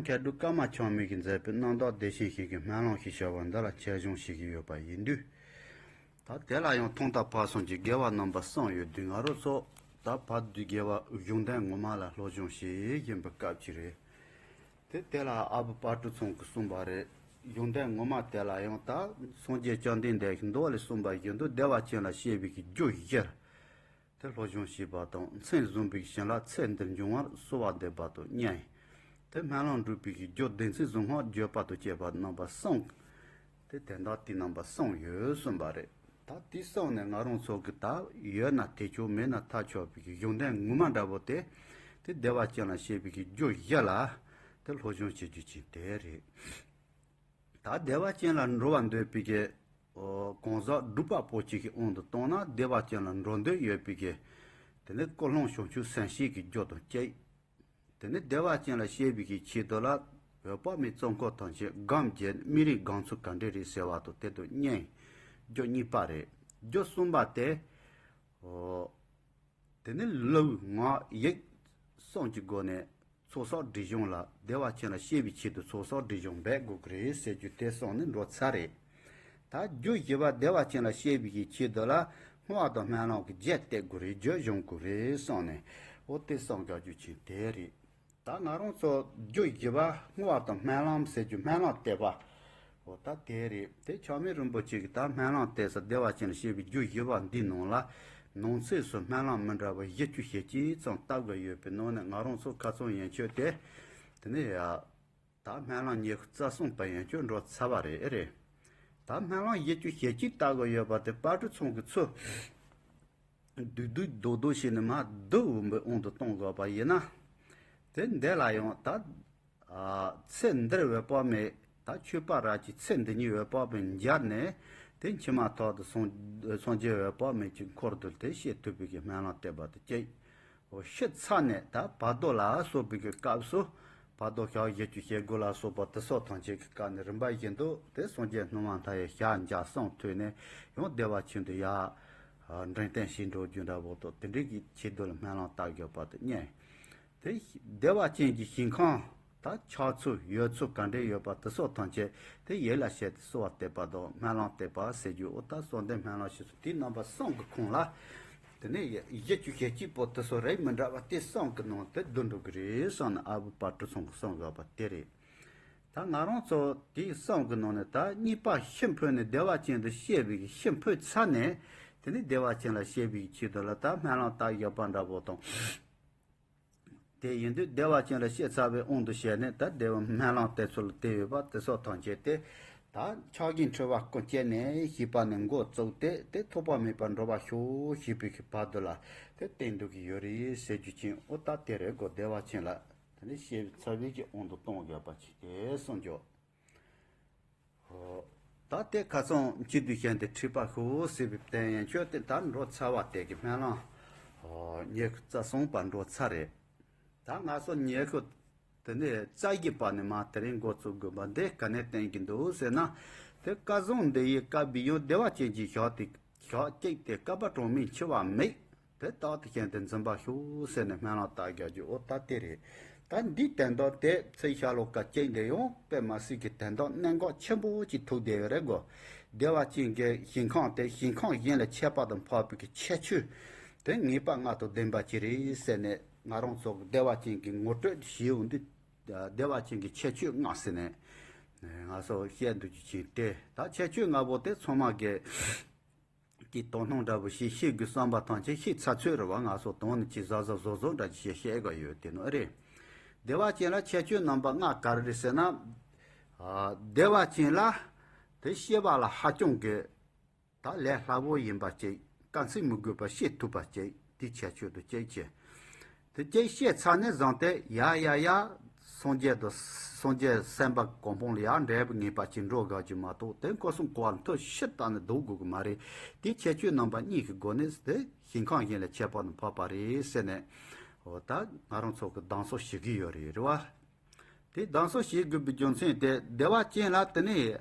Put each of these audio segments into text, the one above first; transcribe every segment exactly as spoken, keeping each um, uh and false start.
སྐྱ་འབྲུག་ཀརྨ་ཆགས་མེད་ཀྱིས་མཛད་པའི་རྣམ་དག་བདེ་ཆེན་ཞིག་གི་སྨོན་ལམ་ཞེས་བྱ་བ་འདི་ལ་ཆེད་སྦྱོང་བྱེད་ཀྱི་ཡོད་པ་ཡིན་དུས། ད་དེ་ལ་ཡང་ཐོག་མཐའ་བར་གསུམ་གྱི་དགེ་བ་རྣམ་པ་གསུམ་ཡོད་དུས། ང་རང་ཚོ་ད་བར་དུ་དགེ་བ་གཞུང་དོན་ངོ་མ་ལ་སློབ་སྦྱོང་བྱེད་བཞིན་པའི་སྐབས་ཅིག་རེད། དེ་དེ་ལ་ཨ་བུ་དཔལ་སྤྲུལ་ཚང་གིས་གསུངས་པ་རེད། གཞུང་དོན་ངོ་མ་དེ་ལ་ཡང་ད་སངས་རྒྱས་བཅོམ་ལྡན་འདས་ཀྱིས་མདོ་ལས་གསུངས་པ་བཞིན་དུ་བདེ་བ་ཅན་ལ་སྐྱེ་བའི་གི་རྒྱུ་བཞི། དེ་སློབ་སྦྱོང་བྱེད་པ་དང་། མཚན་བཟུང་བའི་བྱིན་རླབས་ཚེ་འདིར་འབྱུང་བར་གསོལ་བ་འདེབས་པ་དང་གཉིས། དེ་སྨོན་ལམ་འགྲུབ་པའི་རྒྱུ་བདེན་ཚིག་གཟུངས་སྔགས་བརྗོད་པ་དང་བཅས་པ་རྣམ་པ་གསུམ། དེ་དོན་དག་དེ་རྣམ་པ་གསུམ་ཡོད་གསུངས་པ་རེད། ད་དེ་གསུམ་ནི་ང་རང་ཚོ་གི་ད་ཡོད་ན་དེ་ཆོག་མེད་ན་ཐབས་ཆག་པའི་གི་གཞུང་དོན་ངོ་མ་འདྲ་པོ་དེ། དེ་བདེ་བ་ཅན་ལ་སྐྱེ་བའི་གི་རྒྱུ་བཞི་ལ་དེ་སློབ་སྦྱོང་བྱེད་རྒྱུ་ཅིག་དེ་རེད། ད་བདེ་བ་ཅན་ལ་འགྲོ་བར་འདོད་པའི་གི་གང་ཟག་སྒྲུབ་པ་པོ་གཅིག་གི་དབང་དུ་བཏང་ན། བདེ་བ་ཅན་ལ་འགྲོ་འདོད་ཡོད་པའི་གི་དེ་ནི་ཀུན་སློང་བྱང་ཆུབ་སེམས་བསྐྱེད་ཀྱི་རྒྱུ་དང་གཅིག། དེ་ནི་བདེ་བ་ཅན་ལ་སྐྱེ་བའི་གི་ཆེད་དུ་ལ་འོད་དཔག་མེད་ཚོགས་འཁོར་ཐམས་ཅད་སྒོམ་བྱེད་ནི་སྨིན་རིམ་སྒོམ་ཚུལ་ག་འདྲ་རེད་ཟེར་བ་དང་། དེ་དང་གཉིས། རྒྱུ་གཉིས་པ་རེད། རྒྱུ་གསུམ་པ་དེ། འོ། དེ་ནི་ལུགས་ངག་ཡིད་གསུམ་གྱི་སྒོ་ནས་ཚོགས་བསགས་སྒྲིབ་སྦྱོང་ལ། བདེ་བ་ཅན་ལ་སྐྱེ་བའི་ཆེད་དུ་ཚོགས་བསགས་སྒྲིབ་སྦྱོང་འབད་དགོས་ཀྱི་རེད་ཟེར་རྒྱུ་དེ་གསུམ་ནི་འགྲོ་ཚར་རེད། ད་རྒྱུ་བཞི་པ་བདེ་བ་ཅན་ལ་སྐྱེ་བའི་གི་ཆེད་དུ་ལ་བསྔོ་བ་དང་སྨོན་ལམ་གྱི་རྒྱས་གཏད་དགོས་རེད། རྒྱུ་སྦྱོང་དགོས་རེད་གསུངས་ནས། འོ་དེ་གསུམ་ག་རྒྱུ་ཆེན་དེ་རེད། ད་ང་རང་ཚོ་རྒྱུ་བཞི་པ་བསྔོ་བ་དང་སྨོན་ལམ་ཟེར་རྒྱུ་སྨོན་ལམ་གཏད་པ། འོ་ད་དེ་རེད། དེ་ཆགས་མེད་རིན་པོ་ཆེ་གིས་ད་སྨོན་ལམ་གཏད་ས་བདེ་བ་ཅན་ལ་སྐྱེ་བའི་རྒྱུ་བཞི་པ་འདིའི་ནང་ལ། ནང་གསེས་སུ་སྨོན་ལམ་མི་འདྲ་བ་བཞི་བཅུ་ཞེ་གཅིག་ཙམ་བཏབ་དགོས་ཡོད་པའི་ནང་ནས། ང་རང་ཚོ་ཁ་སང་ཡན་ཆོད་དེ། དེ་ནས་ཡ། ད་སྨོན་ལམ་ཉི་ཤུ་རྩ་གསུམ་པ་ཡན་ཆོད་འགྲོ་ཚར་བ་རེད། ཨེ་རེད། ད་སྨོན་ལམ་བཞི་བཅུ་ཞེ་གཅིག་བཏབ་དགོས་ཡོད་པ་དེ་དཔལ་སྤྲུལ་ཚང་གིས་ཚུར་བསྡུས་བསྡུས་རྡོག་རྡོག་བྱས་ནས་མར་བསྡུ་འོང་བའི་དབང་དུ་གཏོང་དགོས་པ་ཡིན་ན། དེ་འདི་ལ་ཡང་ད་ཚེ་འདིར་འོད་དཔག་མེད། ད་ཆོས་པ་ར་གྱི་ཚེ་འདི་ཉིད་འོད་དཔག་མེད་མཇལ་ནས། དེ་མཆིལ་མ་ཐོག་ཏུ་སངས་སངས་རྒྱས་འོད་དཔག་མེད་ཀྱི་འཁོར་དུ་དེ་སྐྱེ་ཐུབ་པའི་གི་སྨོན་ལམ་གཏད་པ་དེ་གཅིག། འོ་ཤི་ཚར་ནས་ད་བར་དོ་ལ་སོགས་པའི་གི་སྐབས་སུ། བར་དོ་ཞག་བཞི་བཅུ་ཞེ་དགུ་ལ་སོགས་པ་དེ་སོགས་ཐམས་ཅད་ཀྱི་སྐབས་ནས་རིམ་པ་བཞིན་དུ་དེ་སངས་རྒྱས་སྣང་བ་མཐའ་ཡས་ཞལ་མཇལ་གསུང་ཐོས་ནས་ཡང་བདེ་བ་ཅན་དུ་ཡར་འགྲེམས་སྟོན་བྱེད་འགྲོ་རྒྱུ་འདྲ་བོ་དང་། དེ་འདྲའི་གི་ཆེད་དུ་ལ་སྨོན་ལམ་བཏབ་དགོས་པ་དེ་གཉིས། དེ་བདེ་བ་ཅན་གྱི་ཞིང་ཁམས། ད་ཆགས་ཚུལ་ཡོད་ཚུལ་ག་འདྲ་ཡོད་པ་དེ་སོགས་ཐམས་ཅད་དེ་ཡིད་ལ་བྱས་ཏེ་གསོལ་བ་འདེབས་པ་དང་སྨོན་ལམ་བཏབ་པ་ཟེར་རྒྱུ། འོ་ད་གསོལ་འདེབས་སྨོན་ལམ་ཞེས་སོགས་དེ་རྣམ་པ་གསུམ་གྱི་ཁོངས་ལ། དེ་ནས་བཞི་བཅུ་ཞེ་གཅིག་པོ་དེ་ཚོ་རིགས་མི་འདྲ་བ་དེ་གསུམ་གྱི་ནང་དུ་བསྡུ་འགྲོ་གི་རེད་གསུངས་ནས། ཨ་བུ་དཔལ་སྤྲུལ་ཚང་གིས་གསུངས་ཡོད་པ་དེ་རེད། ད་ང་རང་ཚོ་དེ་གསུམ་གྱི་ནང་ནས་ད་གཉིས་པ་ཤི་འཕོས་ནས་བདེ་བ་ཅན་དུ་སྐྱེ་བའི་གི་ཤི་འཕོས་ཚར་ནས། དེ་ནས་བདེ་བ་ཅན་ལ་སྐྱེ་བའི་ཆེད་དུ་ལ་ད་སྨོན་ལམ་བཏབ་ཡོད་པ་འདྲ་བོ་དང་། དེ་ཡིན་དུས་བདེ་བ་ཅན་ལ་སྐྱེས་ཚར་བའི་དབང་དུ་བྱས་ནས། ད་བདེ་བ་སྨོན་ལམ་དེ་ཚོ་ལ་དེ་ཡོད་པ་དེ་སོགས་ཐམས་ཅད་དེ། ད་ཕྱག་རྒྱའི་འཁྲི་བ་ཀུན་བཅད་ནས་ཞེས་པ་ནས་འགོ་བཙུགས་ཏེ། དེ་ཐོགས་པ་མེད་པར་འགྲོ་བར་ཤོག་ཞེས་པའི་གི་བར་དུ་ལ་དེ་བསྟན་འདུག་གི་ཡོད་རེད་ཟེར་རྒྱུ་ཅན། འོ་ད་དེ་རེད་གོ། བདེ་བ་ཅན་ལ་དེ་ནས་སྐྱེས་ཚར་བའི་གི་དབང་དུ་གཏོང་དགོས་པ་ཅིག་དེ་གསུངས་འཇོག། ད་དེ་ཁ་སང་སྤྱི་འཐུས་གཞན་དེ་ཁྲིད་པ་ཤོག་ཟེར་བའི་བསྟན་ཡན་ཆོད་དེ་ད་འགྲོ་ཚར་བ་དེ་གི་སྨོན་ལམ་ཉི་ཤུ་རྩ་གསུམ་པ་འགྲོ་ཚར་རེད། ད་ང་ཚོ་ཉི་ཤུ་དེ་ནས་རྩ་བཞི་པ་ནས་མར་དེ་རིང་འགོ་བཙུགས་དགོས་པ་འདི་ག་ནས་བསྟན་གྱི་འདུག་ཟེར་ན། དེ་སྐལ་བཟང་འདི་ཡི་བསྐལ་པའི་ཡང་བདེ་བ་ཅན་གྱི་ཞག་དེ། ཞག་གཅིག་སྟེ། བསྐལ་པ་གྲངས་མེད་འཆི་བ་མེད། དེ་རྟག་ཏུ་བཞིན་དུ་འཛིན་པར་ཤོག་ཟེར་ནས་སྨོན་ལམ་བཏབ་རྒྱག་རྒྱུ། འོ་ད་དེ་རེད། ད་འདིའི་དོན་དག་དེ་ཚེ་ཤར་ལྷོ་ཀ་གཅིག་འདི་ཡང་དཔེ་མ་སྲིད་ཀྱི་དོན་དག་གནད་འགག་ཆེན་པོ་ཅིག་ཐུག་བསྡད་ཡོད་རེད་གོ། བདེ་བ་ཅན་གྱི་ཞིང་ཁམས་དེ་ཞིང་ཁམས་གཞན་ལས་ཁྱད་པར་དུ་འཕགས་པའི་གི་ཁྱད་ཆོས་དེ་ངེས་པ་ལྔ་དང་ལྡན་པ་ཅིག་རེད་ཟེར་ནས། ང་རང་ཚོ་བདེ་བ་ཅན་གྱི་ངོ་སྤྲོད་ཞུས་ཡོང་དུས། བདེ་བ་ཅན་གྱི་ཁྱད་ཆོས་ལྔ་ཟེར་ནས་ང་ཚོ་བཤད་འདུག་རྒྱུ་ཅན་དེ། ད་ཁྱད་ཆོས་ལྔ་པོ་དེ་ཚང་མ་གི་གི་དོ་སྣང་འདྲ་པོ་ཞིག་ཤེས་དགོས་བསམ་པ་ཐམས་ཅད་ཤེས་ཚར་ཚོད་རེད་བ། ང་ཚོ་དོན་ནི་ཅི་ཟབ་ཟབ་བཟོ་བཟོ་འདྲ་ཅིག་བཤད་བཤད་དགོས་ཡོད་དེ་ནོ་ཨེ་རེད། བདེ་བ་ཅན་ལ་ཁྱད་ཆོས་རྣམ་པ་ལྔ་ག་རེ་རེད་ཟེར་ན། ཨ། བདེ་བ་ཅན་ལ་དེ་སྐྱེ་བ་ལ་ཧ་ཅང་གི་ད་ལས་སླ་བོ་ཡིན་པ་ཅིག། དཀའ་ཚེགས་མི་དགོས་པར་སྐྱེ་ཐུབ་པ་ཅིག། དེ་ཁྱད་ཆོས་དུ་སྐྱེ་ཆེ། དེ་སྐྱེ་སྐྱེ་ཚར་ནས་བཟུང་སྟེ་ཡ་ཡ་ཡ། སངས་རྒྱས་དང་སངས་རྒྱས་སེམས་དཔའ་གོ་འཕང་ལ་ཡར་འདྲེན་པའི་ངེས་པ་ཅིག་འགྲོ་དགོས་ཀྱི་མ་གཏོགས། དེ་འཁོར་གསུམ་འཁོར་བ་ལ་མཐོ་ཕྱིར་བཏང་ནས་སྡོད་དགོས་ཀྱི་མ་རེད། དེ་ཁྱད་ཆོས་རྣམ་པ་གཉིས་ཀྱི་སྒོ་ནས་དེ་ཞིང་ཁམས་གཞན་ལས་ཁྱད་པར་དུ་འཕགས་པ་རེད་ཟེར་ནས། འོ་ད་ང་རང་ཚོ་གི་གདམས་ངག་ཞུ་གི་ཡོད་རེད། རེད་བ། དེ་གདམས་ངག་བྱེད་དགོས་པའི་རྒྱུ་མཚན་དེ། བདེ་བ་ཅན་ལ་དེ་ནས་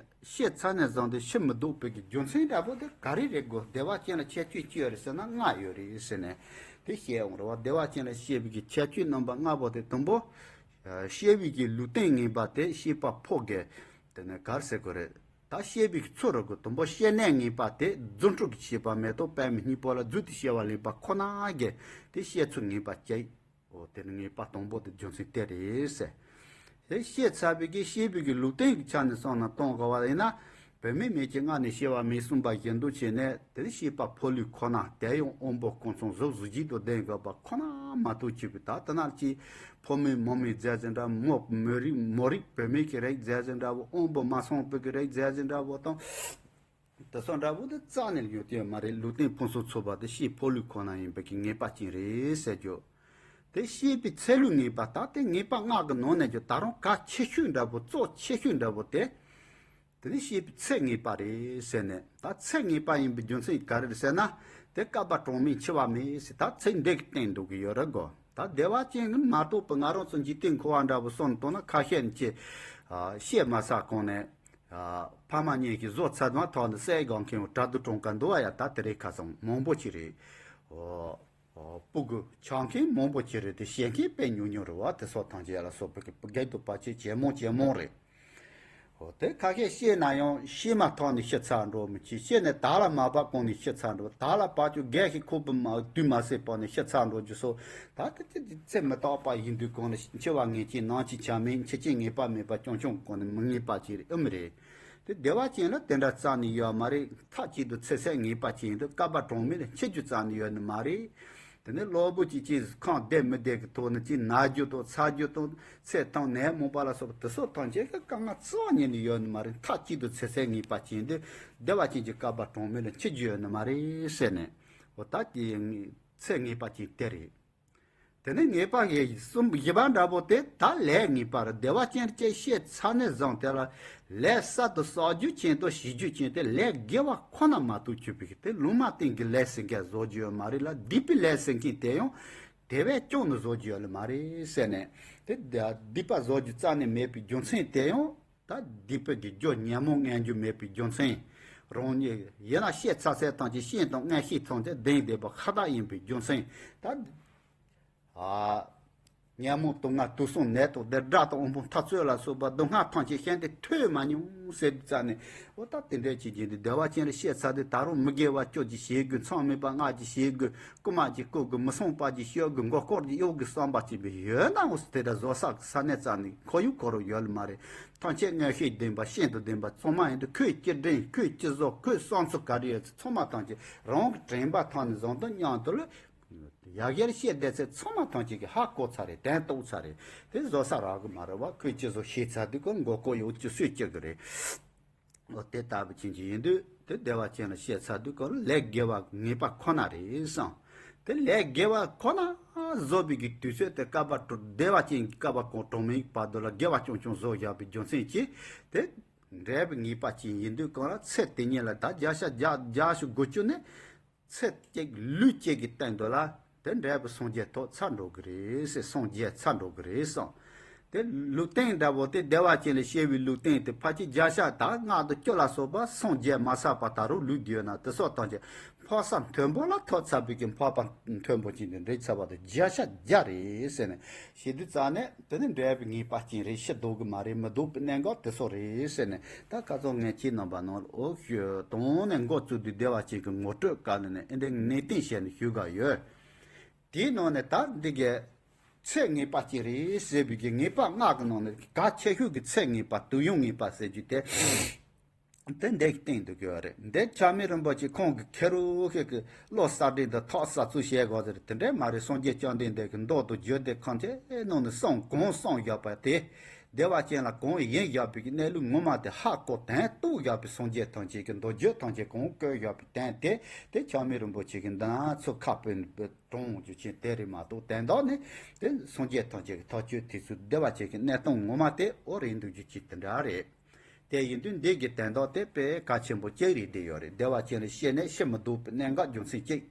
སྐྱེས་ཚར་ནས་བཟུང་སྟེ་ཤི་མི་ལྡོག་པའི་གི་རྒྱུ་མཚན་འདྲ་པོ་དེ་ག་རེ་རེད་གོ། བདེ་བ་ཅན་ལ་ཁྱད་ཆོས་ཅི་ཡོད་རེད་ཟེར་ན་ལྔ་ཡོད་རེད་ཟེར་ནས་དེ་བཤད་འོང་རེད་བ། བདེ་བ་ཅན་ལ་སྐྱེ་བའི་གི་ཁྱད་ཆོས་རྣམ་པ་ལྔ་པོ་དེ། དང་པོ། ཤེས་པའི་གི་ལུས་རྟེན་ངེས་པ་དེ་ཤེས་པ་ཕོ་གི་དེ་ནས་གར་ཟེར་དགོས་རེད། ད་ཤེས་པའི་ཚུལ་རུ་གི་དུམ་བུ་ཤེས་ནས་ངེས་པ་དེ་རྫུ་འཕྲུལ་གྱི་ཤེས་པ་མེ་ཏོག་པད་མའི་སྙིང་པོ་ལ་རྫུས་ཏེ་ཤེས་པ་ལེན་པ་ཁོ་ན་གི་དེ་ཤེས་ཚུལ་ངེས་པ་སྐྱེ། འོ་དེ་ནི་ངེས་པ་དང་པོ་དེ་རྒྱུ་མཚན་དེ་རེད་ཟེར། དེ་ཤེས་ཚར་བའི་གི་ཤེས་པའི་གི་ལུས་རྟེན་གྱི་ཆ་ནས་བསམ་ན་གཏོང་དགོས་པ་ཡིན་ན། བུད་མེད་མེད་ཀྱི་སྔ་ནས་སྐྱེ་བ་མེད་གསུངས་པ་བཞིན་དུ་བྱས་ནས་དེ་ནི་ཤེས་པ་ཕོ་ལུས་ཁོ་ན་དེ་ཡང་དབང་པོ་ཀུན་ཚང་གཟུགས་གཟུགས་བརྗིད་དུ་ལྡན་དགོས་པ་ཁོ་ན་མ་གཏོགས་ཅི་བུ་ད་དེ་ན་ཅི་ཕོ་མོའི་མོ་མོའི་རྫས་ཟིན་འདྲ་མོ་མོ་རིགས་མོ་རིགས་བུད་མེད་ཀྱི་རིགས་རྫས་ཟིན་འདྲ་བོ་དབང་པོ་མ་སངས་པའི་གི་རིགས་རྫས་ཟིན་འདྲ་བོ་དང་། དེ་སོགས་འདྲ་བོ་དེ་རྩ་ནས་ཡོད་དེ་མ་རེད། ལུས་རྟེན་ཕུན་སུམ་ཚོགས་པ་དེ་ཤེས་ཕོ་ལུས་ཁོ་ན་ཡིན་པའི་གི་ངེས་པ་ཅན་རེད་ཟེར་རྒྱུ། དེ་ཤེས་པའི་ཚད་ལུས་ངེས་པ་ད་དེ་ངེས་པ་ལྔ་གི་ནང་ནས་ཀྱང་ད་རུང་གལ་ཆེ་ཤོས་འདྲ་བོ་གཙོ་ཆེ་ཤོས་འདྲ་བོ་དེ། དེ་ནི་ཤེས་པའི་ཚད་ངེས་པ་རེད་ཟེར་ནས་ད་ཚད་ངེས་པ་ཡིན་པའི་རྒྱུ་མཚན་ག་རེ་རེད་ཟེར་ན། དེ་བསྐལ་པ་གྲངས་མེད་འཆི་བ་མེད་ཟེར་ད་ཚད་འདི་གི་སྟེང་འདུག་གི་ཡོད་རེད་གོ། ད་བདེ་བ་ཅན་གྱི་མ་གཏོགས་པའི་ང་རང་ཚོ་འཇིག་རྟེན་འཁོར་བ་འདྲ་བོ་སོང་དོན་ན་ཁ་ཤས་ནི་ཅི། ཤེས་མ་ས་གོང་ནས། ཕ་མ་གཉིས་ཀྱིས་བཟོ་ཚར་མ་ཐག་ནས་སའི་སྒང་ཁེངས་བྲག་རྡོ་གྲོང་ཁ་འདུ་བ་ཡ་ད་དེ་རེད་ཁ་སང་མང་པོ་ཅིག་རེད། ཨོ། ཨོ་སྤུ་གུ་ཆགས་མཁན་མང་པོ་ཅིག་རེད་དེ་ཤེས་མཁན་དཔེ་ཉུང་ཉུང་རེད་བ་དེ་སོགས་ཐམས་ཅད་ཡ་ལ་སོགས་པའི་གི་སྒེར་དུ་བར་ཆད་ཇེ་མང་ཇེ་མང་རེད། ཨོ་དེ་ཁ་ཤས་ཤེས་ན་ཡང་ཤེས་མ་ཐག་ནས་ཤི་ཚར་འགྲོ་མི་ཅིག་ཤེས་ནས་ད་ལ་མ་བབ་གོང་ནས་ཤི་ཚར་འགྲོ་ད་ལ་བབ་ཀྱང་སྒེར་ཞིག་ཁོག་པ་མ་དུས་མ་ཟད་བབ་ནས་ཤི་ཚར་འགྲོ་རྒྱུ་སོགས་ད་དེ་དེ་ཚེ་མི་རྟག་པ་ཡིན་དུས་གང་ལ་འཆི་བ་ངེས་ཅན་ནམ་ཅིག་ཆ་མེད་འཆི་རྐྱེན་ངེས་པ་མེད་པ་རྐྱང་རྐྱང་གང་ནས་མི་ངེས་པ་ཅིག་རེད་ཨེ་མི་རེད། དེ་བདེ་བ་ཅན་ལ་དེ་འདྲ་རྩ་ནས་ཡོད་མ་རེད། མཐའ་གཅིག་ཏུ་ཚེ་ཟད་ངེས་པ་ཅན་ཡིན་དུས་བསྐལ་པ་གྲངས་མེད་ལ་འཆི་རྒྱུ་རྩ་ནས་ཡོད་ནི་མ་རེད། དེ་ནས་གློ་བུར་གྱི་ཅིག་ཁམས་བདེ་མི་བདེ་གི་ཐོག་ནས་ཅིག་ན་རྒྱུ་དང་ཚ་རྒྱུ་དང་ཚེ་ཐང་ནད་མུག་པ་ལ་སོགས་པ་དེ་སོགས་ཐམས་ཅད་ཀྱི་དཀའ་ངལ་རྩ་བ་ཉིད་ནས་ཡོད་ནི་མ་རེད། མཐའ་གཅིག་ཏུ་ཚེ་ཟད་ངེས་པ་ཅན་དེ་བདེ་བ་ཅན་གྱི་བསྐལ་པ་གྲངས་མེད་ལ་འཆི་རྒྱུ་ཡོད་ནི་མ་རེད་ཟེར་ནས། འོ་ད་དེ་ཚེ་ངེས་པ་ཅན་དེ་རེད། དེ་ནས་ངེས་པ་གཞི་གསུམ་བཞི་པ་འདྲ་པོ་དེ་ད་ལས་ངེས་པ་རེད། བདེ་བ་ཅན་ཅེས་བཤད་ཚར་ནས་བཟུང་དེ་ལ་ལས་གསར་དུ་བསགས་རྒྱུ་ཅན་དང་བྱེད་རྒྱུ་ཅན་དེ་ལས་དགེ་བ་ཁོ་ན་མ་གཏོགས་གྱུར་པའི་དེ་ལུང་མ་བསྟན་གྱི་ལས་ཟེར་མཁན་བཟོ་རྒྱུ་ཡོད་མ་རེད་ལ་སྡིག་པའི་ལས་ཟེར་མཁན་དེ་ཡང་དེ་བས་ཀྱང་ནི་བཟོ་རྒྱུ་ཡོད་ལ་མ་རེད་ཟེར་ནས་དེ་སྡིག་པ་བཟོ་རྒྱུ་རྩ་ནས་མེད་པའི་རྒྱུ་མཚན་དེ་ཡང་ད་སྡིག་པའི་གི་རྒྱུ་ཉོན་མོངས་ངན་རྒྱུ་མེད་པའི་རྒྱུ་མཚན། རང་ཉིད་ཡིན་ན་ཤེས་ཚ་ཚད་ཐམས་ཅད་ཤེས་དང་མངོན་ཤེས་ཐམས་ཅད་ལྡན་བསྡད་པ་ཁ་ཐག་ཡིན་པའི་རྒྱུ་མཚན་ད། ཨ། ཉོན་མོངས་དུག་ལྔ་དུག་གསུམ་ནད་དང་སྡེར་དགྲ་དང་དབུལ་ཕོངས་འཐབ་རྩོད་ལ་སོགས་པ་སྡུག་བསྔལ་ཐམས་ཅད་ཤེས་འདི་ཐོས་མ་མྱོང་ཟེར་དུས་ཙ་ནས་འོ་ད་དེ་འདྲའི་ཅིག་བྱས་འདི་བདེ་བ་ཅན་ལ་བཤད་ཚར་དུས་ད་རུང་མི་དགེ་བ་བཅུ་གཅིག་བྱེད་དགོས། མཚམས་མེད་པ་ལྔ་གཅིག་བྱེད་དགོས། རྐུ་མ་གཅིག་རྐུ་དགོས། མི་སྲུན་པ་གཅིག་གཅོད་དགོས། མགོ་སྐོར་གཅིག་གཡུག་དགོས་བསམ་པ་གཅིག་པའི་ཡོད་ན་འོ་དེ་འདྲ་བཟོ་ས་ས་གནས་ཙ་ནས་ཁོར་ཡུག་ཁོ་རང་ཡོད་ལ་མ་རེད། ཐམས་ཅད་མངོན་ཤེས་ལྡན་པ་ཤེས་འདོད་ལྡན་པ་ཚང་མ་ཡིན་དུས་ཁོས་ཅི་དྲན་ཁོས་ཅི་བཟོ་ཁོས་བསམ་ཚུལ་ག་རེ་ཡོད་ཚང་མ་ཐམས་ཅད་རང་གི་དྲན་པ་ཐང་ནས་བཟུང་དུས་མཉམ་དུ་ལ། ཡ་གིར་བཤད་བསྡད་ཚད་ཚང་མ་ཐམས་ཅད་ཀྱིས་ཧ་གོ་ཚར་རེད། དོན་རྟོགས་ཚར་རེད། དེ་བཟོ་ས་རག་གི་མ་རེད་བ། ཁོས་ཅི་བཟོ་ཤེས་ཚར་དུས་ཀྱང་མགོ་སྐོར་གཡུག་ཅི་སུས་ཅི་གི་རེད། འོ་དེ་ལྟ་བུ་ཅན་ཅིག་ཡིན་དུས་དེ་བདེ་བ་ཅན་ལ་བཤད་ཚར་དུས་ཀྱང་ལས་དགེ་བ་ངེས་པ་ཁོ་ན་རེད་བསམ། དེ་ལས་དགེ་བ་ཁོ་ན་བཟོ་བའི་གི་དུས་ཚོད་དེ་བསྐལ་པ་དྲུག་བདེ་བ་ཅན་གྱི་བསྐལ་པ་གང་གྲངས་མེད་བར་དུ་ལ་དགེ་བ་རྐྱང་རྐྱང་བཟོ་བཞག་པའི་རྒྱུ་མཚན་གྱིས་དེ་འབྲས་བུ་ངེས་པ་ཅན་ཡིན་དུས་ཀྱང་ལ་ཚེ་དེ་ཉིད་ལ་ད་བརྒྱ་ཆ་བརྒྱ་བརྒྱ་ཞུ་དགུ་བཅུ་ནི། ཚེ་གཅིག་ལུས་གཅིག་གི་སྟེང་དུ་ལ་དེ་འབྲས་བུ་སངས་རྒྱས་ཐོབ་ཚར་འགྲོ་གི་རེད་ཟེར། སངས་རྒྱས་ཚར་འགྲོ་གི་རེད་བསམ། དེ་ལུས་རྟེན་འདྲ་པོ་དེ་བདེ་བ་ཅན་ལ་སྐྱེ་བའི་ལུས་རྟེན་དེ་ཕལ་ཆེར་བརྒྱ་ཆ་ད་ལྔ་དང་བཅུ་ལ་སོགས་པ་སངས་རྒྱས་མ་ཚར་བར་ད་རུང་ལུས་བསྡད་ཡོད་ན་དེ་སོགས་ཐམས་ཅད་འཕགས་ས་མཐོན་པོ་ལ་ཐོབ་ཚར་བའི་གི་འཕགས་པ་མཐོན་པོ་ཅན་དེ་འདྲ་ཚར་བ་དེ་བརྒྱ་ཆ་བརྒྱ་རེད་ཟེར་ནས་ཞེ་དུས་ཙ་ནས། དེ་ནི་འབྲས་བུ་ངེས་པ་ཅན་རེད། ཤི་ལྡོག་གི་མ་རེད། མི་ལྡོག་པའི་གནད་འགག་དེ་ཚོ་རེད་ཟེར་ནས་ད་ཁ་སང་ངས་ཁྱེད་རྣམ་པ་ནང་ལ་འོ་ཞུ་དོན་ནས་འགོ་བཙུགས་དུས་བདེ་བ་ཅན་གྱི་ངོ་སྤྲོད་སྐབས་ནས་ཨེ་འདྲའི་གནས་བརྟན་བྱས་ནས་ཞུ་ག་ཡོད། དེའི་ནང་ནས་ད་འདི་གའི་ཚེ་ངེས་པ་ཅན་རེད་ཟེར་བའི་གི་ངེས་པ་ལྔ་གི་ནང་ནས་གལ་ཆེ་ཤོས་ཀྱི་ཚེ་ངེས་པ་དུས་ཡུན་ངེས་པ་ཟེར་རྒྱུ་དེ། དེ་འདྲའི་སྟེང་དུ་གྱུར་བ་རེད། འདི་ཆགས་མེད་རིན་པོ་ཆེ་ཁོང་གི་ཁེ་རུ་ཤེ་གི་བློ་གསར་སྒྲེང་དུ་ཐག་གསར་ཚུལ་བཤད་དགོས་ཟེར། དེ་འདྲའི་མ་རེད། སངས་རྒྱས་བཅོམ་ལྡན་འདས་ཀྱི་མདོ་དང་རྒྱུད་སྡེ་ཁམས་ཚན་ནང་ནས་གསུངས་གང་གསུངས་བཞག་པ་དེ་བདེ་བ་ཅན་ལ་གང་ཡིན་བཞག་པའི་གནས་ལུགས་ངོ་མ་དེ་ཧ་གོ་དོན་རྟོགས་བཞག་པའི་སངས་རྒྱས་ཐམས་ཅད་ཀྱི་མདོ་རྒྱུད་ཐམས་ཅད་གང་བཀོད་བཞག་པའི་དོན་དེ་དེ་ཆགས་མེད་རིན་པོ་ཆེ་གི་འདི་ན་ཚུར་ཁ་བོད་དྲངས་རྒྱུ་ཅན་དེ་རེད་མ་གཏོགས་དོན་དག་ནི་དེ་སངས་རྒྱས་ཐམས་ཅད་ཀྱི་ཐག་གཅོད་དེ་ཚོའི་བདེ་བ་ཅན་གྱི་གནས་སྟངས་ངོ་མ་དེ་འོ་རེད་འདུག་རྒྱུ་ཅིག་དེ་འདྲ་རེད། དེ་ཡིན་དུས་འདི་གི་དོན་དག་དེ་དཔེ་གལ་ཆེན་པོ་གཅིག་རེད་བསྡད་ཡོད་རེད། བདེ་བ་ཅན་ལ་སྐྱེས་ནས་ཤི་མི་ལྡོག་པའི་གནད་འགག་རྒྱུ་མཚན་གཅིག་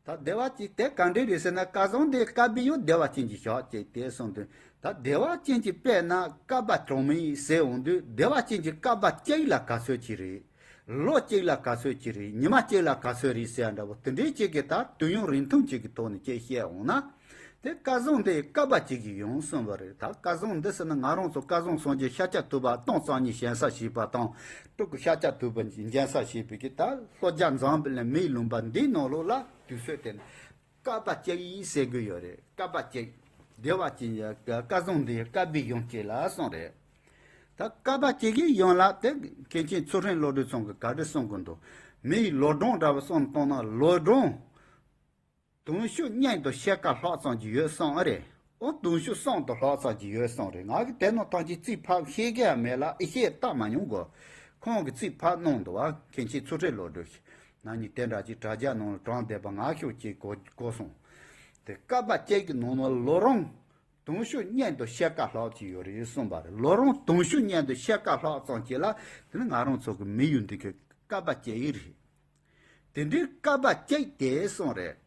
ད་བདེ་བ་ཅན་དེ་ག་འདྲ་རེད་ཟེར་ན་སྐལ་བཟང་དེ་བསྐལ་པའི་ཡུལ་བདེ་བ་ཅན་གྱི་ཞག་ཅིག་དེ་གསུངས་དུས་ད་བདེ་བ་ཅན་གྱི་དཔེར་ན་བསྐལ་པ་གྲངས་མེད་ཟེར་འོང་དུས་བདེ་བ་ཅན་གྱི་བསྐལ་པ་གཅིག་ལ་ག་ཚོད་ཅིག་རེད། ལོ་གཅིག་ལ་ག་ཚོད་ཅིག་རེད། ཉི་མ་གཅིག་ལ་ག་ཚོད་རེད་ཟེར་ཡ་འདྲ་བོ་དེ་འདྲའི་ཅིག་གི་ད་དུས་ཡུན་རིང་ཐུང་ཅིག་གི་ཐོག་ནས་ཅིག་བཤད་འོང་ན། དེ་སྐལ་བཟང་དེ་བསྐལ་པ་གཅིག་གི་ཡོང་གསུངས་པ་རེད། ད་སྐལ་བཟང་འདི་ཟེར་ན་ང་རང་ཚོ་སྐལ་བཟང་སངས་རྒྱས་ཤཱཀྱ་ཐུབ་པ་སྟོང་རྩ་གཉིས་ཞལ་ས་ཞེས་པ་དང་སྤྲུལ་སྐུ་ཤཱཀྱ་ཐུབ་པ་འཇལ་ས་ཞེས་པའི་གི་ད་ལྷོ་རྒྱ་འཛམ་བུ་གླིང་མིའི་ལུང་པ་འདིའི་ནང་ལོགས་ལ་དུས་ཚོད་དེ་ནི་བསྐལ་པ་གཅིག་ཡིན་ཟེར་གི་ཡོད་རེད། བསྐལ་པ་གཅིག་བདེ་བ་ཅན་གྱི་སྐལ་བཟང་འདི་བསྐལ་པའི་ཡུམ་གཅིག་ལ་གསུངས་རེད། ད་བསྐལ་པ་གཅིག་གི་ཡུམ་ལ་དེ་མཁན་ཆེན་ཚུལ་ཁྲིམས་བློ་གྲོས་ཚང་གིས་ག་རེ་གསུང་གི་འདུག་མིའི་ལོ་གྲངས་འདྲ་བ་གསུམ་བཏང་ན་ལོ་གྲངས་དུང་ཕྱུར་གཉིས་དང་ཕྱེད་ཀ་ལྷག་ཙམ་གྱི་ཡོད་གསུངས་ཨ་རེད། ཨོ་དུང་ཕྱུར་གསུམ་དང་ལྷག་ཙམ་གྱི་ཡོད་གསུངས་རེད། ང་གིས་དེ་ནང་ཐམས་ཅད་རྩིས་ཕབ་ཤེས་ཀྱི་ཡང་མེད་ལ་ཨེ་ཤེས་ལྟ་མ་མྱོང་གོ། ཁོང་གིས་རྩིས་ཕབ་གནང་འདུག་བ། མཁན་ཆེན་ཚུལ་ཁྲིམས་བློ་གྲོས་ཀྱིས་ན་ནིང་དེ་འདྲ་ཅིག་དྲ་རྒྱ་ནང་ལ་དྲངས་བསྡད་པ་ངག་ཤོག་ཅིག་གོ་གོ་སོང་། དེ་བསྐལ་པ་གཅིག་གི་ནང་ན་ལོ་རིམ་དུང་ཕྱུར་གཉིས་དང་ཕྱེད་ཀ་ལྷག་ཅིག་ཡོད་རེད་གསུངས་པ་རེད། ལོ་རིམ་དུང་ཕྱུར་གཉིས་དང་ཕྱེད་ཀ་ལྷག་ཙམ་ཅིག་ལ་དེ་ནི་ང་རང་ཚོ་གི་མི་ཡུལ་འདི་གི་བསྐལ་པ་གཅིག་ཡིན་རེད། དེ་འདྲའི་བསྐལ་པ་གཅིག་དེ་གསུངས་རེད།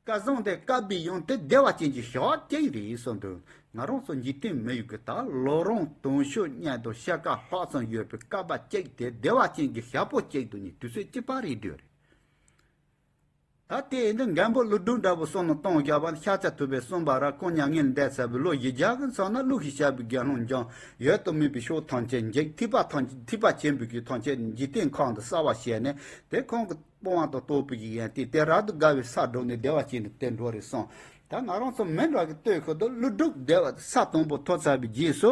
སྐལ་བཟང་དེ་བསྐལ་པའི་ཡུམ་དེ་བདེ་བ་ཅན་གྱི་ཞག་གཅིག་རེད་གསུངས་འདུག་ང་རང་ཚོ་འཇིག་རྟེན་མི་ཡུལ་གྱི་ད་ལོ་རིམ་དུང་ཕྱུར་གཉིས་དང་ཕྱེད་ཀ་ལྷག་ཙམ་ཡོད་པའི་བསྐལ་པ་གཅིག་དེ་བདེ་བ་ཅན་གྱི་ཞག་པོ་གཅིག་ཏུ་ནི་དུས་ཚོད་གཅིག་པ་རེད་འདོད་རེད། ད་དེ་ཡིན་དུས་མགོན་པོ་ཀླུ་སྒྲུབ་འདྲ་བོ་གསུང་ནས་གཏོང་བཞག་པ་ནི་ཤཱཀྱ་ཐུབ་པས་གསུངས་པ་ར་ཁོང་མྱ་ངན་འདས་ཚར་བའི་ལོ་བཞི་བརྒྱ་གི་ཚང་ན་ཀླུ་ཞེས་བྱ་བའི་དགེ་སློང་འཇོམས་ཡོད་དུ་མེད་པའི་ཕྱོགས་ཐམས་ཅད་འཇིག་ཐེག་པ་ཐམས་ཅད་ཐེག་པ་ཆེན་པོའི་རྒྱུད་ཐམས་ཅད་འཇིག་རྟེན་ཁམས་དུ་གསལ་བར་བྱས་ནས་དེ་ཁོང་གི་སྤོང་བ་དང་རྟོགས་པའི་ཡོན་ཏན་དེ་རབ་ཏུ་དགའ་བའི་སར་བསྒྲུབས་ནས་བདེ་བ་ཅན་དུ་དེ་འགྲོ་རེད་གསུངས། ད་ང་རང་ཚོ་མི་འདྲ་གི་ལྟོས་ཁོ་ད་ཀླུ་སྒྲུབ་བདེ་བ་ས་དང་པོ་ཐོབ་ཚར་བའི་རྗེས་སུ་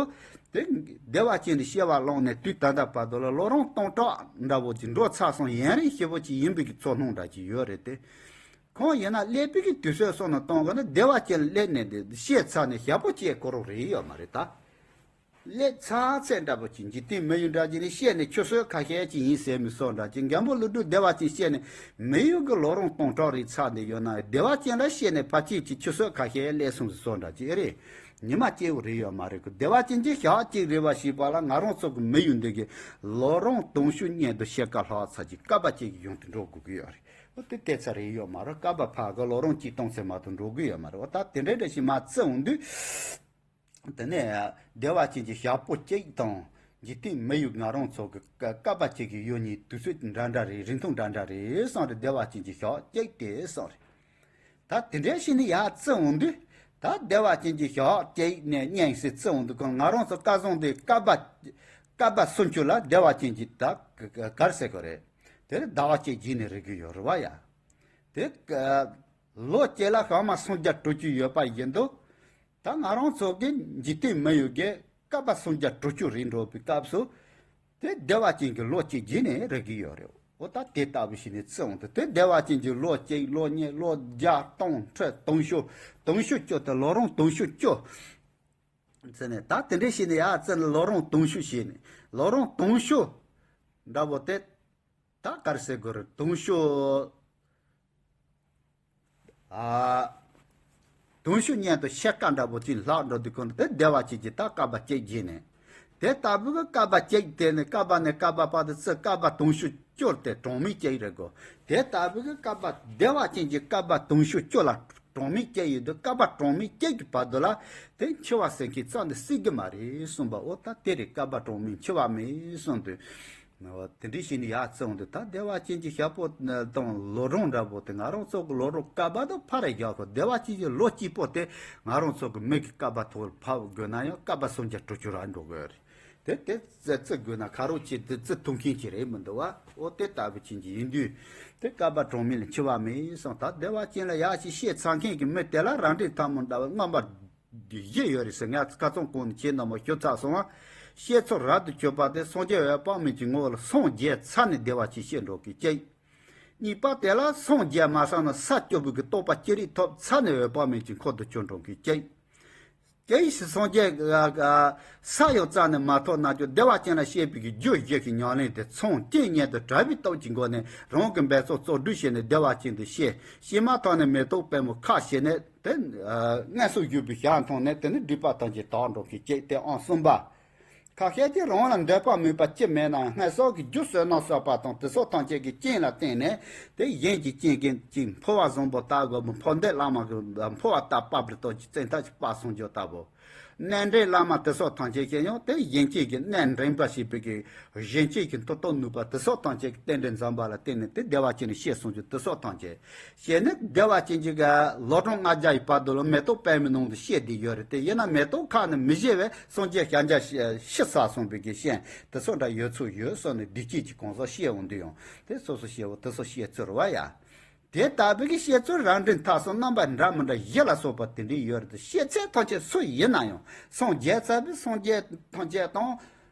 དེ་བདེ་བ་ཅན་དུ་སྐྱེ་བ་བླངས་ནས་དུས་ད་ལྟ་བར་དུ་ལ་ལོ་རིམ་སྟོང་ཕྲག་འདྲ་བོ་ཅིག་འགྲོ་ཚར་སོང་། ཡུན་རིང་ཞེ་པོ་ཅིག་ཡིན་པའི་གི་ཚོར་སྣང་འདྲ་ཅིག་ཡོད་རེད་དེ། ཁོང་ཡིན་ན་སླེབས་པའི་གི་དུས་ཚོད་སོང་ནས་གཏོང་དགོས་ན་བདེ་བ་ཅན་ལ་སླེབས་ནས་དེ་སྐྱེས་ཚར་ནས་ཞག་པོ་གཅིག་འགོར་རོགས་རེད་ཡོད་མ་རེད་ད། སླེབས་ཚར་ཚད་འདྲ་པོ་ཅིག་འཇིག་རྟེན་མི་ཡུལ་འདྲ་ཅིག་ནས་སྐྱེས་ནས་ཆུ་ཚོད་ཁ་ཤས་ཅིག་ཡིན་ཟེར་མི་སོགས་འདྲ་ཅིག་མགོན་པོ་ཀླུ་སྒྲུབ་བདེ་བ་ཅན་སྐྱེས་ནས་མི་ཡུལ་གྱི་ལོ་རིམ་སྟོང་ཕྲག་རེ་ཚར་ནས་ཡོད་ན་བདེ་བ་ཅན་ལ་སྐྱེས་ནས་ཕལ་ཆེར་ཅིག་ཆུ་ཚོད་ཁ་ཤས་སླེབས་སོང་ཟེར་སོགས་འདྲ་ཅིག་ཨེ་རེད། ཉི་མ་སྐྱེས་བོ་རེད་ཡོད་མ་རེད་གི། བདེ་བ་ཅན་གྱི་ཞག་གཅིག་རེད་བ་ཞེས་པ་ལ་ང་རང་ཚོ་གི་མི་ཡུལ་འདི་གི་ལོ་རིམ་དུང་ཕྱུར་གཉིས་དང་ཕྱེད་ཀ་ལྷག་ཙམ་ཅིག་བསྐལ་པ་གཅིག་གི་ཡུན་དུ་འགྲོ་དགོས་ཀྱི་ཡོད་རེད། འོ་དེ་ལྟས་ཚ་རེད་ཡོད་མ་རེད། བསྐལ་པ་ཕ་གི་ལོ་རིམ་གཅིག་སྟོང་ཚད་མ་གཏོགས་འགྲོ་གི་ཡོད་མ་རེད། འོ་ད་དེ་འདྲའི་འདྲ་ཞིག་མ་བརྩི་འོང་དུས། དེ་ནས་བདེ་བ་ཅན་གྱི་ཞག་པོ་གཅིག་དང་འཇིག་རྟེན་མི་ཡུལ་ང་རང་ཚོ་གི་བསྐལ་པ་གཅིག་གི་ཡུལ་གཉིས་དུས་ཚོད་འདྲ་འདྲ་རེད། རིང་ཐུང་འདྲ་འདྲ་རེད་གསུངས་རེད། བདེ་བ་ཅན་གྱི་ཞག་གཅིག་དེ་གསུངས་རེད། ད་དེ་འདྲའི་ཞིག་ནི་ཡར་བརྩི་འོང་དུས་ད་བདེ་བ་ཅན་གྱི་ཞག་གཅིག་ནས་གཉིས་ཟེར་བརྩི་འོང་དུས་ཁོང་ང་རང་ཚོ་བསྐལ་བཟང་དེ་བསྐལ་པ་བསྐལ་པ་སུམ་ཅུ་ལ་བདེ་བ་ཅན་གྱི་ད་ག་རེ་ཟེར་དགོས་རེད། དེ་ནི་ཟླ་བ་གཅིག་བརྗེས་ནས་རེག་གི་ཡོད་རེད་བ་ཡ། དེ་ལོ་གཅིག་ལ་ཞག་མ་སུམ་བརྒྱ་དྲུག་ཅུ་ཡོད་པ་ཡིན་དུས། ད་ང་རང་ཚོ་གི་འཇིག་རྟེན་མི་ཡུལ་གྱི་བསྐལ་པ་སུམ་བརྒྱ་དྲུག་ཅུ་རེ་འགྲོ་བའི་སྐབས་སུ། དེ་བདེ་བ་ཅན་གྱི་ལོ་གཅིག་བརྗེས་ནས་རེག་གི་ཡོད་རེད། འོ་ད་དེ་ལྟ་བུ་ཞིག་ནས་བརྩི་འོང་དུས་དེ་བདེ་བ་ཅན་གྱི་ལོ་གཅིག་ལོ་གཉིས་ལོ་བརྒྱ་སྟོང་ཁྲི་དུང་ཕྱུར་དུང་ཕྱུར་བཅུ་དེ་ལོ་རིམ་དུང་ཕྱུར་བཅུ། བརྩི་ནས་ད་དེ་འདྲའི་ཞིག་ནས་ཡར་བརྩི་ནས་ལོ་རིམ་དུང་ཕྱུར་བྱས་ནས་ལོ་རིམ་དུང་ཕྱུར་འདྲ་བོ་དེ། ད་ག་རེ་ཟེར་དགོས་རེད། དུང་ཕྱུར། ཨ། དུང་ཕྱུར་གཉིས་དང་ཕྱེད་ཀ་འདྲ་པོ་ཅིག་ལྷག་འགྲོ་དུས་ཁོ་ན་དེ་བདེ་བ་ཅན་གྱི་ད་བསྐལ་པ་གཅིག་བརྗེས་ནས། དེ་ལྟ་བུ་གི་བསྐལ་པ་གཅིག་དེ་ནི་བསྐལ་པ་ནས་བསྐལ་པ་བར་དུ་བརྩི་བསྐལ་པ་དུང་ཕྱུར་བཅུ་དེ་གྲངས་མེད་གཅིག་རེད་གོ། དེ་ལྟ་བུ་གི་བསྐལ་པ་བདེ་བ་ཅན་གྱི་བསྐལ་པ་དུང་ཕྱུར་བཅུ་ལ་གྲངས་མེད་གཅིག་ཡོད་དུས་བསྐལ་པ་གྲངས་མེད་གཅིག་གི་བར་དུ་ལ་དེ་འཆི་བ་ཟེར་མཁན་རྩ་ནས་སྲིད་ཀྱི་མ་རེད་གསུངས་པ། འོ་ད་དེ་རེད། བསྐལ་པ་གྲངས་མེད་འཆི་བ་མེད་གསུངས་དུས། འོ་དེ་འདྲའི་ཞིག་ནི་ཡར་བརྩི་འོང་དུས་ད་བདེ་བ་ཅན་གྱི་ཞག་པོ་དང་ལོ་གྲངས་འདྲ་པོ་དེ་ང་རང་ཚོ་གི་ལོ་རབས་བསྐལ་པ་དང་ཕར་རེ་བཞག་གོ། བདེ་བ་ཅན་གྱི་ལོ་གཅིག་པོ་དེ་ང་རང་ཚོ་གི་མི་གི་བསྐལ་པ་ཐོག་ལ་ཕབ་དགོས་ན་ཡང་བསྐལ་པ་སུམ་བརྒྱ་དྲུག་ཅུ་རེ་འགྲོ་དགོས་རེད། དེ་དེ་རྩི་རྩི་དགོས་ན་ཁ་རོག་ཅིག་དེ་རྩི་ཐུབ་མཁན་ཅིག་རེད་མི་འདུག་བ། འོ་དེ་ལྟ་བུ་ཅན་གྱི་ཡིན་དུས་དེ་བསྐལ་པ་གྲངས་མེད་ལ་འཆི་བ་མེད་གསུངས། ད་བདེ་བ་ཅན་ལ་ཡར་ཞིག་སྐྱེས་ཚར་མཁན་གྱི་མི་དེ་ལ་རབ་འབྲིང་ཐལ་མོ་འདྲ་བ་མངོན་པར་བཞི་ཡོད་རེད་ཟེར། ངས་ཁ་སང་གོང་ནས་ཁྱེད་རྣམས་ཞུ་ཚར་སོང་བ། སྐྱེས་ཚུལ་རབ་ཏུ་གྱུར་པ་དེ་སངས་རྒྱས་འོད་དཔག་མེད་ཀྱི་ངོ་བོ་ལ་སངས་རྒྱས་ཚར་ནས་བདེ་བ་ཅན་སྐྱེས་འགྲོ་མཁན་གཅིག་གཉིས་པ་དེ་ལ་སངས་རྒྱས་མ་ཚར་ན་ས་བཅུ་པའི་གི་རྟོགས་པ་ཅི་རིགས་ཐོབ་ཚར་ནས་འོད་དཔག་མེད་ཀྱི་འཁོར་དུ་གྱུར་འགྲོ་མཁན་གཅིག་གཅིག་སངས་རྒྱས་ས་ཡང་རྩ་ནས་མ་ཐོབ་ན་ཀྱང་བདེ་བ་ཅན་ལ་སྐྱེས་པའི་གི་རྒྱུ་བཞི་གི་ཉམས་ལེན་དེ་ཚང་རྐྱེན་སྔོན་དུ་གྲགས་པའི་སྟོབས་ཀྱི་སྒོ་ནས་རང་གི་འབད་རྩོལ་རྩོལ་སྒྲུབ་བྱས་ནས་བདེ་བ་ཅན་དུ་སྐྱེས། སྐྱེས་མ་ཐག་ནས་མེ་ཏོག་པད་མོ་ཁ་བྱས་ནས། དེ་ཨ་མངོན་སུམ་བཞུགས་པའི་ཞལ་མཐོང་ནས་དེ་ནི་སྒྲིབ་པ་ཐམས་ཅད་དག་འགྲོ་མཁན་གཅིག་དེ་ཨང་གསུམ་པ། ཁ་ཤས་ཀྱིས་རང་ལ་འདོད་པ་མེད་པ་ཅི་མེད་ནའང་སྔར་སྲོལ་གྱི་རྒྱུ་བསོད་ནམས་བསགས་པ་དང་དེ་སོགས་ཐམས་ཅད་ཀྱི་རྐྱེན་ལ་བརྟེན་ནས་དེ་གཞན་གྱི་རྐྱེན་གྱིས་ཅིག་འཕོ་བ་བཟང་པོ་བཏབ་དགོས་པ། འཕོ་འདོད་བླ་མ་གིས་འཕོ་བ་བཏབ་པ་པར་ཏོག་ཅིག་བཙན་ཐབས་ཀྱིས་སྤར་སོང་རྒྱུ་ལྟ་བུ། གནས་འདྲེན་བླ་མ་དེ་སོགས་ཐམས་ཅད་ཀྱིས་ཡང་དེ་གཞན་གཅེས་ཀྱི་གནས་འདྲེན་པ་ཞེས་པའི་གི་གཞན་གཅེས་ཀྱི་མཐུ་སྟོབས་ནུས་པ་དེ་སོགས་ཐམས་ཅད་ཀྱི་རྟེན་འབྲེལ་འཛིན་པ་ལ་བརྟེན་ནས་དེ་བདེ་བ་ཅན་ནི་ཤེས་གསུངས་རྒྱུ་དེ་སོགས་ཐམས་ཅད་བཤད་ནས་བདེ་བ་ཅན་གྱི་ག་ལོ་གྲངས་ལྔ་བརྒྱ་ཡི་བར་དུ་ལ་མེ་ཏོག་པདྨའི་ནང་དུ་བཤད་བསྡད་ཡོད་རེད། དེ་ཡིན་ན་མེ་ཏོག་ཁ་ནས་མི་བཞེས་པའི་སངས་རྒྱས་ཤཱཀྱ་ཤི་ས་གསུངས་པའི་གི་ཤན་དེ་སོགས་འདྲ་ཡོད་ཚུལ་ཡོད་སོགས་ནས་བདེ་སྐྱིད་ཀྱི་གང་ཟག་བཤད་འོང་དུས་ཡང་དེ་སོ་སོ་བཤད་འོ་དེ་སོགས་བཤད་ཚུལ་བ་ཡ། དེ་ལྟ་བུའི་གི་བཤད་ཚུལ་རང་འགྲེལ་མཐའ་སོགས་རྣམ་པ་འདྲ་མི་འདྲ་བཞི་ལ་སོགས་པ་དེ་འདྲའི་ཡོད་རེད། དེ་བཤད་ཚད་ཐམས་ཅད་སུ་ཡིན་ན་ཡང་སངས་རྒྱས་ཚར་བའི་སངས་རྒྱས་ཐམས་ཅད་དང་།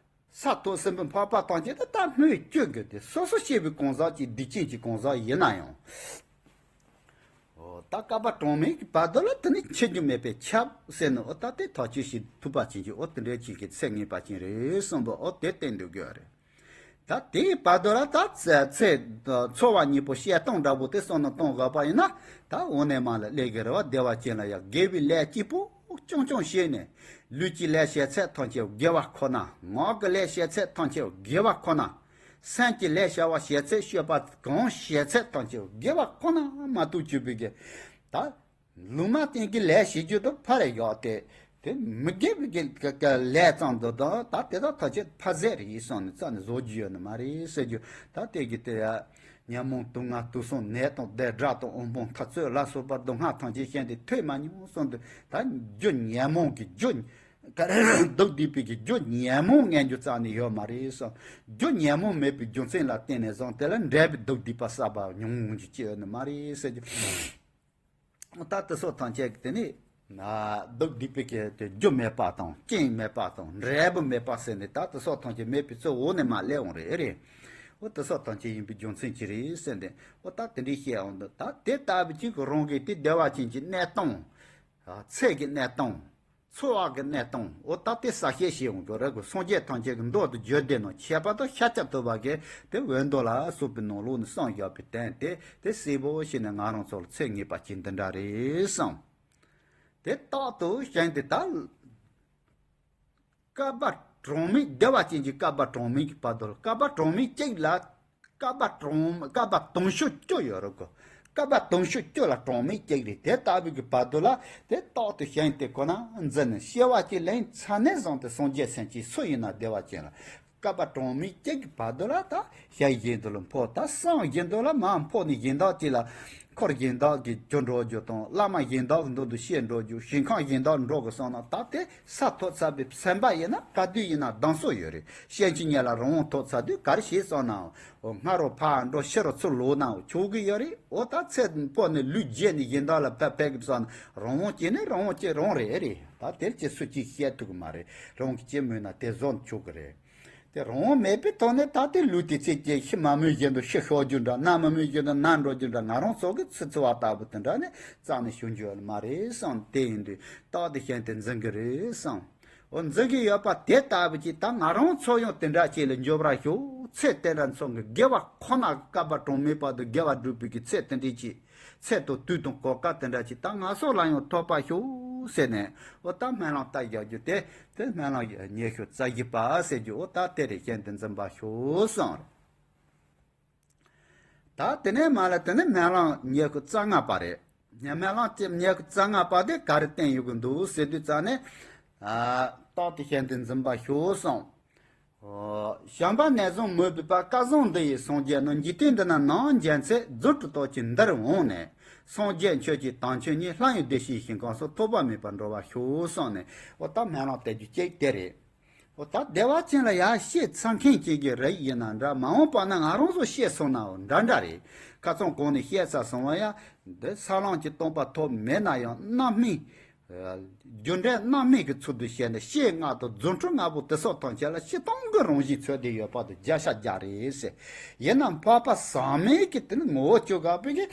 ས་ཐོབ་ཟིན་པའི་འཕགས་པ་ཐམས་ཅད་དེ་ད་སྨོས་སྐྱོན་གྱི་དེ་སོ་སོ་སྐྱེ་བོའི་གང་ཟག་ཅིག་སྡིག་ཅན་གྱི་གང་ཟག་ཡིན་ན་ཡང་། འོ་ད་བསྐལ་པ་གྲངས་མེད་ཀྱི་བར་དུ་ལ་དེ་ནི་འཆི་རྒྱུ་མེད་པས་ཁྱབ་ཟེར་ནས། འོ་ད་དེ་ཐག་གཅོད་བྱེད་ཐུབ་པ་ཅན་གྱི་འོ་དེ་འདྲའི་ཅིག་གི་ཚད་ངེས་པ་ཅན་རེད་གསུངས་པ་འོ་དེ་བསྟན་འདུག་གི་རེད། ད་དེའི་བར་དུ་ལ་ད་ཚེ་ཚེ་འཚོ་བ་གཉིས་པོ་བཤད་སྟངས་འདྲ་པོ་དེ་སོང་ན་གཏོང་དགོས་པ་ཡིན་ན། ད་འོ་ནས་མ་ལ་ལས་ཀྱི་རེ་བ་བདེ་བ་ཅན་ལ་ཡང་དགེ་བའི་ལས་གཅིག་པོ་རྐྱང་རྐྱང་བྱས་ནས། ལུས་ཀྱི་ལས་བྱེད་ཚད་ཐམས་ཅད་དགེ་བ་ཁོ་ན། ངག་གི་ལས་བྱེད་ཚད་ཐམས་ཅད་དགེ་བ་ཁོ་ན། སེམས་ཀྱི་ལས་བྱ་བ་བྱེད་ཚད་སྤྱོད་པ་གང་བྱེད་ཚད་ཐམས་ཅད་དགེ་བ་ཁོ་ན་མ་གཏོགས་གྱུར་པའི་གི་ད། ལུང་མ་བསྟན་གྱི་ལས་བྱེད་རྒྱུ་དང་ཕར་ཡོད་དེ། དེ་མི་དགེ་བའི་གི་གི་གི་ལས་ཙམ་དུ་དང་ད་དེ་དག་ཐམས་ཅད་ཕ་ཟད་རེད་གསུངས་ནས་རྩ་ནས་བཟོ་རྒྱུ་ཡོད་ནི་མ་རེད་ཟེར་རྒྱུ། ད་དེ་གི་དེ་ཡ་ཉོན་མོངས་དུག་ལྔ་དུག་གསུམ་ནད་དང་བདེ་དགྲ་དང་དབུལ་ཕོངས་འཐབ་རྩོད་ལ་སོགས་པ་སྡུག་བསྔལ་ཐམས་ཅད་གཞན་དེ་ཐོས་མ་མྱོང་གསུངས་ཏེ། ད་རྒྱུ་ཉོན་མོངས་ཀྱི་རྒྱུ་ག་རེ་སྡུག་བསྡུས་པའི་གི་རྒྱུ་ཉོན་མོངས་ངན་རྒྱུ་རྩ་ནས་ཡོད་མ་རེད་གསུངས། རྒྱུ་ཉོན་མོངས་མེད་པའི་རྒྱུ་མཚན་ལ་བརྟེན་ནས་བཟུང་དེ་ལ་འབྲས་བུ་སྡུག་བསྡུས་པ་བསགས་པ་མྱོང་རྒྱུ་ཅི་ཡོད་ནི་མ་རེད་ཟེར་རྒྱུ། ད་དེ་སོགས་ཐམས་ཅད་ཀྱི་དེ་ནི་སྡུག་བསྡུས་པའི་གི་དེ་རྒྱུ་མེད་པ་དང་རྐྱེན་མེད་པ་དང་འབྲས་བུ་མེད་པ་ཟེར་ནས། ད་དེ་སོགས་ཐམས་ཅད་མེད་པའི་ཚུལ་འོ་ནས་མ་སླེབས་འོང་རེད་རེད། འོ་དེ་སོགས་ཐམས་ཅད་ཡིན་པའི་རྒྱུ་མཚན་ཅི་རེད་ཟེར་ནས། འོ་ད་དེ་འདྲའི་བཤད་འོང་དུས་ད་དེ་ལྟ་བུ་ཅིག་གི་རང་གི་དེ་བདེ་བ་ཅན་གྱི་གནས་སྟངས། ཚེ་གི་གནས་སྟངས། འཚོ་བ་གི་གནས་སྟངས། འོ་ད་དེ་གསལ་བཤད་བྱེད་འོང་རྒྱུ་རེད་གོ། སངས་རྒྱས་ཐམས་ཅད་ཀྱི་མདོ་དང་རྒྱུད་སྡེ་ནང་ཁྱད་པར་དུ་ཤཱཀྱ་ཐུབ་པ་གིས་དེ་འོད་མདོ་ལ་སོགས་པའི་ནང་ལོགས་ནས་གསུངས་བཞག་པའི་དོན་དེ་དེ་གསལ་པོ་བྱས་ནས་ང་རང་ཚོ་ལ་ཚད་ངེས་པ་ཅན་འདི་འདྲ་རེད་གསུངས། དེ་རྟག་ཏུ་བཞིན་དེ་ད་བསྐལ་པ་གྲངས་མེད་བདེ་བ་ཅན་གྱི་བསྐལ་པ་གྲངས་མེད་ཀྱི་བར་དུ་ལ། བསྐལ་པ་གྲངས་མེད་གཅིག་ལ་བསྐལ་པ་གྲངས་བསྐལ་པ་དུང་ཕྱུར་བཅུ་ཡོད་རེད་གོ། བསྐལ་པ་དུང་ཕྱུར་བཅུ་ལ་གྲངས་མེད་གཅིག་རེད། དེ་ལྟ་བུའི་གི་བར་དུ་ལ་དེ་རྟག་ཏུ་བཞིན་དེ་ཁོ་ན་འཛིན་ནས་སྐྱེ་བ་གཅིག་ལེན་ཚར་ནས་བཟུང་སྟེ་སངས་རྒྱས་སེམས་ཅན་སུ་ཡིན་ན་བདེ་བ་ཅན་ལ་བསྐལ་པ་གྲངས་མེད་གཅིག་གི་བར་དུ་ལ་ད་བཞིན་བཞིན་དུ་ལ་འཕོ། ད་སངས་བཞིན་དུ་ལ་མར་འཕོ་ནས་གཞན་དག་ཅིག་ལ་འཁོར་གཞན་དག་གི་རྒྱུ་འགྲོ་རྒྱུ་དང་བླ་མ་གཞན་དག་གི་མདུན་དུ་བཤད་འགྲོ་རྒྱུ། ཞིང་ཁམས་གཞན་དག་འགྲོ་དགོས་སོང་ན་ད་དེ་ས་ཐོབ་ཚར་བའི་སེམས་པ་ཡིན་ན་ག་དུས་ཡིན་ན་སྡང་ཟུག་ཡོད་རེད། ཤན་གཅིག་ཉལ་ལ་རང་དབང་ཐོབ་ཚར་དུས་ག་རེ་བྱེད་སོང་ན། འོ་སྔ་རུ་ཕར་འགྲོ་ཕྱི་རུ་ཚུར་ལོག་ན་ཆོག་གི་ཡོད་རེད། འོ་ད་ཚེ་འཕོ་ནས་ལུས་བརྗེས་ནས་གཞན་དག་ལ་ཕར་ཕེབས་དགོས་སོང་ན་རང་དབང་སྐྱེས་ནས་རང་དབང་སྐྱེས་རང་རེད་རེད། ད་དེར་ཅི་སུ་གཅིག་བཤད་ཐུབ་ཀྱི་མ་རེད། རང་གིས་ཅི་མོས་ན་དེ་བཟོ་ཆོག་གི་རེད། དེ་རང་དབང་མེད་པའི་ཐོག་ནས་ད་དེ་ལུས་དེ་ཚེ་སྐྱེ་ཤི་མ་མོས་བཞིན་དུ་ཤི་ཤོར་རྒྱུ་འདྲ། ན་མ་མོས་བཞིན་དུ་ན་འགྲོ་རྒྱུ་འདྲ། ང་རང་ཚོ་གི་ཚེ་འཚོ་བ་ལྟ་བུ་དེ་འདྲ་ནི་རྩ་ནས་ཤོར་རྒྱུ་ཡོད་མ་རེད་བསམ། དེ་ཡིན་དུས་རྟག་ཏུ་བཞིན་དེ་འཛིན་གི་རེད་བསམ། འོ་འཛིན་གི་ཡོད་པ་དེ་ལྟ་བུ་ཅིག་ད་ང་རང་ཚོ་ཡང་དེ་འདྲ་ཅིག་ལ་འགྱུར་བར་ཤོག། ཚེ་དེ་འདྲ་ཚོ་གི་དགེ་བ་ཁོ་ན་བསྐལ་པ་གྲངས་མེད་བར་དུ་དགེ་བ་བསྒྲུབས་པའི་གི་ཚེ་དེ་འདྲ་ཅིག་ཚེ་དང་དུས་དང་གོ་སྐབས་དེ་འདྲ་ཅིག་ད་ང་ཚོ་ལ་ཡང་ཐོབ་པར་ཤོག་ཟེར་ནས། འོ་ད་སྨོན་ལམ་བཏབ་བཞག་རྒྱུ་དེ། དེ་སྨོན་ལམ་ཉི་ཤུ་རྩ་བཞི་པ་ཟེར་རྒྱུ། འོ་ད་དེ་རེད། བཞིན་དེ་འཛིན་པར་ཤོག་གསུངས་རེད། ད་དེ་ནས་མ་ལ་དེ་ནས་སྨོན་ལམ་ཉི་ཤུ་རྩ་ལྔ་པ་རེད། སྨོན་ལམ་ཉི་ཤུ་རྩ་ལྔ་པ་དེ་ག་རེ་བསྟན་ཡོད་གི་འདུག་ཟེར་དུས་ཙང་ནས། ཨ་རྟག་ཏུ་བཞིན་དེ་འཛིན་པར་ཤོག་གསུངས། བྱམས་པ་ནས་བཟུང་མོས་པའི་བར། སྐལ་བཟང་འདི་ཡི་སངས་རྒྱས་རྣམས། འཇིག་རྟེན་འདི་ན་ནམ་མཇལ་ཚེ། རྫུ་འཕྲུལ་སྟོབས་ཀྱིས་འདིར་འོངས་ནས། སངས་རྒྱས་མཆོད་ཅིང་དམ་ཆོས་ཉིད། ལྷ་ཡི་བདེ་གཤེགས་ཞིང་ཁམས་སུ། ཐོབ་པ་མེད་པར་འགྲོ་བར་ཤོག་གསུངས་ནས། འོ་ད་སྨོན་ལམ་བཏབ་རྒྱུ་གཅིག་དེ་རེད། འོ་ད་བདེ་བ་ཅན་ལ་ཡར་བཤད་ཚར་མཁན་ཅིག་གི་རིགས་ཡིན་ན་འདྲ། མ་འོངས་པ་ན་ང་རང་ཚོ་བཤད་སོང་ནའང་འདྲ་འདྲ་རེད། ཁ་སང་གོང་ནས་བཤད་ཚར་སོང་བ་ཡ། འདི་ས་ལམ་གྱི་སྟོང་པ་ཐོབ་མེད་ན་ཡང་རྣམ་སྨིན། རྒྱུ་འབྲས་རྣམ་སྨིན་གྱི་ཚུལ་དུ་བཤད་ནས་ཤེས་ལྔ་དང་རྫུ་འཕྲུལ་ལྔ་པོ་དེ་སོགས་ཐམས་ཅད་ལ་སྤྱིར་བཏང་གི་རང་བཞིན་ཚོད་བསྡད་ཡོད་པ་དང་བརྒྱ་ཆ་བརྒྱ་རེད་ཟེར། ཡིན་ནའང་འཕགས་པ་ཟག་མེད་ཀྱི་དེ་ནི་ངོ་བོ་བཅུ་དགག་པའི་གི་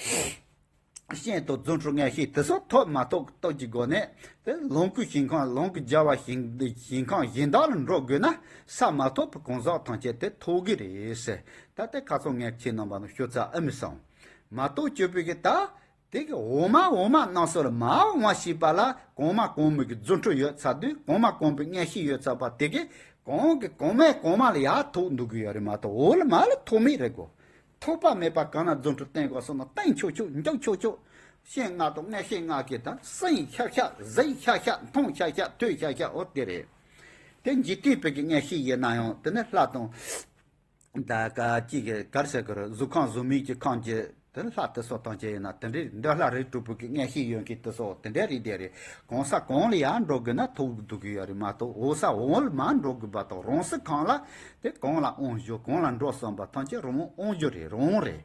ཤེས་དང་རྫུ་འཕྲུལ་མངོན་ཤེས་དེ་སོགས་ཐོབ་མ་ཐོབ་ཀྱི་སྟོབས་ཀྱི་སྒོ་ནས་དེ་ལོངས་སྐུའི་ཞིང་ཁམས་ལོངས་སྐུ་རྒྱལ་བ་ཞིང་ཞིང་ཁམས་གཞན་དག་ལ་འགྲོ་དགོས་ན་ས་མ་ཐོབ་པའི་གང་ཟག་ཐམས་ཅད་དེ་ཐོབ་གི་རེད་ཟེར། ད་དེ་ཁ་སང་ངས་ཁྱེད་རྣམ་པ་ལ་ཞུ་ཚར་ཨ་མི་སོང་། མ་གཏོགས་བཅོས་པའི་གི་ད། དེ་གི་འོག་མ་འོག་མ་རྣམས་སུ་ལ་མར་འོང་བ་ཞེས་པ་ལ་གོང་མ་གོང་མའི་གི་རྫུ་འཕྲུལ་ཡོད་ཚར་དུས་གོང་མ་གོང་མའི་མངོན་ཤེས་ཡོད་ཚར་བ་དེ་གི་གོང་གི་གོང་མའི་གོང་མ་ལ་ཡར་ཐུག་འདུག་གི་ཡོད་རེད་མ་གཏོགས་འོག་ལ་མར་ལ་ཐུག་མེད་རེད་གོ། ཐུག་པ་མེད་པ་གང་ན་རྫུ་འཕྲུལ་བསྟན་དགོས་སོང་ན་བསྟན་ཆོག་ཆོག་འཇོག་ཆོག་ཆོག་ཤིང་ལྔ་དང་མངོན་ཤེས་ལྔ་གི་ད་སེམས་ཤ་ཤ་གཟུགས་ཤ་ཤ་མཐོང་ཤ་ཤ་ཐོས་ཤ་ཤ་འོ་དེ་རེད། དེ་འཇིག་རྟེན་པའི་གི་མངོན་ཤེས་ཡིན་ན་ཡང་དེ་ནི་ལྷ་དང་། ད་ག་ཅིག་གི་གར་ཟེར་གི་རེད། གཟུགས་ཁམས་གཟུགས་མེད་ཀྱི་ཁམས་ཀྱི་དེ་ལྷ་དེ་ཚོ་ཐམས་ཅད་ཡིན་ན་དེ་འདྲའི་འདོད་ལྷ་རིགས་དྲུག་པོ་གི་མངོན་ཤེས་ཡོད་མཁན་དེ་ཚོ་དེ་འདྲའི་རིགས་དེ་རེད། གང་ས་གང་ལ་ཡང་འགྲོ་དགོས་ན་ཐུག་འདུག་གི་ཡོད་རེད་མ་གཏོགས་འོ་ས་འོང་ལ་མ་འགྲོ་དགོས་པ་དང་རང་སེམས་གང་ལ་དེ་གང་ལ་དབང་བཞུགས་གང་ལ་འགྲོ་བསམ་པ་ཐམས་ཅད་རང་དབང་བཞུགས་རེད་རང་རེད།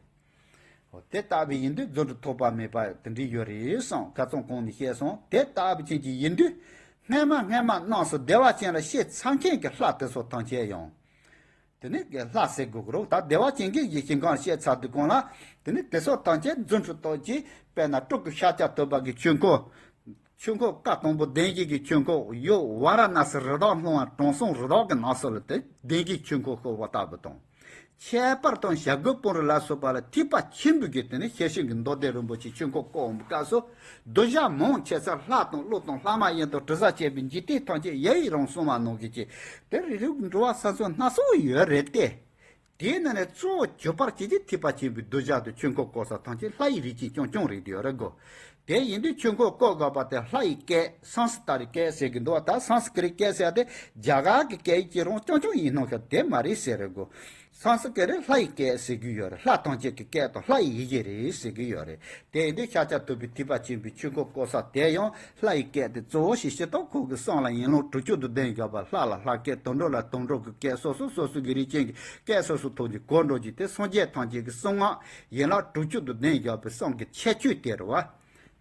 འོ་དེ་ལྟ་བུ་ཡིན་དུས་རྫུ་འཕྲུལ་ཐོགས་པ་མེད་པ་དེ་འདྲ་ཡོད་རེད་བསམ། ཁ་སང་གོང་ནས་བཤད་སོང་། དེ་ལྟ་བུ་ཅན་གྱི་ཡིན་དུས་སྔན་མ་སྔན་མ་རྣམས་སུ་བདེ་བ་ཅན་ལ་སྐྱེས་ཚར་མཁན་གྱི་ལྷ་དེ་ཚོ་ཐམས་ཅད་ཡང་། དེ་ནི་ལྷ་ཟེར་དགོས་ཀྱི་རེད། ད་བདེ་བ་ཅན་གྱི་ཡེ་ཤེས་གང་སྐྱེས་ཚར་དུས་གང་ལ་དེ་ནི་དེ་ཚོ་ཐམས་ཅད་རྫུ་འཕྲུལ་ཐོགས་ཀྱིས་དཔེར་ན་སྤྲུལ་སྐུ་ཤཱཀྱ་ཐུབ་པ་གི་ཆོས་འཁོར། ཆོས་འཁོར་བཀའ་དང་པོ་བདེན་བཞི་གི་ཆོས་འཁོར་ཡུལ་ཝཱ་ར་ཎཱ་སི་རི་དྭགས་སློང་བ་དྲང་སྲོང་རི་དྭགས་ཀྱི་ནགས་ཚལ་ལ་དེ་བདེན་བཞིའི་ཆོས་འཁོར་བསྐོར་བ་ལྟ་བུ་དང་། ཁྱད་པར་དུ་བྱ་རྒོད་དཔོན་རིགས་ལ་སོགས་པ་ལ་ཐེག་པ་ཆེན་པོའི་གི་དེ་ནི་ཤེར་ཕྱིན་གྱི་མདོ་སྡེ་རིན་པོ་ཆེ་ཆོས་འཁོར་བསྐོར་འོང་བའི་སྐབས་སུ་གདུལ་བྱ་མང་ཆེ་ས་ལྷ་དང་ཀླུ་དང་ལྷ་མ་ཡིན་དང་དྲི་ཟ་བཅས་པའི་འཇིག་རྟེན་ཐམས་ཅད་ཡ་ཡི་རང་གསུང་བ་ནང་གི་ཅིག་དེ་རིགས་རུས་འགྲོ་བ་སེམས་ཅན་སྣ་ཚོགས་ཡོད་རེད་དེ། དེའི་ནང་ནས་གཙོ་བོ་གྱུར་པར་བྱེད་ཀྱི་ཐེག་པ་ཆེན་པོའི་གདུལ་བྱ་དང་ཆོས་འཁོར་བསྐོར་ས་ཐམས་ཅད་ལྷ་ཡི་རིགས་ཅན་རྐྱང་རྐྱང་རེད་དེ་ཡོད་རེད་གོ། དེ་ཡིན་དུས་ཆོས་འཁོར་བསྐོར་དགོས་པ་དེ་ལྷ་ཡི་སྐད་སཾ་སྐྲྀ་ཏ་རའི་སྐད་ཟེར་གྱི་འདུག་བ། ད་སཾ་སྐྲྀ་ཏ་རའི་སྐད་ཟེར་ཡ་དེ་རྒྱ་གར་གྱི་སྐད་ཡིག་ཅིག་རང་རྐྱང་རྐྱང་ཡིན་སྣང་ཤག་དེ་མ་རེད་ཟེར་རེད་གོ། སཾ་སྐྲྀ་ཏ་ར་ལྷ་ཡི་སྐད་ཟེར་གྱི་ཡོད་རེད། ལྷ་ཐམས་ཅད་ཀྱི་སྐད་དང་ལྷ་ཡི་ཡི་གེ་རེད་ཟེར་གྱི་ཡོད་རེད། དེ་ཡིན་དུས་ཤཱཀྱ་ཐུབ་པའི་ཐེག་པ་ཆེན་པོའི་ཆོས་འཁོར་བསྐོར་ས་དེ་ཡང་ལྷ་ཡི་སྐད་དེ་གཙོ་བོ་ཞིག་ཤེས་རྟོགས་ཁོ་གི་སེམས་ལ་ཡིན་ལུགས་དྲུག་ཅུ་དང་ལྡན་ཡོད་པ། ལྷ་ལ་ལྷ་སྐད། དུད་འགྲོ་ལ་དུད་འགྲོ་གི་སྐད། སོ་སོ་སོ་སོ་གི་རིགས་ཅན་གྱི་སྐད་སོ་སོ་ཐོག་ནས་གོ་འགྲོ་རྒྱུ་དེ་སངས་རྒྱས་ཐམས་ཅད་ཀྱི་གསང་སྔགས་ཡན་ལག་དྲུག་ཅུ་དང་ལྡན་ཡོད་པའི་སེམས་ཀྱི་ཁྱད་ཆོས་དེ་རེད་བ།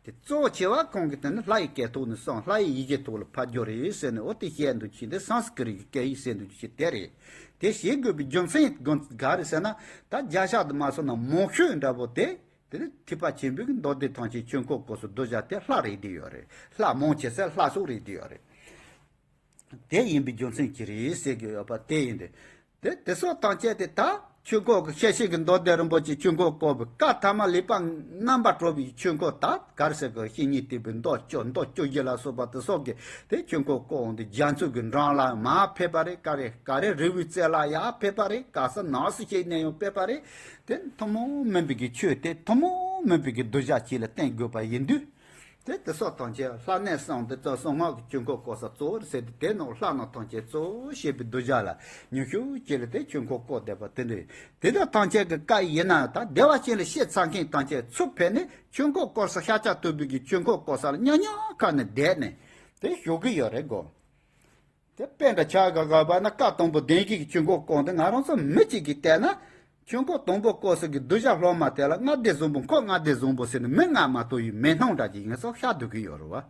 དེ་གཙོ་བོ་ཆེ་བ་ཁོང་གིས་དེ་ནི་ལྷ་ཡི་སྐད་ཐོག་ནས་སེམས་ལྷ་ཡི་ཡི་གེ་ཐོག་ལ་ཕབ་རྒྱུ་རེད་ཟེར་ནས་འོ་དེ་བཤད་འདུག་ཅིང་དེ་སཾ་སྐྲྀ་ཏ་རའི་སྐད་ཡིག་ཟེར་འདུག་ཅིང་དེ་རེད། དེ་བྱེད་དགོས་པའི་རྒྱུ་མཚན་ག་རེ་ཟེར་ན། ད་རྒྱ་ཤག་ཏུ་མ་སོང་ན་མང་ཤོས་འདྲ་པོ་དེ། དེ་ནི་ཐེག་པ་ཆེན་པོའི་མདོ་སྡེ་ཐམས་ཅད་ཆོས་འཁོར་བསྐོར་སའི་གདུལ་བྱ་དེ་ལྷ་རེད་བསྡད་ཡོད་རེད། ལྷ་མང་ཆེ་ས་ལྷ་ཚོགས་རེད་བསྡད་ཡོད་རེད། དེ་ཡིན་པའི་རྒྱུ་མཚན་གྱིས་རེད་ཟེར་གྱི་ཡོད་པ་དེ་ཡིན་ཏེ། དེ་དེ་སོགས་ཐམས་ཅད་དེ་ད་ཆོས་འཁོར་གྱི་ཤེར་ཕྱིན་གྱི་མདོ་སྡེ་རིན་པོ་ཆེ་ཆོས་འཁོར་བསྐོར་བའི་བཀའ་ཐ་མ་ལེགས་པར་རྣམ་པར་གྲོལ་བའི་ཆོས་འཁོར། ད་ག་རེ་ཟེར་གི་བཤེས་གཉེན་བསྟེན་པའི་མདོ་བཅུ་མདོ་བཅུ་བཞི་ལ་སོགས་པ་དེ་སོགས་ཀྱི་དེ་ཆོས་འཁོར་བསྐོར་འོང་དུས་རྒྱ་མཚོ་གི་འགྲམ་ལ་མར་ཕེབས་པ་རེད། ག་རེ་ག་རེ་རི་བོའི་རྩེ་ལ་ཡར་ཕེབས་པ་རེད། ག་ས་ནགས་སུ་སྐྱེས་ནས་ཡང་ཕེབས་པ་རེད། དེ་ཐུན་མོང་མིན་པའི་གི་ཆོས་དེ་ཐུན་མོང་མིན་པའི་གི་གདུལ་བྱ་ཅིག་ལ་བསྟན་དགོས་པ་ཡིན་དུས། དེ་དེ་སོགས་ཐམས་ཅད་ལྷ་གནས་གསུམ་དེ་ཚོ་གསང་སྔགས་ཀྱི་ཆོས་འཁོར་བསྐོར་ས་གཙོ་བོར་ཟེར་ཏེ། དེ་ནང་ལྷ་རྣམས་ཐམས་ཅད་གཙོ་བོ་བྱས་པའི་གདུལ་བྱ་ལ་ཉུང་ཤོས་ཅིག་ལ་དེ་ཆོས་འཁོར་བསྐོར་བསྡད་པ་དེ་འདྲ་ཡིན། དེ་དག་ཐམས་ཅད་ཀྱི་བཀའ་ཡིན་ན་ད་བདེ་བ་ཅན་ལ་སྐྱེས་ཚར་མཁན་ཐམས་ཅད་ཚུར་ཕེབས་ནས་ཆོས་འཁོར་བསྐོར་ས་ཤཱཀྱ་ཐུབ་པའི་གི་ཆོས་འཁོར་བསྐོར་ས་ལ་མཉམ་མཉམ་ཁ་ནས་བསྡད་ནས་དེ་བཞུགས་ཀྱི་ཡོད་རེད་གོ། དེ་དཔེ་འདྲ་ཆགས་དགོས་པ་ན་བཀའ་དང་པོ་བདེན་བཞི་གི་ཆོས་འཁོར་བསྐོར་འདི་ང་རང་ཚོ་མི་གཅིག་གིས་བལྟས་ན། ཆོས་འཁོར་དང་པོ་བསྐོར་ས་གི་གདུལ་བྱ་སློབ་མ་དེ་ལ་ལྔ་སྡེ་བཟང་པོ་འཁོར་ལྔ་སྡེ་བཟང་པོ་ཟེར་ནས་མི་ལྔ་མ་གཏོགས་ཡོད་མེད་སྣང་འདྲ་ཅིག་ངེད་ཚོ་ཤར་སྡོད་ཀྱི་ཡོད་རེད་བ།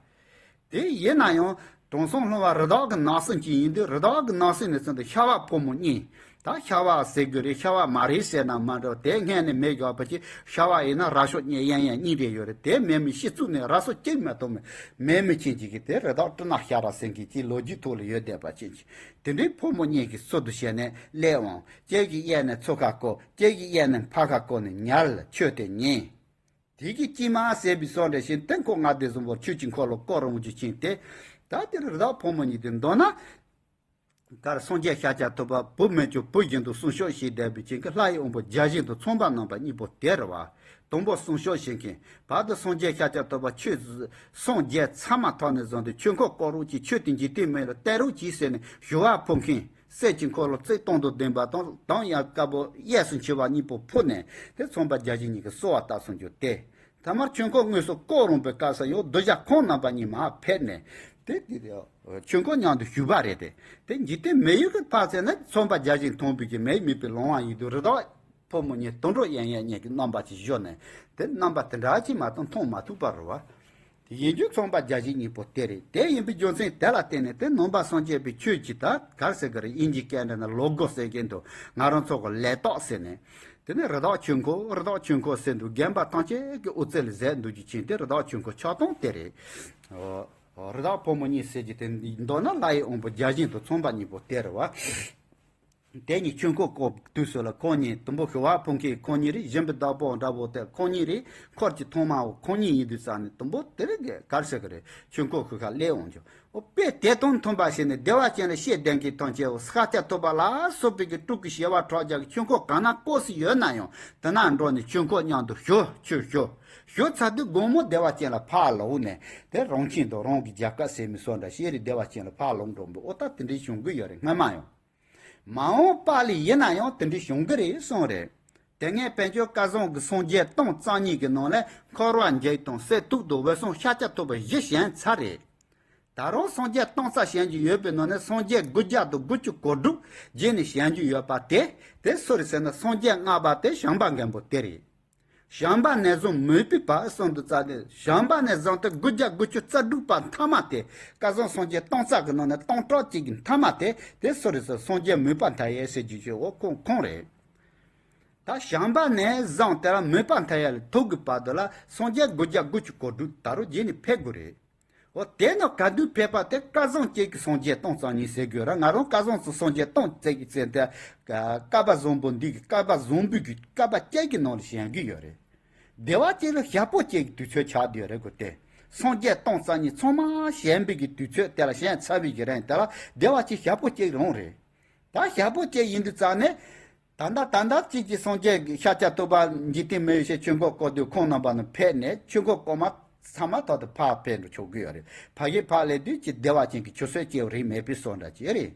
དེ་ཡིན་ན་ཡང་དྲང་སྲོང་ལྷུང་བ་རི་དྭགས་ཀྱི་ནགས་གསེབ་ཅིག་ཡིན་དུས་རི་དྭགས་ཀྱི་ནགས་གསེབ་ནས་ཚུར་དུ་ཤ་བ་ཕོ་མོ་གཉིས། ད་ཤ་བ་ཟེར་དགོས་རེད་ཤ་བ་མ་རེད་ཟེར་ན་མ་འགྲོ། དེ་སྔོན་ནས་མེད་དགོས་པ་ཅིག་ཤ་བ་ཡིན་ན་ར་ཤོ་གཉིས་གཡས་གཡོན་གཉིས་རེ་ཡོད་རེད། དེ་མེད་མི་ཤི་ཚུགས་ནས་ར་སོ་གཅིག་མ་གཏོགས་མེད་མི་ཅན་ཅིག་གིས་དེ་རི་དྭགས་སྤྲིན་ནག་ཤ་ར་ཟེར་མཁན་ཅིག་ལོ་རྒྱུས་ཐོག་ལ་ཡོད་བསྡད་པ་ཅན་ཅིག་དེ་འདྲའི་ཕོ་མོ་གཉིས་ཀྱིས་ཚུར་དུ་བྱས་ནས་སླེབས་འོང་། གཅིག་གིས་གཡས་ནས་མཚོ་ཁ་བསྐོར། གཅིག་གིས་གཡས་ནས་ཕར་ཁ་བསྐོར་ནས་ཉལ་ཆོས་དེ་ཉན། དེ་གི་དཀྱིལ་མ་ཟེར་བའི་སོ་འདྲ་ཞིག་དེ་འཁོར་ལྔ་སྡེ་བཟང་པོ་ཆོས་ཀྱི་འཁོར་ལོ་བསྐོར་འོང་རྒྱུ་ཅན་དེ། ད་དེར་རི་དྭགས་ཕོ་མོ་གཉིས་དེ་མདོར་ན། གར་སངས་རྒྱས་ཤཱཀྱ་ཐུབ་པ་བུ་མེད་ཀྱང་བུ་བཞིན་དུ་སྲུང་སྐྱོབ་བྱས་བསྡད་པའི་ཅན་གྱི་ལྷ་ཡི་དབང་པོ་བརྒྱ་བྱིན་དང་ཚངས་པ་རྣམ་པ་གཉིས་པོ་དེ་རེད་བ། དང་པོ་སྲུང་སྐྱོབ་བྱེད་མཁན་བར་དུ་སངས་རྒྱས་ཤཱཀྱ་ཐུབ་པ་ཆོས་སངས་རྒྱས་ཚར་མ་ཐག་ནས་བཟུང་སྟེ་ཆོས་འཁོར་བསྐོར་རོགས་ཀྱིས་ཆོས་དེ་འཇིག་རྟེན་མི་ལ་གཏད་རོགས་གྱིས་ཟེར་ནས་ཞུ་བ་ཕུལ་མཁན། གསེར་གྱི་འཁོར་ལོ་རྩིབས་སྟོང་དང་ལྡན་པ་དང་དང་ཡང་དཀར་པོ་གཡས་སུ་འཁྱིལ་བ་གཉིས་པོ་ཕུལ་ནས་དེ་ཚངས་པ་བརྒྱ་བྱིན་གཉིས་ཀྱིས་གསོལ་བ་བཏབ་སོང་རྒྱུ་དེ། ཐ་མར་ཆོས་འཁོར་དངོས་སུ་བསྐོར་རུང་པའི་སྐབས་སུ་ཡང་གདུལ་བྱ་ཁོང་རྣམ་པ་གཉིས་མར་ཕེབས་ནས་དེ་དེ་ཆོས་འཁོར་མཉམ་དུ་ཞུགས་པ་རེད་དེ། དེ་འཇིག་རྟེན་མི་ཡུལ་གྱི་ཕར་ཚད་ན་ཚངས་པ་བརྒྱ་བྱིན་མཐོང་བའི་གི་མེ་མེད་པའི་ལོང་བ་ཡིན་དུས་རི་དྭགས་ཕོ་མོ་གཉིས་དུད་འགྲོ་གཡས་གཡོན་གཉིས་ཀྱི་རྣམ་པ་ཅིག་བཞོ་ནས་དེ་རྣམ་པ་དེ་འདྲ་ཅིག་མ་གཏོགས་མཐོང་མ་ཐུབ་པ་རེད་བ། དེ་ཡིན་རྒྱུ་ཚངས་པ་བརྒྱ་བྱིན་གཉིས་པོ་དེ་རེད། དེ་ཡིན་པའི་རྒྱུ་མཚན་དེ་ལ་བརྟེན་ནས་དེ་ནང་པ་སངས་རྒྱས་པའི་ཆོས་ཀྱི་ད་གར་ཟེར་གི་རེད། དབྱིན་ཇིའི་སྐད་འདྲ་ན་ལོ་གོ་ཟེར་གྱི་འདུག་ང་རང་ཚོ་གི་ལས་རྟགས་ཟེར་ནས། དེ་ནས་རི་དྭགས་ཆོས་འཁོར་རི་དྭགས་ཆོས་འཁོར་ཟེར་འདུག་རྒན་པ་ཐམས་ཅད་ཀྱི་དབུ་རྩེ་ལ་ཟེར་འདུག་རྒྱུ་ཅན་དེ་རི་དྭགས་ཆོས་འཁོར་ཆགས་སྟངས་དེ་རེད། ཨོ། རི་དྭགས་ཕོ་མོ་གཉིས་ཟེར་གྱི་དེ་མདོར་ན་ལྷ་ཡི་དབང་པོ་བརྒྱ་བྱིན་དང་ཚངས་པ་གཉིས་པོ་དེ་རེད་བ། དེ་གཉིས་ཆོས་འཁོར་བསྐོར་དུས་སུ་ལ་ཁོང་གཉིས་དུམ་བུ་ཞི་བ་ཕུང་ཁེ་ཁོང་གཉིས་རེད། སྦྱིན་པའི་བདག་པོ་འདྲ་བོ་དེ་ཁོང་གཉིས་རེད། འཁོར་གྱི་ཐོག་མའོ་ཁོང་གཉིས་ཡིན་དུས་ཙང་ནས་དུམ་བུ་དེ་རིང་གི་གར་ཟེར་གི་རེད། ཆོས་འཁོར་ཞུ་ཁ་སླེབས་འོང་ཀྱང་། འོ་དཔེ་དེ་དང་མཐུན་པ་བྱས་ནས་བདེ་བ་ཅན་ལ་བཤད་བསྡད་མཁན་ཐམས་ཅད་འོ་ཤཱཀྱ་ཐུབ་པ་ལ་སོགས་པའི་གི་སྤྲུལ་སྐུ་བྱེ་བ་ཕྲག་བརྒྱ་གི་ཆོས་འཁོར་གང་ན་བསྐོར་སྲིད་ཡོད་ན་ཡང་དེ་ན་འགྲོ་ནས་ཆོས་འཁོར་མཉམ་དུ་ཞུ་ཆོས་ཞུ། ཞུ་ཚར་དུས་དགོང་མོ་བདེ་བ་ཅན་ལ་ཕར་ལོག་ནས་དེ་རང་ཁྱིམ་དང་རང་གི་རྒྱལ་ཁབ་ཟེར་མི་སོགས་འདྲ་ཤེས་རིག་བདེ་བ་ཅན་ལ་ཕར་ལོག་འགྲོ་འབུ་འོ་ད་དེ་འདྲའི་བྱུང་གི་ཡོད་རེད། སྔ་མ་ཡང་མ་འོངས་པ་ལ་ཡིན་ན་ཡང་དེ་འདྲའི་བྱུང་གི་རེད་གསུངས་རེད། དེ་སྔའི་དཔལ་འབྱོར་སྐལ་བཟང་གི་སངས་རྒྱས་སྟོང་རྩ་གཉིས་ཀྱི་ནང་ལས་འཁོར་བ་འཇིག་དང་གསེར་ཐུབ་དང་འོད་སྲུང་ཤཱཀྱ་ཐུབ་པ་བཞི་བཞེངས་ཚར་རེད། ད་རུང་སངས་རྒྱས་སྟོང་རྩ་བཞེངས་རྒྱུ་ཡོད་པའི་ནང་ནས་སངས་རྒྱས་དགུ་བརྒྱ་དང་དགུ་བཅུ་གོ་དྲུག་རྗེས་ནས་བཞེངས་རྒྱུ་ཡོད་པ་དེ་དེ་སུ་རེད་ཟེར་ན་སངས་རྒྱས་ལྔ་པ་དེ་བྱམས་པ་མགོན་པོ་དེ་རེད། བྱམས་པ་ནས་བཟུང་མོས་པའི་བར་གསུམ་དུ་རྩ་དེ་བྱམས་པ་ནས་བཟུང་སྟེ་དགུ་བརྒྱ་དགུ་བཅུ་རྩ་དྲུག་པ་མཐའ་མ་དེ་སྐལ་བཟང་སངས་རྒྱས་སྟོང་རྩ་གི་ནང་ནས་སྟོང་ཕྲག་གཅིག་གི་མཐའ་མ་དེ་དེ་སུ་རེད་ཟེར་སངས་རྒྱས་མོས་པ་མཐའ་ཡས་ཟེར་རྒྱུ་ཞིག་འོ་ཁོང་ཁོང་རེད། ད་བྱམས་པ་ནས་བཟུང་དེ་ལ་མོས་པ་མཐའ་ཡས་ལ་ཐུག་གི་བར་དུ་ལ་སངས་རྒྱས་དགུ་བརྒྱ་དགུ་བཅུ་གོ་དྲུག་ད་རུང་རྗེས་ནས་ཕེབས་དགོས་རེད། འོ་དེ་ནི་ག་དུས་ཕེབས་པ་དེ་སྐལ་བཟང་བཅས་ཀྱི་སངས་རྒྱས་སྟོང་རྩ་གཉིས་ཟེར་དགོས་ར། ང་རང་སྐལ་བཟང་གི་སངས་རྒྱས་སྟོང་བརྩེགས་ཀྱི་ཚེ་དེ་བསྐལ་པ་བཟང་པོ་འདི་གི་བསྐལ་པ་བཟང་པོའི་གི་བསྐལ་པ་བཅས་ཀྱི་ནང་ལ་བཞེངས་ཀྱི་ཡོད་རེད། བདེ་བ་ཅན་ལ་ཞག་པོ་གཅིག་གི་དུས་ཚོད་ཆགས་བསྡད་རེད་གོ་དེ། སངས་རྒྱས་སྟོང་རྩ་གཉིས་ཚང་མ་བཞེངས་པའི་གི་དུས་ཚོད་དེ་ལ་བཞེངས་ཚར་བའི་གི་རིང་དེ་ལ་བདེ་བ་ཅན་ཞག་པོ་གཅིག་རང་རེད། ད་ཞག་པོ་གཅིག་ཡིན་དུས་ཙང་ནས། ད་ལྟ་ད་ལྟ་གཅིག་གི་སངས་རྒྱས་ཤཱཀྱ་ཐུབ་པ་འཇིག་རྟེན་མི་ཡུལ་ཞེས་ཆོས་འཁོར་བསྐོར་དུས་ཁོང་རྣམ་པ་ནི་ཕེབས་ནས་ཆོས་འཁོར་བསྐོར་མ་ཚང་མ་ཐོག་ཏུ་ཕར་ཕེབས་འགྲོ་ཆོག་གི་ཡོད་རེད། ཕ་གི་ཕར་སླེབས་དུས་ཀྱི་བདེ་བ་ཅན་གྱི་ཆུ་སྲོད་སྐྱེ་བ་རིགས་མེད་པའི་སོགས་འདྲ་ཅིག་རེད།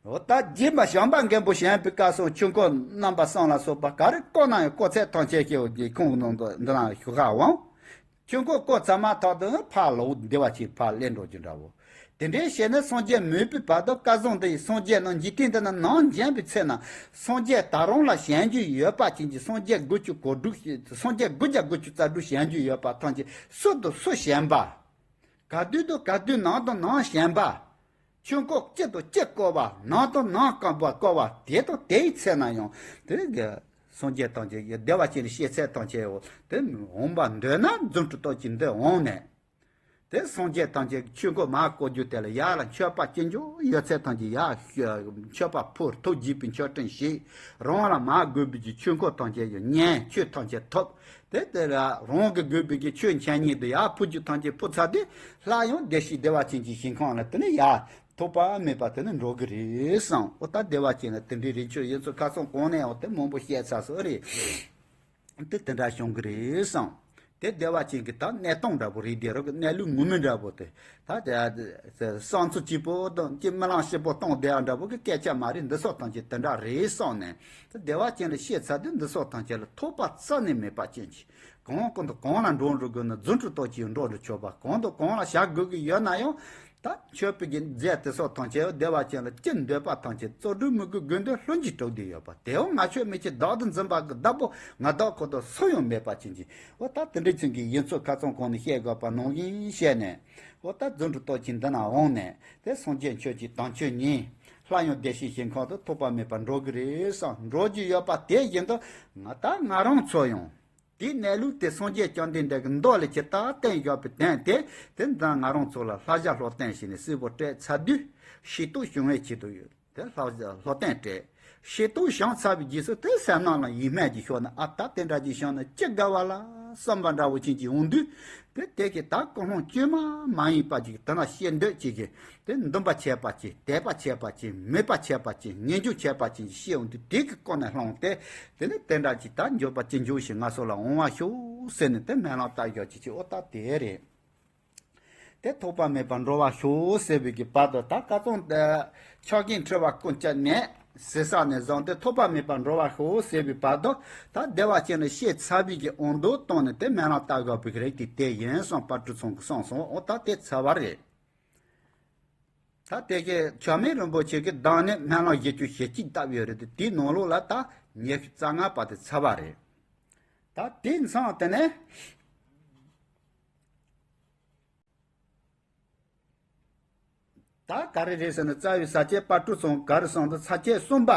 འོ་ད་རྗེས་མ་བྱམས་པ་མགོན་པོ་བྱོན་པའི་སྐབས་སུ་ཆོས་འཁོར་རྣམ་པ་གསུམ་ལ་སོགས་པ་ག་རེ་བསྐོར་ན་ཡང་བསྐོར་ཚད་ཐམས་ཅད་སྐྱེ་བ་གི་ཁོང་ནང་དུ་འདི་ན་ཞུ་ཁ་འོང་། ཆོས་འཁོར་བསྐོར་ཚར་མ་ཐག་ཏུ་ཕར་ལོག་བདེ་བ་ཅན་ཕར་སླེབས་འགྲོ་རྒྱུ་འདྲ་བོ། དེ་འདྲའི་བྱས་ནས་སངས་རྒྱས་མོས་པའི་བར་དུ་སྐལ་བཟང་འདི་ཡི་སངས་རྒྱས་རྣམས་འཇིག་རྟེན་འདི་ན་ནམ་བྱོན་པའི་ཚེ་ན་སངས་རྒྱས་ད་རུང་ལ་བྱོན་རྒྱུ་ཡོད་པ་ཅན་གྱི་སངས་རྒྱས་དགུ་བཅུ་གོ་དྲུག་སངས་རྒྱས་དགུ་བརྒྱ་དགུ་བཅུ་རྩ་དྲུག་བྱོན་རྒྱུ་ཡོད་པ་ཐམས་ཅད་སུ་དང་སུ་བྱོན་པ། ག་དུས་དང་ག་དུས་ནམ་དང་ནམ་བྱོན་པ། ཆོས་འཁོར་གཅིག་དང་གཅིག་བསྐོར་བ་ནམ་དང་ནམ་བསྐོར་བ་བསྐོར་བ་དེ་དང་དེའི་ཚེ་ན་ཡང་དེ་གི་སངས་རྒྱས་ཐམས་ཅད་ཀྱི་བདེ་བ་ཅན་ལ་བཤད་ཚད་ཐམས་ཅད་འོ་དེ་འོང་བ་འདོད་ན་རྫུ་འཕྲུལ་སྟོབས་ཀྱིས་འདི་འོང་ནས། དེ་སངས་རྒྱས་ཐམས་ཅད་ཀྱི་ཆོས་འཁོར་མར་བསྐོར་རྒྱུ་དེ་ལ་ཡར་ལ་མཆོད་པ་ཅི་འབྱོར་ཡོད་ཚད་ཐམས་ཅད་ཡར་མཆོད་པ་ཕུལ། ཐུགས་དགྱེས་པའི་མཆོད་སྤྲིན་བཞེས། རང་ལ་མར་དགོས་པའི་ཀྱི་ཆོས་འཁོར་ཐམས་ཅད་ཀྱི་ཉན་ཆོས་ཐམས་ཅད་ཐོབ། དེ་དེ་ལ་རང་གི་དགོས་པའི་གི་ཆོས་འཆད་ཉན་དུ་ཡར་ཕུལ་རྒྱུ་ཐམས་ཅད་ཕུལ་ཚར་དུས་སླར་ཡང་བདེ་གཤེགས་བདེ་བ་ཅན་གྱི་ཞིང་ཁམས་ལ་དེ་ནས་ཡར་ཐོགས་པ་མེད་པ་དེ་ནས་འགྲོ་གི་རེད་བསམ། འོ་ད་བདེ་བ་ཅན་ལ་དེ་འདྲའི་རིགས་ཆོས་ཡིན་ཚུལ་ཁ་སང་གོང་ནས་འོ་དེ་མང་པོ་བཤད་ཚར་སོང་རེད། དེ་དེ་འདྲ་བྱུང་གི་རེད་བསམ། དེ་བདེ་བ་ཅན་གྱི་ད་གནས་སྟངས་འདྲ་པོ་རེད། དེ་རོ་གི་གནས་ལུགས་ངོ་མ་འདྲ་པོ་དེ་ད་དེ་བསམ་ཚུལ་གཅིག་པོ་དང་གཅིག་རྨི་ལམ་གཅིག་པོ་སྟོང་བསྡད་ཡ་འདྲ་པོ་གི་སྐད་ཆ་མ་རེད། འདི་སོགས་ཐམས་ཅད་དེ་འདྲ་རེད་བསམ་ནས། དེ་བདེ་བ་ཅན་ལ་བཤད་ཚར་དུས་འདི་སོགས་ཐམས་ཅད་ལ་ཐོགས་པ་རྩ་ནས་མེད་པ་ཅན་གྱི། གང་གང་དུ་གང་ལ་འགྲོ་འགྲོ་དགོས་ན་རྫུ་འཕྲུལ་སྟོབས་ཀྱིས་འགྲོ་འགྲོ་ཆོག་པ། གང་དུ་གང་ལ་བྱ་དགོས་ཀྱི་ཡོད་ན་ཡང་ད་མཆོད་པའི་གི་རྫས་དེ་སོགས་ཐམས་ཅད་བདེ་བ་ཅན་ལ་ཅི་འདོད་པ་ཐམས་ཅད་རྩོལ་སྒྲུབ་མོས་གུས་དགོས་འདོད་ལྷུན་གྱིས་གྲུབ་བསྡད་ཡོད་པ། དེའང་ང་ཆོས་མི་ཕྱེད་བདག་ཏུ་འཛིན་པ་གི་བདག་པོ་ང་བདག་ཁོ་ཐག་སུ་ཡང་མེད་པ་ཅན་གྱི། འོ་ད་དེ་འདྲའི་ཚུལ་གྱི་ཡིན་ཚུལ་ཁ་སང་གོང་ནས་བཤད་དགོས་པ་ནང་བཞིན་བཤད་ནས། འོ་ད་རྫུ་འཕྲུལ་སྟོབས་ཀྱིས་འདི་ན་འོང་ནས་དེ་སངས་རྒྱས་མཆོད་ཅིག་དམ་ཆོས་ཉན། སླར་ཡང་བདེ་གཤེགས་ཞིང་ཁམས་སུ་ཐོགས་པ་མེད་པར་འགྲོ་གི་རེད་བསམ། འགྲོ་རྒྱུ་ཡོད་པ་དེ་བཞིན་དུ་ང་ད་ང་རང་ཚོ་ཡང་། དེའི་གནས་ལུགས་དེ་སངས་རྒྱས་བཅོམ་ལྡན་འདས་ཀྱི་མདོ་ལས་ཇི་ལྟར་བསྟན་བཞག་པའི་དོན་དེ་དེ་ད་ང་རང་ཚོ་ལ་བསླབ་བྱ་སློབ་སྟོན་བྱས་ནས་གསལ་པོ་སྤྲད་ཚར་དུས་ཤེས་རྟོགས་བྱུང་བའི་ཆེད་དུ་ཡོད་དེ་བསླབ་བྱ་སློབ་སྟོན་སྤྲད། ཤེས་རྟོགས་བྱུང་ཚར་བའི་རྗེས་སུ་དེ་སེམས་ནང་ལ་ཡིད་སྨོན་གྱིས་ཤོར་ན་ཨ་ད་དེ་འདྲ་ཅིག་བྱུང་ན་ཅི་དགའ་བ་ལ་བསམ་པ་འདྲ་བོ་ཅན་གྱི་འོང་དུས་དེ་དེ་གི་ད་ཀུན་སློང་བཅོས་མ་མ་ཡིན་པ་ཅིག་དེ་ན་ཤེས་འདོད་ཅིག་གི་དེ་འདུན་པ་ཆད་པ་ཅིག་དད་པ་ཆད་པ་ཅིག་མོས་པ་ཆད་པ་ཅིག་ངེས་འབྱུང་ཆད་པ་ཅིག་ཤེས་འོང་དུས་དེ་གི་ཀུན་ནས་བསླངས་ཏེ། དེ་ནས་དེ་འདྲ་ཅིག་ད་འགྱོད་པ་ཅི་འབྱུང་ཞིག་ང་ཚོ་ལ་འོང་བ་ཤོག་ཟེར་ནས་དེ་སྨོན་ལམ་བཏབ་ཡོད་ཅིག་ཅིག་འོ་ད་དེ་རེད། དེ་ཐོགས་པ་མེད་པར་འགྲོ་བ་ཤོག་ཟེར་བའི་གི་བར་དུ་ད་ཀ་ཙོང་དེ་ཆགས་ཞེན་འཁྲི་བ་ཀུན་སྤྱད་ནས་ཟེར་ས་ནས་བཟུང་སྟེ་ཐོགས་པ་མེད་པར་འགྲོ་བ་ཤོག་ཟེར་བའི་བར་དུ་ད་བདེ་བ་ཅན་ལ་བཤད་ཚར་བའི་གི་འོང་དུ་བཏང་ནས་དེ་སྨོན་ལམ་བཏབ་དགོས་པའི་གི་རིགས་དེ་དེ་ཡིན་གསུངས། དཔལ་སྤྲུལ་ཚང་གིས་གསུངས་སོང་། འོ་ད་དེ་ཚར་བ་རེད། ད་དེ་གའི་ཆགས་མེད་རིན་པོ་ཆེ་གིས་བདག་ནི་སྨོན་ལམ་བཞི་བཅུ་ཞེ་གཅིག་བཏབ་ཡོད་རེད་དེ་དེའི་ནང་ལོགས་ལ་ད་ཉི་ཤུ་རྩ་ལྔ་པ་དེ་ཚར་བ་རེད། ད་དེ་མཚམས་དེ་ནས་ད་ག་རེ་རེད་ཟེར་ན་རྩ་བའི་ས་བཅད་དཔལ་སྤྲུལ་ཚང་ག་རེ་གསུངས་འདུག་ས་བཅད་གསུམ་པ།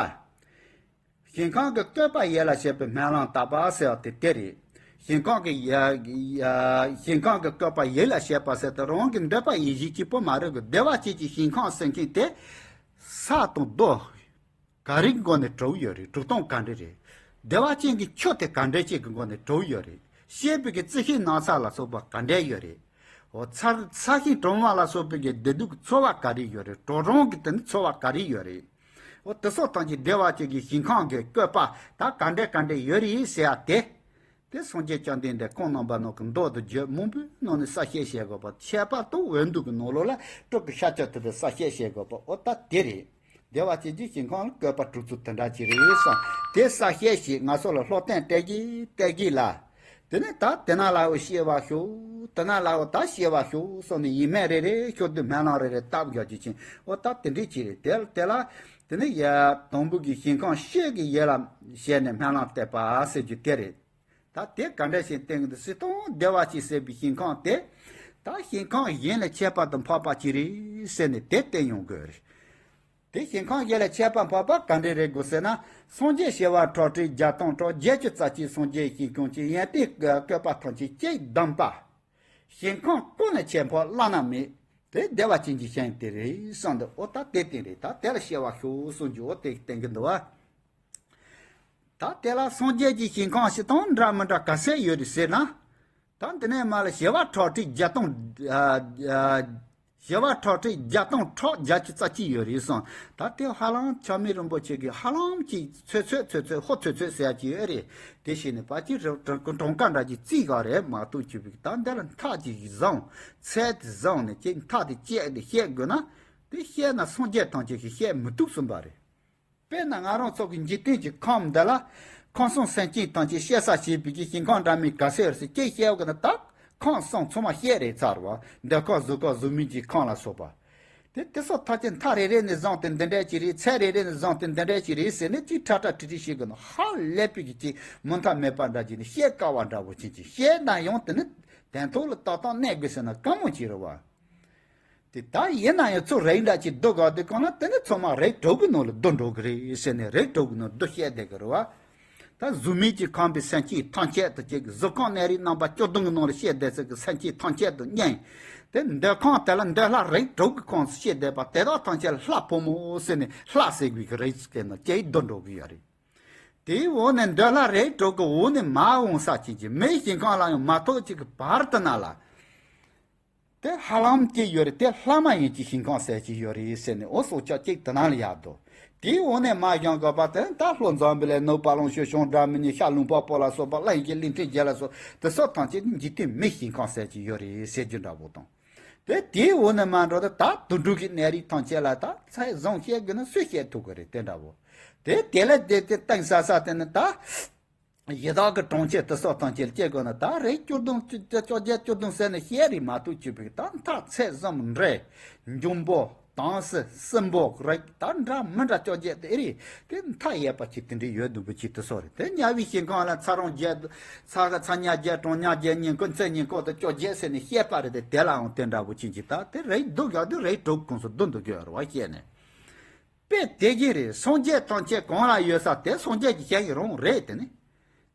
ཞིང་ཁམས་ཀྱི་བཀོད་པ་ཡིད་ལ་བྱེད་པའི་སྨོན་ལམ་བཏབ་པ་ཟེར་བ་དེ་དེ་རེད། ཞིང་ཁམས་ཀྱི་ཡ་ཡ་ཞིང་ཁམས་ཀྱི་བཀོད་པ་ཡིད་ལ་བྱེད་པ་ཟེར་ཏེ་རང་གི་འདོད་པ་ཡིད་བཞིན་གཅིག་པོ་མ་རེད་གི། བདེ་བ་ཅན་གྱི་ཞིང་ཁམས་ཟེར་མཁན་དེ་ས་དང་རྡོ། ག་རེ་གི་སྒོ་ནས་གྲུབ་ཡོད་རེད། གྲུབ་སྟངས་ག་འདྲ་རེད། བདེ་བ་ཅན་གྱི་ཆོས་དེ་ག་འདྲ་ཅིག་གི་སྒོ་ནས་གྲུབ་ཡོད་རེད། བཤད་པའི་གི་རྩི་ཤིང་ནགས་ཚལ་ལ་སོགས་པ་ག་འདྲ་ཡོད་རེད། འོ་ཚ་ཚ་ཤིང་གྲོང་བ་ལ་སོགས་པའི་གི་བདེ་སྡུག་གི་འཚོ་བ་ག་རེ་ཡོད་རེད། གྲོག་རོང་གི་དེ་ནི་འཚོ་བ་ག་རེ་ཡོད་རེད། འོ་དེ་སོགས་ཐམས་ཅད་བདེ་བ་ཅན་གྱི་ཞིང་ཁམས་ཀྱི་བཀོད་པ་ད་ག་འདྲ་ག་འདྲ་ཡོད་རེད་ཟེར་ཡ་དེ། དེ་སངས་རྒྱས་བཅོམ་ལྡན་འདས་ཁོང་རྣམ་པ་ནང་གི་མདོ་དང་རྒྱུད་མང་པོའི་ནང་ནས་གསལ་བཤད་བྱེད་དགོས་པ། ཁྱད་པར་དུ་འོས་བསྡུ་གི་ནང་ལོགས་ལ་སྤྲུལ་སྐུ་ཤཱཀྱ་ཐུབ་པས་གསལ་བཤད་བྱེད་དགོས་པ་འོ་ད་དེ་རེད། བདེ་བ་ཅན་གྱི་ཞིང་ཁམས་ལ་བཀོད་པ་གྲུབ་ཚུལ་དེ་འདྲ་ཅིག་རེད་བསམ། དེ་གསལ་བཤད་བྱེད་ང་ཚོ་ལ་སློབ་སྟོན་སྤྲད་གི་སྤྲད་གི་ལ། དེ་ནས་ད་དེ་ན་ལའོ་ཤེས་པ་ཤོག་དེ་ན་ལའོ་ད་ཤེས་པ་ཤོག་སོགས་ནས་ཡིན་མེད་རེ་རེ་ཤོག་དུས་སྨོན་ལམ་རེ་རེ་བཏབ་རྒྱག་རྒྱུ་ཅན་འོ་ད་དེ་འདྲས་ཅིག་རེད། དེ་དེ་ལ་དེ་ནས་ཡ་དང་པོ་གི་ཞིང་ཁམས་ཤེས་ཀྱི་ཡེ་ལ་བྱས་ནས་སྨོན་ལམ་བཏབ་པ་ཟེར་རྒྱུ་དེ་རེད། ད་དེ་ག་འདྲ་ཞིག་བསྟན་གྱི་འདུག་ཟེར་དང་བདེ་བ་ཅན་ཟེར་བའི་ཞིང་ཁམས་དེ། ད་ཞིང་ཁམས་གཞན་ལས་ཁྱད་པར་དུ་འཕགས་པ་ཅིག་རེད་ཟེར་ནས་དེ་བསྟན་ཡོང་དགོས་རེད། དེ་ཞིང་ཁམས་གཞན་ལས་ཁྱད་པར་འཕགས་པ་ག་འདྲ་རེད་དགོས་ཟེར་ན། སངས་རྒྱས་བྱེ་བ་ཁྲག་ཁྲིག་བརྒྱ་སྟོང་ཕྲག་བརྒྱད་ཅུ་རྩ་གཅིག་སངས་རྒྱས་ཞིང་ཁམས་ཀྱི་ཡོན་ཏན་བཀོད་པ་ཐམས་ཅད་ཀྱིས་བསྡམས་པ། ཞིང་ཁམས་ཀུན་ལས་ཁྱད་འཕགས་བླ་ན་མེད། དེ་བདེ་བ་ཅན་གྱི་ཞིང་དེ་རེད་བསམ་འདུག་འོ་ད་དེ་བསྟན་རེད། ད་དེ་ལ་ཤེས་པ་ཤོག་གསུངས་རྒྱུ་འོ་དེ་བསྟན་གྱི་འདུག་བ། ད་དེ་ལ་སངས་རྒྱས་ཀྱི་ཞིང་ཁམས་ཞིག་དང་འདྲ་མི་འདྲ་ག་ཚད་ཡོད་རེད་ཟེར་ན། ད་འདི་ནས་མར་ལ་བྱེ་བ་ཁྲག་ཁྲིག་བརྒྱ་སྟོང་། ཨ་ཨ་བྱེ་བ་ཁྲག་ཁྲིག་བརྒྱ་སྟོང་ཕྲག་བརྒྱད་ཅུ་རྩ་གཅིག་ཡོད་རེད་གསུངས། ད་དེ་ཧ་ལམ་ཆགས་མེད་རིན་པོ་ཆེ་གིས་ཧ་ལམ་གྱིས་ཚོད་ཚོད་ཚོད་ཚོད་ཧོ་ཚོད་ཚོད་ཟེར་ཡ་ཅིག་ཡོད་རེད། དེ་བྱས་ནས་ཕལ་ཆེར་གྲངས་ཀ་འདྲ་ཅིག་རྩིས་ག་རེད་མ་གཏོགས་ཅིག་བིག་ད་འདི་ལ་མཐའ་ཅིག་བཟང་། ཚད་དེ་བཟང་ནས་ཅིག་མཐའ་དེ་བཅད་དེ་བཤད་དགོས་ན། དེ་བཤད་ན་སངས་རྒྱས་ཐམས་ཅད་ཀྱིས་བཤད་མི་ཐུབ་གསུངས་པ་རེད། དཔེར་ན་ང་རང་ཚོ་གི་འཇིག་རྟེན་གྱི་ཁམས་འདི་ལ། ཁམས་གསུམ་སེམས་ཅན་ཐམས་ཅད་སྐྱེ་ས་བྱེད་པའི་གི་ཞིང་ཁམས་འདྲ་མིན་ག་ཚོད་རེད་ཟེར་ཅིག་བཤད་དགོས་ན་ད། ཁམས་གསུམ་ཚང་མ་བཤད་རེད་ཚར་བ། འདོད་ཁམས་གཟུགས་ཁམས་གཟུགས་མེད་ཀྱི་ཁམས་ལ་སོགས་པ། དེ་དེ་སོགས་ཐམས་ཅད་མཐའ་རེ་རེ་ནས་བཟུང་སྟེ་འདི་འདྲ་ཅིག་རེད། ཚད་རེ་རེ་ནས་བཟུང་སྟེ་འདི་འདྲ་ཅིག་རེད་ཟེར་ནས་ཅིག་ཁྲ་ཁྲ་ཁྲི་ཁྲི་བཤད་དགོས་ན་ཧ་ལས་པའི་གི་ཅིག་མུ་མཐའ་མེད་པ་འདྲ་ཅིག་ནས་བཤད་དཀའ་བ་འདྲ་བོ་ཅིག་ཅིག་བཤད་ན་ཡང་དེ་ནི་དོན་ཐོག་ལ་ཏག་ཏག་གནས་དགོས་ཟེར་ན་དཀའ་མོ་ཅིག་རེད་བ། དེ་ལྟར་ཡིན་ན་ཡང་ཚུར་རིགས་འདྲ་ཅིག་བསྡུ་དགོས་དུས་གང་ལ་དེ་ནི་ཚང་མ་རིགས་དྲུག་གི་ནང་ལ་བསྡུ་འགྲོ་གི་རེད་ཟེར་ནས་རིགས་དྲུག་གི་ནང་བསྡུ་བཤད་བསྡད་གི་རེད་བ། ད་གཟུགས་མེད་ཀྱི་ཁམས་པའི་སེམས་ཅན་ཐམས་ཅད་དུ་གཅིག་གཟུགས་ཁམས་གནས་རིགས་རྣམ་པ་བཅུ་བདུན་གྱི་ནང་ལ་བཤད་བསྡད་ཚད་ཀྱི་སེམས་ཅན་ཐམས་ཅད་དུ་གཉིས། དེ་འདོད་ཁམས་དེ་ལ་འདོད་ལྷ་རིགས་དྲུག་གི་ཁོངས་སུ་བཤད་བསྡད་པ་དེ་དག་ཐམས་ཅད་ལ་ལྷ་ཕོ་མོ་ཟེར་ནས་ལྷ་ཟེར་བའི་གི་རིགས་ཀྱི་ནང་སྐྱེ་བསྡུ་འགྲོ་གི་ཡོད་རེད། དེའི་འོག་ནས་འདོད་ལྷ་རིགས་དྲུག་གི་འོག་ནས་མར་འོང་ས་ཅིག་གི་མིའི་ཞིང་ཁམས་ལ་ཡང་མ་ཐུག་ཅིག་གི་བར་དུ་ན་ལ། དེ་ཧ་ལམ་གཅིག་ཡོད་རེད། དེ་ལྷ་མ་ཡིན་གྱི་ཞིང་ཁམས་ཟེར་གྱི་ཡོད་རེད་ཟེར་ནས་འོ་སྲོག་ཆགས་གཅིག་དེ་ནང་ལ་ཡར་འདུག་དེའི་འོག་ནས་མར་བཞེངས་དགོས་པ་དེ་ད་ལྷོ་འཛམ་བུ་གླིང་ནུབ་དཔལ་ལུང་ཕྱོགས་བྱང་སྒྲ་མི་སྙན་ཤར་ལུང་པ་པོ་ལ་སོགས་པ་གླིང་བཞི་གླིང་ཕྲན་བརྒྱད་ལ་སོགས་དེ་སོགས་ཐམས་ཅད་འཇིག་རྟེན་མིའི་ཞིང་ཁམས་ཟེར་གྱི་ཡོད་རེད་ཟེར་རྒྱུ་འདྲ་བོ་དང་། དེ་དེའི་འོག་ནས་མར་འགྲོ་དུས་ད་དུད་འགྲོ་གི་གནས་རིགས་ཐམས་ཅད་ལ་ད་ཚད་བཟང་བཤད་དགོས་ན་སུས་བཤད་ཐུབ་ཀྱི་རེད་དེ་འདྲ་བོ། དེ་དེ་ལ་དེ་དེ་གཏིང་ཟབ་ས་དེ་ནི་ད། ཡི་དྭགས་ཀྱི་གྲོང་ཁྱེར་དེ་སོགས་ཐམས་ཅད་སྐྱེ་དགོས་ན་ད་རིགས་བཅུ་བདུན་བཅོ་བརྒྱད་བཅུ་བདུན་ཟེར་ནས་བཤད་རེད་མ་གཏོགས་བཅུ་པའི་ད་མཐའ་ཚད་གསུམ་འབྲས། འབྱུང་པོ་དྭངས་བསིལ་སྲིན་པོ་རིགས་ད་འདྲ་མི་འདྲ་བཅོ་བརྒྱད་དེ་རེད། དེ་མཐའ་ཡས་པ་ཅིག་དེ་འདྲའི་ཡོད་འདུག་པ་ཅིག་དེ་སོགས་རེད། དེ་དམྱལ་བའི་ཞིང་ཁམས་ལ་ཚ་གྲང་རྒྱས་ཚ་ག་ཚ་དམྱལ་རྒྱས་གྲང་དམྱལ་རྒྱས་ཉིན་གུང་ཚེ་ཉིན་གུང་དུ་བཅོ་བརྒྱད་ཟེར་ནས་བཤད་པ་རེད་དེ་དེ་ལའང་དེ་འདྲ་བོ་ཅིག་ཅིག་ད་དེ་རིགས་བསྡུ་དགོས་དུས་རིགས་དྲུག་ཁོངས་སུ་བསྡུ་འདུག་དགོས་རེད་བ་བཤད་ནས། དཔེ་དེ་གིན་རེད། སངས་རྒྱས་ཐམས་ཅད་གང་ལ་ཡོད་ས་དེ་སངས་རྒྱས་ཀྱི་ཞིང་ཡི་རང་རེད་དེ་ནི།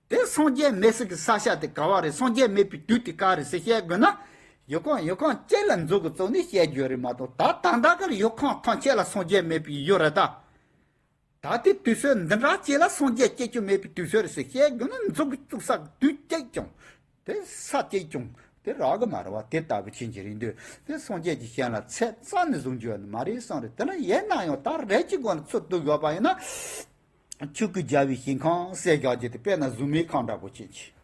དེ་སངས་རྒྱས་མེད་ས་གི་ས་ཆ་དེ་ག་བ་རེད། སངས་རྒྱས་མེད་པའི་དུས་དེ་ག་རེད་ཟེར་བཤད་དགོས་ན། ཡུལ་ཁམས་ཡུལ་ཁམས་གཅིག་ལ་མཛུབ་གུ་བཙུགས་ནས་བཤད་རྒྱུ་རེད་མ་གཏོགས་ད་ད་ལྟ་གར་ཡུལ་ཁམས་ཐམས་ཅད་ལ་སངས་རྒྱས་མེད་པའི་ཡུལ་རེད་ད། ད་ལྟའི་དུས་ཚོད་འདི་འདྲ་གཅིག་ལ་སངས་རྒྱས་སྐྱེ་རྒྱུ་མེད་པའི་དུས་ཚོད་རེད་ཟེར་བཤད་དགོས་ན་མཛུབ་གུ་བཙུགས་ས་གི་དུས་གཅིག་ཀྱང་། དེ་ས་གཅིག་ཀྱང་དེ་རག་གི་མ་རེད་བ། དེ་ལྟ་བུ་ཕྱིན་གྱི་རེད་འདུག་དེ་སངས་རྒྱས་ཀྱི་ཞིང་ལ་ཚད་རྩ་ནས་བཟུང་རྒྱུ་ཡོད་ནི་མ་རེད་བསམ་རེད། དེ་ལ་ཡིན་ན་ཡང་ད་རེ་གཅིག་གོང་ལ་ཚུར་བསྡུ་དགོས་པ་ཡིན་ན། ཆོས་སྐུ་རྒྱལ་བའི་ཞིང་ཁམས་ཟེར་རྒྱག་རྒྱུ་དེ་དཔེར་ན་གཟུགས་མེད་ཁམས་འདྲ་པོ་ཅིག་ཅིག་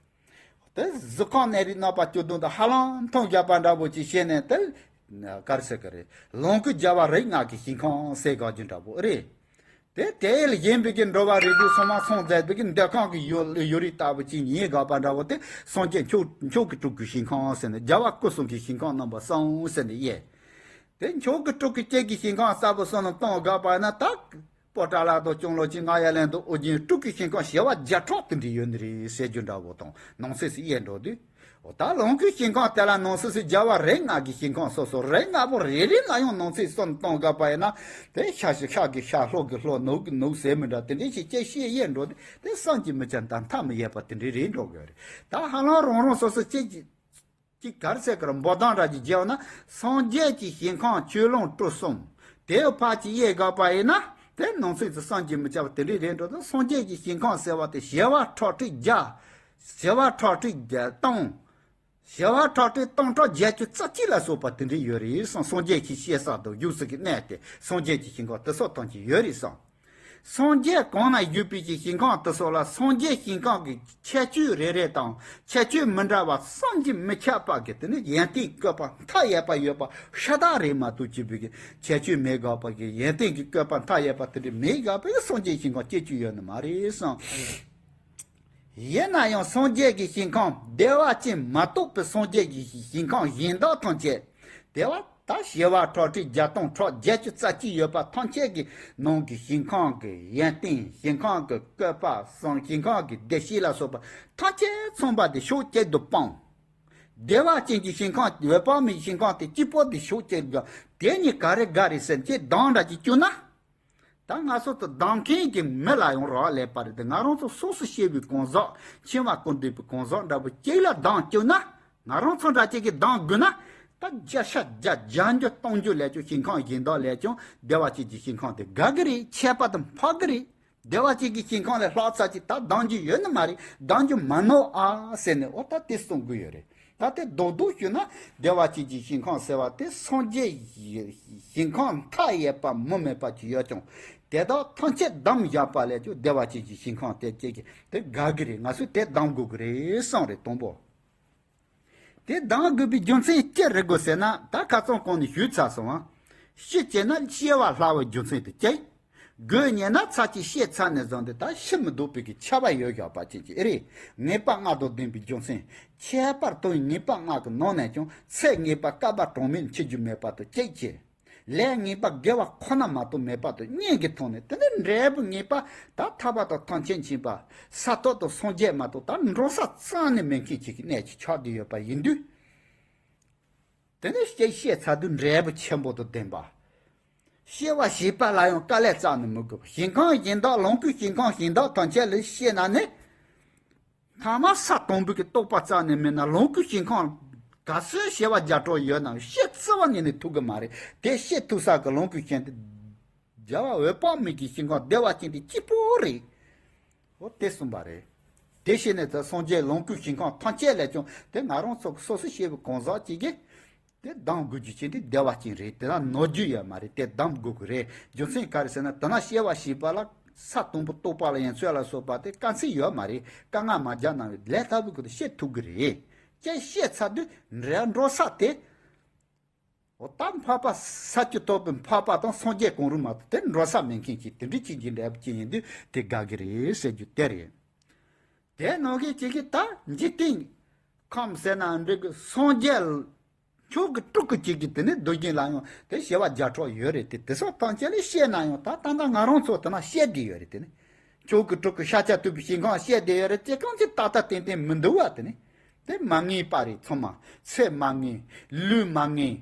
དེ་གཟུགས་ཁམས་གནས་རིགས་རྣམ་པ་བཅུ་བདུན་དང་ཧ་ལམ་མཐུན་རྒྱག་པ་འདྲ་པོ་ཅིག་བྱས་ནས་དེ་ག་རེ་ཟེར་གི་རེད། ལོངས་སྐུ་རྒྱལ་བ་རིགས་ལྔ་གི་ཞིང་ཁམས་ཟེར་རྒྱག་རྒྱུ་འདྲ་པོ་རེད། དེ་དེ་ལ་ཞེན་པའི་གི་འགྲོ་བ་རིགས་དྲུག་ཚང་མ་སངས་རྒྱས་པའི་གི་འདོད་ཁམས་ཀྱི་ཡུལ་ཡུལ་རིགས་ལྟ་བུ་ཅིག་ཉིད་དགག་པ་འདྲ་བོ་དེ་སངས་རྒྱས་མཆོག་མཆོག་གི་སྤྲུལ་སྐུའི་ཞིང་ཁམས་ཟེར་ནས་རྒྱལ་བ་སྐུ་གསུམ་གྱི་ཞིང་ཁམས་རྣམ་པ་གསུམ་ཟེར་ནས་དབྱེ། དེ་མཆོག་གི་སྤྲུལ་སྐུ་གཅིག་གི་ཞིང་ཁམས་ལྟ་བུ་གསུམ་ལ་གཏོང་དགག་པ་ཡིན་ན་ད། པོ་ཏཱ་ལ་དང་ལྕང་ལོ་ཅན་རྔ་ཡབ་གླིང་དང་ཨོ་རྒྱན་སྤྲུལ་སྐུའི་ཞིང་ཁམས་བྱེ་བ་བརྒྱ་ཕྲག་དེ་འདྲ་ཡོད་ནི་རེད་ཟེར་རྒྱུ་འདྲ་བོ་དང་ནང་གསེས་སུ་དབྱེ་འགྲོ་དུས། འོ་ད་ལོངས་སྐུའི་ཞིང་ཁམས་དེ་ལ་ནང་གསེས་སུ་རྒྱལ་བ་རིགས་ལྔ་གི་ཞིང་ཁམས་སོ་སོ་རིགས་ལྔ་པོ་རེ་རེ་ལ་ཡང་ནང་གསེས་གསུམ་གཏོང་དགོས་པ་ཡིན་ན། དེ་ཤ་ཞིག་ཤ་གི་ཤ་ལྷོ་གི་ལྷོ་ནུབ་གི་ནུབ་ཟེར་མི་འདྲ་དེ་འདྲའི་ཞིག་སྐྱེ་ཤེས་དབྱེ་འགྲོ་དུས་དེ་བསམ་གྱིས་མི་ཁྱབ་དང་མཐའ་མི་ཡས་པ་དེ་འདྲའི་རེད་འགྲོ་དགོས་རེད། ད་ཧ་ལམ་རང་རང་སོ་སོ་གཅིག་གིས། གཅིག་ག་རེ་ཟེར་གི་རེད། འབོད་སྟངས་འདྲ་ཅིག་བརྗོད་ན་སངས་རྒྱས་ཀྱི་ཞིང་ཁམས་ཆོས་ལོངས་སྤྲུལ་གསུམ། དེའི་ཕར་ཅིག་དབྱེ་དགོས་པ་ཡིན་ན། དེ་ནང་ཚན་དུ་བསམ་གྱིས་མི་ཁྱབ་པ་དེ་འདྲའི་རེད་འགྲོ་དང་། སངས་རྒྱས་ཀྱི་ཞིང་ཁམས་ཟེར་བ་དེ་བྱེ་བ་ཁྲག་ཁྲིག་བརྒྱ། བྱེ་བ་ཁྲག་ཁྲིག་བརྒྱ་སྟོང་། བྱེ་བ་ཁྲག་ཁྲིག་སྟོང་ཕྲག་བརྒྱད་ཅུ་རྩ་གཅིག་ལ་སོགས་པ་དེ་འདྲའི་ཡོད་རེད་བསམ། སངས་རྒྱས་ཀྱི་སྐྱེས་ས་དང་བཞུགས་ས་གི་གནས་དེ་སངས་རྒྱས་ཀྱི་ཞིང་ཁམས་དེ་སོགས་ཐམས་ཅད་ཡོད་རེད་བསམ། སངས་རྒྱས་གང་ན་བཞུགས་པའི་ཞིང་ཁམས་དེ་སོགས་ལ་སངས་རྒྱས་ཞིང་ཁམས་ཀྱི་ཁྱད་ཆོས་རེ་རེ་དང་ཁྱད་ཆོས་མི་འདྲ་བ་བསམ་གྱིས་མི་ཁྱབ་པ་གི་དེ་ནི་ཡོན་ཏན་བཀོད་པ་མཐའ་ཡས་པ་ཡོད་པ་ཤ་སྟག་རེད་མ་གཏོགས། སྐྱེས་བུ་གི་ཁྱད་ཆོས་མི་འགག་པ་གི་ཡོན་ཏན་གྱི་བཀོད་པ་མཐའ་ཡས་པ་དེ་འདྲ་མི་འགག་པའི་སངས་རྒྱས་ཞིང་ཁམས་སྐྱེ་རྒྱུ་ཡོད་ནི་མ་རེད་བསམ། ཡིན་ན་ཡང་སངས་རྒྱས་ཀྱི་ཞིང་ཁམས་བདེ་བ་ཅན་མ་གཏོགས་པའི་སངས་རྒྱས་ཀྱི་ཞིང་ཁམས་གཞན་དག་ཐམས་ཅད། བདེ་བ་ད་བྱེ་བ་ཁྲག་ཁྲིག་བརྒྱ་སྟོང་ཕྲག་བརྒྱད་ཅུ་རྩ་གཅིག་ཡོད་པ་ཐམས་ཅད་ཀྱི་ནང་གི་ཞིང་ཁམས་ཀྱི་ཡོན་ཏན། ཞིང་ཁམས་ཀྱི་བཀོད་པ་བསམ། ཞིང་ཁམས་ཀྱི་བདེ་གཤེགས་ལ་སོགས་པ་ཐམས་ཅད་ཚང་པ་དེ་ཕྱོགས་གཅིག་ཏུ་སྤངས། བདེ་བ་ཅན་གྱི་ཞིང་ཁམས་འོད་དཔག་མེད་ཞིང་ཁམས་དེ་གཅིག་པོ་དེ་ཕྱོགས་གཅིག་ཏུ། དེ་གཉིས་ག་རེ་དགའ་རེད་ཟེར་ཅེས་སྡང་འདྲ་ཅིག་བསྐྱུར་ན། ད་ང་ཚོ་ཚོ་སྡང་མཁན་གྱི་མི་ལ་ཡང་རག་ལས་པ་རེད་དེ། ང་རང་ཚོ་སོ་སོ་སྐྱེས་བུའི་གང་ཟག་འཆིང་བ་ཀུན་ལྡན་པའི་གང་ཟག་འདྲ་པོ་གཅིག་ལ་སྡང་བསྐྱུར་ན། ང་རང་ཚོ་འདྲ་གཅིག་གིས་སྡང་དགོས་ན། ད་བརྒྱ་ཆ་བརྒྱ་བརྒྱ་འགྱུར་སྟོང་འགྱུར་ལས་ཀྱང་ཞིང་ཁམས་གཞན་དག་ལས་ཀྱང་བདེ་བ་ཅན་གྱི་ཞིང་ཁམས་དེ་དགའ་གི་རེད། ཁྱད་པར་དུ་འཕགས་གི་རེད། བདེ་བ་ཅན་གྱི་ཞིང་ཁམས་ལས་ལྷག་ཙམ་ཅིག་ད་སྡང་རྒྱུ་ཡོད་ནི་མ་རེད། སྡང་རྒྱུ་མ་ནོར་ཨ་ཟེར་ནས་འོ་ད་དེ་གསུང་གི་ཡོད་རེད། ད་དེ་རྡོག་རྡོག་ཞུས་ན་བདེ་བ་ཅན་གྱི་ཞིང་ཁམས་ཟེར་བ་དེ་སངས་རྒྱས་ཞིང་ཁམས་མཐའ་ཡས་པ་མུ་མེད་པ་ཅིག་ཡོད་ཀྱང་། དེ་དག་ཐམས་ཅད་བསྡམས་བཞག་པ་ལས་ཀྱང་བདེ་བ་ཅན་གྱི་ཞིང་ཁམས་དེ་སྐྱེ་གི་དེ་དགའ་གི་རེད། ང་ཚོས་དེ་སྡང་དགོས་ཀྱི་རེད་བསམ་རེད། དང་པོ། དེ་སྡང་དགོས་པའི་རྒྱུ་མཚན་ཅི་རེད་དགོས་ཟེར་ན། ད་ཁ་སང་གོང་ནས་ཞུས་ཚར་སོང་ང་། ཤི་བྱས་ན་སྐྱེ་བ་ལྷག་པའི་རྒྱུ་མཚན་དེ་སྐྱེ། དགོས་ཉེ་ན་ཚར་གཅིག་ཤི་ཚར་ནས་བཟུང་སྟེ་ད་ཤི་མི་ཐུབ་པའི་གི་ཆ་བ་ཡོད་བཞག་པ་ཅན་གྱི་ཨེ་རེད། ངེས་པ་ལྔ་དང་ལྡན་པའི་རྒྱུ་མཚན། ཁྱད་པར་དུ་ངེས་པ་ལྔ་གི་ནང་ནས་ཀྱང་ཚེ་ངེས་པ་བསྐལ་པ་གྲངས་མེད་འཆི་རྒྱུ་མེད་པ་དང་གཅིག་བྱས། ལས་ངེས་པ་དགེ་བ་ཁོ་ན་མ་གཏོགས་མེད་པ་དང་གཉིས་ཀྱི་ཐོག་ནས། དེ་ནི་འབྲས་བུ་ངེས་པ་ད་ཐར་པ་དང་ཐམས་ཅད་མཁྱེན་པ། ས་ཐོབ་དང་སངས་རྒྱས་མ་གཏོགས་ད་འགྲོ་ས་རྩ་ནས་མེད་མཁན་ཅིག་གི་གནས་ཀྱི་ཆགས་བསྡད་ཡོད་པ་ཡིན་དུས། དེ་ནི་སྐྱེ་ཤི་ཚར་དུས་འབྲས་བུ་ཆེན་པོ་དང་ལྡན་པ། སྐྱེ་བ་བྱིས་པ་ལ་ཡང་དཀའ་ལས་རྩ་ནས་མི་དགོས་པ། ཞིང་ཁམས་གཞན་དག་ལོངས་སྐུའི་ཞིང་ཁམས་གཞན་དག་ཐམས་ཅད་ལ་སྐྱེས་ན་ནི། ཐ་མ་ས་དང་པོ་གི་རྟོགས་པ་རྩ་ནས་མེད་ན་ལོངས་སྐུའི་ཞིང་ཁམས་ག་ཚོད་བྱེ་བ་བརྒྱ་ཕྲག་ཡོད་ན་སྐྱེ་རྩ་བ་ཉིད་ནས་ཐུབ་ཀྱི་མ་རེད། དེ་སྐྱེ་ཐུབ་ས་གི་ལོངས་སྐུའི་ཞིང་དེ་རྒྱལ་བ་འོད་དཔག་མེད་ཀྱི་ཞིང་ཁམས་བདེ་བ་ཅན་དེ་གཅིག་པོ་རེད། འོ་དེ་གསུངས་པ་རེད། དེ་བྱས་ནས་ད་སངས་རྒྱས་ལོངས་སྐུའི་ཞིང་ཁམས་ཐམས་ཅད་ལས་ཀྱང་དེ་ང་རང་ཚོ་སོ་སོ་སྐྱེས་བུ་གང་ཟག་ཅིག་གིས་དེ་སྡང་དགོས་རྒྱུ་ཅན་དེ་བདེ་བ་ཅན་རེད། དེ་ལ་ནོར་རྒྱུ་ཡོད་མ་རེད། དེ་སྡང་དགོས་ཀྱི་རེད། རྒྱུ་མཚན་ག་རེ་ཟེར་ན། དེ་ན་སྐྱེ་བ་བྱིས་པ་ལ་ས་དང་པོ་རྟོགས་པ་ལ་ཡང་ཚོད་ལ་སོགས་པ་དེ་དཀའ་ཚེགས་ཡོད་མ་རེད། དཀའ་ངལ་མ་རྒྱག་ན་ལས་སླ་པོའི་སྒོ་དེ་སྐྱེ་ཐུབ་ཀྱི་རེད། ཀྱང་སྐྱེས་ཚར་དུས་འབྲས་འགྲོ་ས་དེ། འོ་ད་འཕགས་པ་ས་བཅུ་ཐོབ་པའི་འཕགས་པ་དང་སངས་རྒྱས་གང་རུང་མ་གཏོགས་དེ་འགྲོ་ས་མེད་མཁན་ཅིག་དེ་འདྲའི་ཅིག་གི་འབྲས་བུ་ཅན་ཡིན་དུས་དེ་དགའ་གི་རེད་ཟེར་རྒྱུ་དེ་རེད། དེ་ནང་གི་ཅིག་གིས་ད་འཇིག་རྟེན་ཁམས་ཟེར་ན་འགྲིག་གི། སངས་རྒྱས་ཕྱོགས་ཀྱི་དྲུག་གི་ཅིག་གི་དེ་ནི་རྡོ་རྗེ་ལ་ཡང་དེ་བྱེ་བ་བརྒྱ་ཕྲག་ཡོད་རེད། དེ་དེ་སོགས་ཐམས་ཅད་ལ་སྐྱེས་ན་ཡང་ད་ད་ལྟ་ང་རང་ཚོ་དེ་ན་སྐྱེས་བསྡད་ཡོད་རེད། དེ་ནི་ཕྱོགས་ཀྱི་དྲུག་གི་ཤཱཀྱ་ཐུབ་པའི་ཞིང་ཁམས་སྐྱེས་བསྡད་ཡོད་རེད། དེ་གང་ཅི་ཏག་ཏག་ཏན་ཏན་མི་འདུག་བ། དེ་ནི་དེ་མ་ངེས་པ་རེད། ཚང་མ་ཚེ་མ་ངེས། ལུས་མ་ངེས།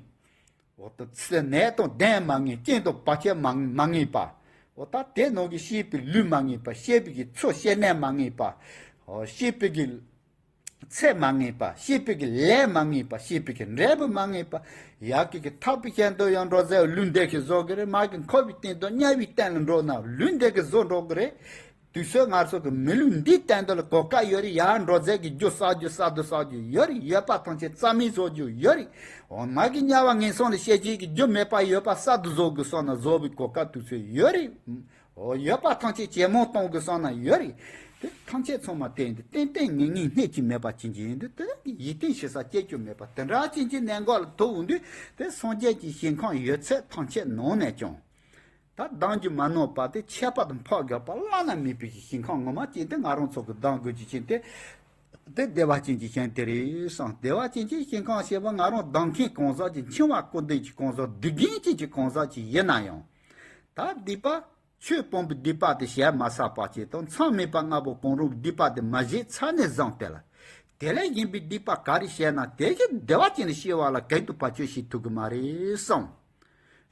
འོ་ད་ཚེ་ནད་དང་གདོན་མ་ངེས། རྐྱེན་དང་བར་ཆད་མ་མ་ངེས་པ། འོ་ད་དེ་ནང་གི་སྐྱེས་པའི་ལུས་མ་ངེས་པ། སྐྱེས་པའི་གི་ཚེ་སྐྱེས་ནད་མ་ངེས་པ། འོ་སྐྱེས་པའི་གི་ཚེ་མ་ངེས་པ། སྐྱེས་པའི་གི་ལས་མ་ངེས་པ། སྐྱེས་པའི་གི་འབྲས་བུ་མ་ངེས་པ། ཡ་གི་གི་ཐར་པའི་ཞལ་དུ་ཡང་འགྲོ་ཟེར་ལུས་འདི་གི་བཟོ་གི་རེད། མ་གི་འཁོར་བའི་སྟེང་དུ་དམྱལ་བའི་སྟེང་ལ་འགྲོ་ན་ལུས་འདི་གི་བཟོ་འགྲོ་གི་རེད། དུས་ཚོད་ང་ཚོ་གི་མི་ལུས་འདིའི་སྟེང་དུ་ལ་གོ་སྐབས་ཡོད་རེད། ཡར་འགྲོ་ཟེར་གི་རྒྱུ་བསགས་རྒྱུ་གསར་དུ་བསགས་རྒྱུ་ཡོད་རེད། ཡོད་པ་ཐམས་ཅད་རྩ་མེད་བཟོ་རྒྱུ་ཡོད་རེད། འོ་མ་གི་དམྱལ་བ་ངན་སོང་ལ་སྐྱེ་བྱེད་ཀྱི་རྒྱུ་མེད་པ་ཡོད་པ་གསར་དུ་བཟོ་དགོས་བསམ་ན་བཟོ་བའི་གོ་སྐབས་དུས་ཚོད་ཡོད་རེད། འོ་ཡོད་པ་ཐམས་ཅད་ཇེ་མང་གཏོང་དགོས་བསམ་ན་ཡོད་རེད། དེ་ཐམས་ཅད་ཚང་མ་བསྟན་ཏེ་ཏན་ཏན་ངེས་ངེས་གནས་ཀྱི་མེད་པ་ཅན་གྱི་ཡིན་དུས་དེ་ཡིད་བརྟན་ཞེ་ས་སྐྱེ་རྒྱུ་མེད་པ་དེ་འདྲ་ཅན་གྱི་གནས་འགོག་ལ་ཐུག་འོང་དུས་དེ་སངས་རྒྱས་ཀྱི་ཞིང་ཁམས་ཡོད་ཚད་ཐམས་ཅད་ནང་ནས་ཀྱང་། ད་སྡང་རྒྱུ་མ་ནོར་བ་དེ་ཁྱད་པར་དུ་འཕགས་དགོས་པ་བླ་ན་མེད་པའི་ཞིང་ཁམས་ངོ་མ་ཅན་དེ་ང་རང་ཚོ་གི་སྡང་དགོས་རྒྱུ་ཅན་དེ། དེ་བདེ་བ་ཅན་གྱི་ཞིང་དེ་རེད་བསམ། བདེ་བ་ཅན་གྱི་ཞིང་ཁམས་ཞེས་པ་ང་རང་སྡང་མཁན་གང་ཟག་ཅིག་འཆིང་བ་ཀུན་ལྡན་གྱི་གང་ཟག་སྡིག་རྒན་ཅན་གྱི་གང་ཟག་ཅིག་ཡིན་ན་ཡང་། ད་སྡིག་པ་ཆོས་སྤོང་པའི་སྡིག་པ་དེ་བྱས་མ་ཚར་བ་ཅན་དང་མཚམས་མེད་པ་ལྔ་པོ་གང་རུང་གི་སྡིག་པ་དེ་མ་བྱས་ཚར་ནས་བཟུང་སྟེ་ལ། དེ་ལས་གཞན་པའི་སྡིག་པ་ག་རེ་བྱས་ན་དེ་གིས་བདེ་བ་ཅན་ལ་སྐྱེ་བ་ལ་གང་དུ་བར་ཆད་བྱེད་ཐུབ་ཀྱི་མ་རེད་བསམ།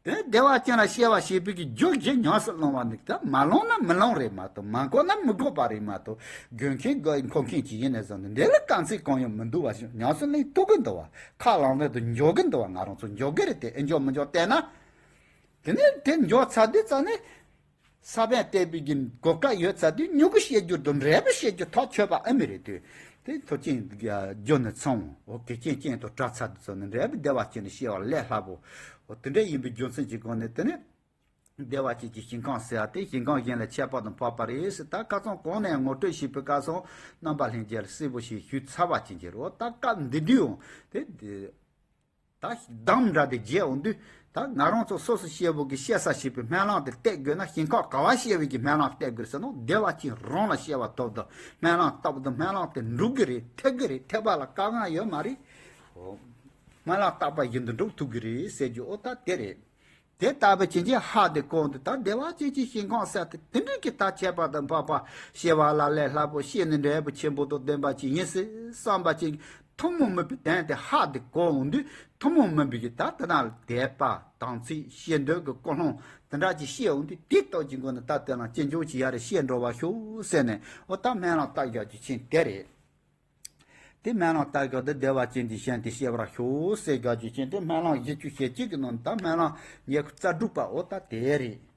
དེ་བདེ་བ་ཅན་ལ་སྐྱེ་བ་བྱེད་པའི་གི་རྒྱུ་བཞི་ཉམས་སུ་བླང་བ་ནི་ད་མ་བླངས་ན་མི་བླངས་རེད་མ་གཏོགས། མ་འགོག་ན་མི་འགོག་པ་རེད་མ་གཏོགས། དགོས་མཁན་དགོས་མཁོ་མཁན་ཅིག་ཡིན་ནས་བཟུང་ནས་འདི་ལ་དཀའ་ཚེགས་གང་ཡང་མི་འདུག་བ་ཞིག་ཉམས་སུ་ལེན་ཐུབ་ཀྱི་འདུག་བ། ཁ་ལག་ལེན་དུ་འཇོག་གི་འདུག་བ། ང་རང་ཚོ་འཇོག་གི་རེད། དེ་ཨེ་འཇོག་མི་འཇོག་བལྟས་ན། དེ་ནས་དེ་འཇོག་ཚར་དུས་ཙ་ནས། ས་བོན་བཏབ་པའི་གི་གོ་སྐབས་ཡོད་ཚར་དུས་མྱུ་གུ་བཤད་རྒྱུ་དང་འབྲས་བུ་བཤད་རྒྱུ་ཐག་ཆོད་པ་ཨེ་མི་རེད་དུས། དེ་ཐུགས་རྗེ་རྒྱུ་ནི་ཚང་འོ་གེགས་རྐྱེན་རྐྱེན་དུ་བྲལ་ཚར་དུས་ཚོ་ནི་འབྲས་བུ་བདེ་བ་ཅན་ནི་སྐྱེ་བ་ལས་སླ་པོ། འོ་དེ་འདྲ་ཡིན་པའི་རྒྱུ་མཚན་གྱི་སྒོ་ནས་དེ་ནི་བདེ་བ་ཅན་གྱི་ཞིང་ཁམས་ཟེར་བ་དེ་ཞིང་ཁམས་གཞན་ལས་ཁྱད་པར་དུ་འཕགས་པ་རེད་ཟེར། ད་ཁ་སང་གོང་ནས་ངོ་སྤྲོད་བྱས་པའི་སྐབས་སུ་རྣམ་པ་ལྷན་རྒྱས་ལ་གསལ་པོ་ཞིག་ཞུས་ཚར་བ་ཅན་གྱི་རེད། འོ་ད་སྐབས་འདི་དུས་འོང་དེ་འདི། ད་གདམས་འདྲ་དེ་རྒྱས་འོང་དུས་ད་ང་རང་ཚོ་སོ་སོ་སྐྱེ་བོ་གི་སྐྱེ་ས་བྱེད་པའི་སྨོན་ལམ་དེ་གཏད་དགོས་ན་ཞིང་ཁམས་ག་བ་སྐྱེ་བའི་གི་སྨོན་ལམ་གཏད་དགོས་ཟེར་ན་བདེ་བ་ཅན་རང་ལ་སྐྱེ་བ་ཐོབ་དང་སྨོན་ལམ་བཏབ་དང་སྨོན་ལམ་དེ་འགྲུབ་གི་རེད། ཐེག་གི་རེད། ཐེག་པ་ལ་དཀའ་ངལ་ཡོད་མ་རེད། འོ། སྨོན་ལམ་བཏབ་པ་བཞིན་དུ་འགྲུབ་ཐུབ་གི་རེད་ཟེར་རྒྱུ་འོ་ད་དེ་རེད། དེ་ལྟ་བུ་ཅན་གྱི་ཧ་དེ་གོང་དུ་ད་བདེ་བ་ཅན་གྱི་ཞིང་ཁམས་ཟེར་དེ་དེ་འདྲའི་གི་ད་ཁྱད་པར་དུ་འཕགས་པ་སྐྱེ་བ་ལ་ལས་སླ་པོ་སྐྱེས་ནས་འབྲས་བུ་ཆེན་པོ་དང་ལྡན་པ་ཅིག་ཡིན་སྲིད་བསམ་པ་ཅན་གྱི་ཐུན་མོང་མིན་པའི་དོན་དེ་ཧ་དེ་གོ་འོང་དུས་ཐུན་མོང་མིན་པའི་གི་ད་ལྟ་ན་དད་པ་དམ་ཚིག་ཤེས་འདོད་ཀྱི་ཀུན་སློང་དེ་འདྲ་ཅིག་སྐྱེ་འོང་དུས་དེ་ལྟོ་ཅིག་མགོ་ནས་ད་ལྟ་ན་ཅི་འབྱུང་ཅི་ཡ་རེ་ཤེས་འགྲོ་བ་ཤོག་ཟེར་ནས་འོ་ད་སྨོན་ལམ་བཏབ་རྒྱག་རྒྱུ་ཆེན་དེ་རེད། དེ་སྨོན་ལམ་བཏབ་སྐབས་དུ་བདེ་བ་ཅན་གྱི་ཞིང་དེ་སྐྱེ་བར་ཤོག་ཟེར་དགའ་རྒྱུ་ཅན་དེ་སྨོན་ལམ་བཞི་བཅུ་ཞེ་གཅིག་གི་ནང་ད་སྨོན་ལམ་ཉེར་རྩ་དྲུག་པ་འོ་ད་དེ་རེད།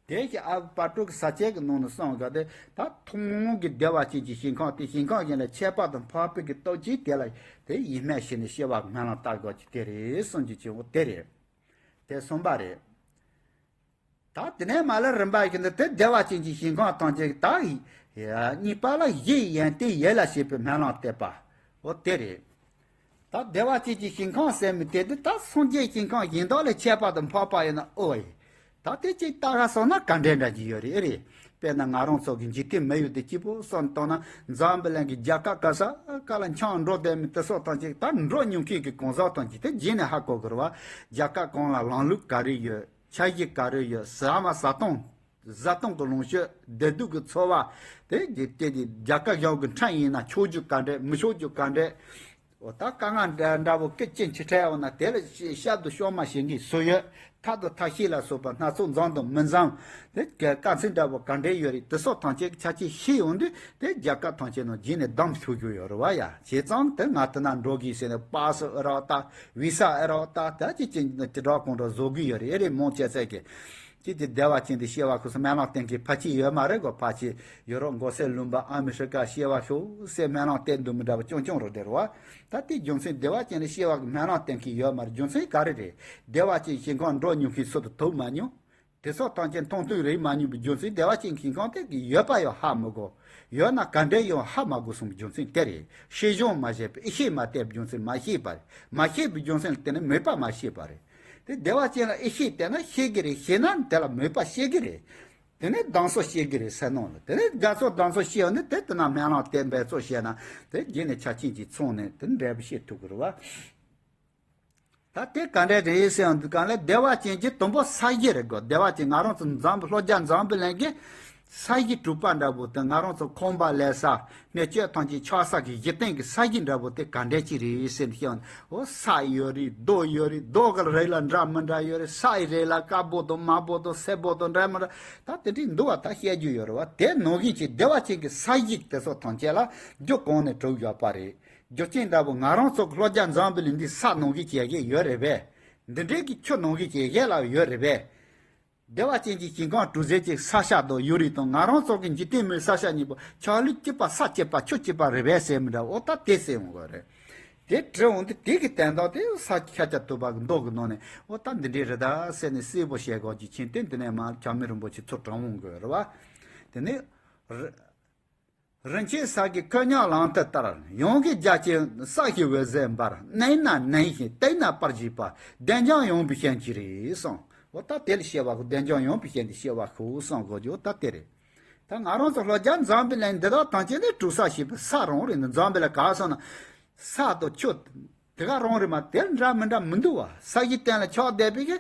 དེ་བཞིན་ཨ་བ་པ་ཏྲུ་གི་ས་བཅད་ཀྱི་ནང་ནས་གསུངས་དགའ་དེ་ད་ཐུན་མོང་གི་བདེ་བ་ཅན་གྱི་ཞིང་ཁམས་དེ་ཞིང་ཁམས་གཞན་ལས་ཁྱད་པར་དུ་འཕགས་པའི་གི་སྟོབས་ཀྱིས་དེ་ལ་དེ་ཡིད་སྨོན་བྱས་ནས་སྐྱེ་བ་སྨོན་ལམ་བཏབ་དགོས་ཀྱི་དེ་རེད་གསུངས་རྒྱུ་ཅན་འོ་དེ་རེད། དེ་གསུམ་པ་རེད། ད་དེ་ནས་མ་ལ་རིམ་པ་ཞིག་འདི་དེ་བདེ་བ་ཅན་གྱི་ཞིང་ཁམས་ཐམས་ཅད་ད་ཡི་གཉིས་པ་ལ་གཞི་ཡོན་ཏན་ཡོད་ལ་ཞེས་པའི་སྨོན་ལམ་བཏབ་པ་འོ་དེ་རེད། ད་བདེ་བ་ཅན་གྱི་ཞིང་ཁམས་ཟེར་མི་དེ་འདི་ད་སངས་རྒྱས་ཞིང་ཁམས་གཞན་དག་ལས་ཁྱད་པར་དུ་འཕགས་པ་ཡིན་ན་ཨོ་ཡི། ད་དེ་གཅིག་ལྟ་ག་སོང་ན་ག་འདྲས་འདྲ་གྱི་ཡོད་རེད་ཨེ་རེད། དཔེར་ན་ང་རང་ཚོ་གི་འཇིག་རྟེན་མི་ཡུལ་དེ་གཅིག་པོ་སོང་བཏང་ན་འཛམ་བུ་གླིང་གི་རྒྱལ་ཁབ་ག་ས་ག་ལ་འཁྱམས་འགྲོ་བསྡད་མི་དེ་སོགས་ཐམས་ཅད་ད་འགྲོ་མྱོང་མཁན་གྱི་གང་ཟག་ཐམས་ཅད་དེ་རྗེས་ནས་ཧ་གོ་དགོས་རེད་བ། རྒྱལ་ཁབ་གང་ལ་ལམ་ལུགས་ག་རེ་ཡོད། འཆར་གཞི་ག་རེ་ཡོད། ཟ་མ་ཟ་སྟངས་ཟ་སྟངས་ཀྱི་ལོངས་སྤྱོད་བདེ་སྡུག་གི་འཚོ་བ། དེ་དེ་དེ་རྒྱལ་ཁབ་གཞུང་གི་ཁྲིམས་ཡིན་ན་ཆོག་རྒྱུ་ག་འདྲས་མི་ཆོག་རྒྱུ་ག་འདྲས། འོ་ད་དཀའ་ངལ་འདྲ་འདྲ་བོ་སྐད་ཅིག་ཅི་འཕྲད་འོང་ན་དེ་ལ་ཤ་ཤབ་ཏུ་ཤོག་མ་བྱེད་མཁན་སུ་ཡོད། ཐབས་དང་ཐབས་ཤེས་ལ་སོགས་པ་སྣ་ཚོགས་འཛོམས་དང་མི་འཛོམས། དེ་དཀའ་ཚེགས་འདྲ་བོ་ག་འདྲས་ཡོད་རེད། དེ་སོགས་ཐམས་ཅད་ཆ་ཆེ་ཤེས་ཡོང་དུས་དེ་རྒྱལ་ཁབ་ཐམས་ཅད་ནང་རྗེས་ནས་བདམས་ཐུབ་རྒྱུ་ཡོད་རེད་བ་ཡ། བྱས་ཙང་དེ་ང་དེ་ན་འགྲོ་གི་ཟེར་ནས་པ་སུ་ཨེ་རོགས་ད་བི་ས་ཨེ་རོགས་ད་ད་ཅི་ཅི་ཅི་འདྲ་གང་འདྲ་བཟོ་གི་ཡོད་རེད། ཨེ་རེད་མོང་ཆེ་ཚད་ཀྱི། ཅི་སྟེ་བདེ་བ་ཅན་དུ་སྐྱེ་བ་ཁུ་སུ་སྨན་ལམ་བསྟེན་མཁན་ཕལ་ཆེར་ཡོད་མ་རེད་གོ། ཕལ་ཆེར་ཡོ་རོབ་མགོ་སེར་ལུང་པ་ཨ་མི་ཧྲི་ཀ་སྐྱེ་བ་ཤོག་ཟེར་སྨན་ལམ་བསྟེན་འདུག་མི་འདྲ་བ་ཅུང་ཅུང་རུ་བསྡད་རེད་བ། ད་དེ་རྒྱུ་མཚན་བདེ་བ་ཅན་དུ་སྐྱེ་བ་སྨན་ལམ་བསྟེན་མཁན་ཡོད་མ་རེད། རྒྱུ་མཚན་ག་རེ་རེད། བདེ་བ་ཅན་ཞིང་ཁམས་འགྲོ་མྱོང་མཁན་སུ་དང་ཐུག་མ་མྱོང་། དེ་སོགས་ཐམས་ཅད་མཐོང་ཐོས་རིག་མ་མྱོང་བའི་རྒྱུ་མཚན་བདེ་བ་ཅན་ཞིང་ཁམས་དེ་གི་ཡོད་པ་ཡང་ཧ་མི་གོ། ཡོད་ན་ག་འདྲས་ཡང་ཧ་མ་གོ་གསུངས་པའི་རྒྱུ་མཚན་དེ་རེད། ཤེས་སྦྱོང་མ་བྱས་པའི་ཡིད་ཤེས་མ་བསྟེན་པའི་རྒྱུ་མཚན་མ་ཤེས་པ་རེད། མ་ཤེས་པའི་རྒྱུ་མཚན་ལ་བརྟེན་ནས་མོས་པ་མ་ཤེས་པ་རེད། དེ་བདེ་བ་ཅན་ལ་ཡིད་ཤེས་བསྟེན་ན་ཤེས་ཀྱི་རེད། ཤེས་ན་དེ་ལ་མོས་པ་སྐྱེ་གི་རེད། དེ་ནས་སྡང་ཟུག་སྐྱེ་གི་རེད་སེམས་ནང་ལ། དེ་ནས་དགའ་ཚོར་སྡང་ཟུག་སྐྱེ་ཡོང་ནས་དེ་ལྟ་ན་སྨན་ལམ་བསྟེན་འབད་རྩོལ་བྱས་ན་དེ་རྗེས་ནས་ཆ་རྐྱེན་གྱིས་མཚུངས་ནས་དེ་འབྲས་བུ་སྐྱེ་ཐུབ་ཀྱི་རེད་བ། ད་དེ་ག་འདྲས་རེད་ཟེར་ཡང་འདི་གང་ལས་བདེ་བ་ཅན་གྱི་དང་པོ་ས་གཞི་རེད་གོ། བདེ་བ་ཅན་ང་རང་ཚོ་འཛམ་བུ་ལྷོ་རྒྱ་འཛམ་བུ་གླིང་གི་ས་གཞི་དྲུག་པ་འདྲ་བོ་དེ་ང་རང་ཚོ་ཁང་པ་ལས་ས་གནས་སྤྱོད་ཐམས་ཅད་ཆགས་ས་གི་གཞི་རྟེན་གྱི་ས་གཞི་འདྲ་བོ་དེ་ག་འདྲས་ཅིག་རེད་ཟེར་ཡང་འོ་ས་ཡོད་རེད། རྡོ་ཡོད་རེད། རྡོ་གི་རིགས་ལ་འདྲ་མི་འདྲ་ཡོད་རེད། ས་ཡི་རིགས་ལ་དཀར་པོ་དང་དམར་པོ་དང་སེར་པོ་དང་འདྲ་མི་འདྲ་ད་དེ་འདྲས་འདུག་བ། ད་བཤད་རྒྱུ་ཡོད་རེད་བ། དེ་ནང་བཞིན་གྱི་བདེ་བ་ཅན་གྱི་ས་གཞི་དེ་ཚོ་ཐམས་ཅད་ལ་རྒྱུ་གང་ནས་གྲུབ་ཡོད་པ་རེད། རྒྱུ་རྐྱེན་འདྲ་བོ་ང་རང་ཚོ་གི་ལྷོ་རྒྱ་འཛམ་བུ་གླིང་འདི་ས་ནང་བཞིན་བྱེད་ཀྱི་ཡོད་རེད་པས། འདི་འདྲའི་གི་ཆུ་ནང་བཞིན་བྱེད་ཀྱི་ལ་ཡོད་རེད་པས། བདེ་བ་ཅན་གྱི་ཞིང་ཁམས་གྲུ་ཟད་ཅིག་ས་ཆ་དང་ཡུལ་རིས་དང་ང་རང་ཚོ་གི་འཇིག་རྟེན་མིའི་ས་ཆ་གཉིས་པོ་ཆགས་ལུས་གཅིག་པ་ས་གཅིག་པ་ཆུ་གཅིག་པ་རེད་པས་ཟེར་མི་འདྲ་འོ་ད་དེ་ཟེར་འོང་གི་རེད། དེ་དྲི་འོང་དུས་དེ་གི་དན་རྟགས་དེ་ས་ཁྱབ་རྒྱ་ཐུབ་པ་གི་མདོ་གི་ནང་ནས་འོ་ད་འདི་འདྲའི་རེད་ད་ཟེར་ནས་གསལ་པོ་བཤད་དགོས་ཀྱི་ཆེན་དེ་འདི་ནས་མ་ཁྱབ་མི་རིན་པོ་ཆེ་ཚུར་དྲངས་འོང་གི་རེད་བ། དེ་ནས། རི་རི་ཆེན་ས་གི་ཁོད་ཉག་ལང་ཐི་ལྟར། ཡང་གི་རྒྱ་ཆེན་ས་གི་འོད་ཟེར་འབར། གནས་ན་གནས་ཤིང་བལྟས་ན་པར་བཞིན་པ། བདེ་འཇམ་ཡངས་པའི་ཞིང་གཅིག་རེད་གསུངས། འོ་ད་དེ་ལ་སྐྱེ་བ་གི་བདེ་འཇམ་ཡངས་པའི་ཞིང་དེ་སྐྱེ་བ་ཤོག་གསུངས་དགོས་རྒྱུ་འོ་ད་དེ་རེད། ད་ང་རང་ཚོ་ལྷོ་རྒྱ་འཛམ་བུ་གླིང་འདི་དག་ཐམས་ཅད་ནི་གྲུ་ས་ཞེས་པའི་ས་རང་རེད། འདི་འཛམ་བུ་གླིང་ག་སོང་ན་ས་དང་ཆུ་དེ་ག་རང་རེད་མ། དེ་འདྲ་མི་འདྲ་མི་འདུག་བ། ས་གཞི་སྟེང་ལ་ཆགས་བསྡད་པའི་གི་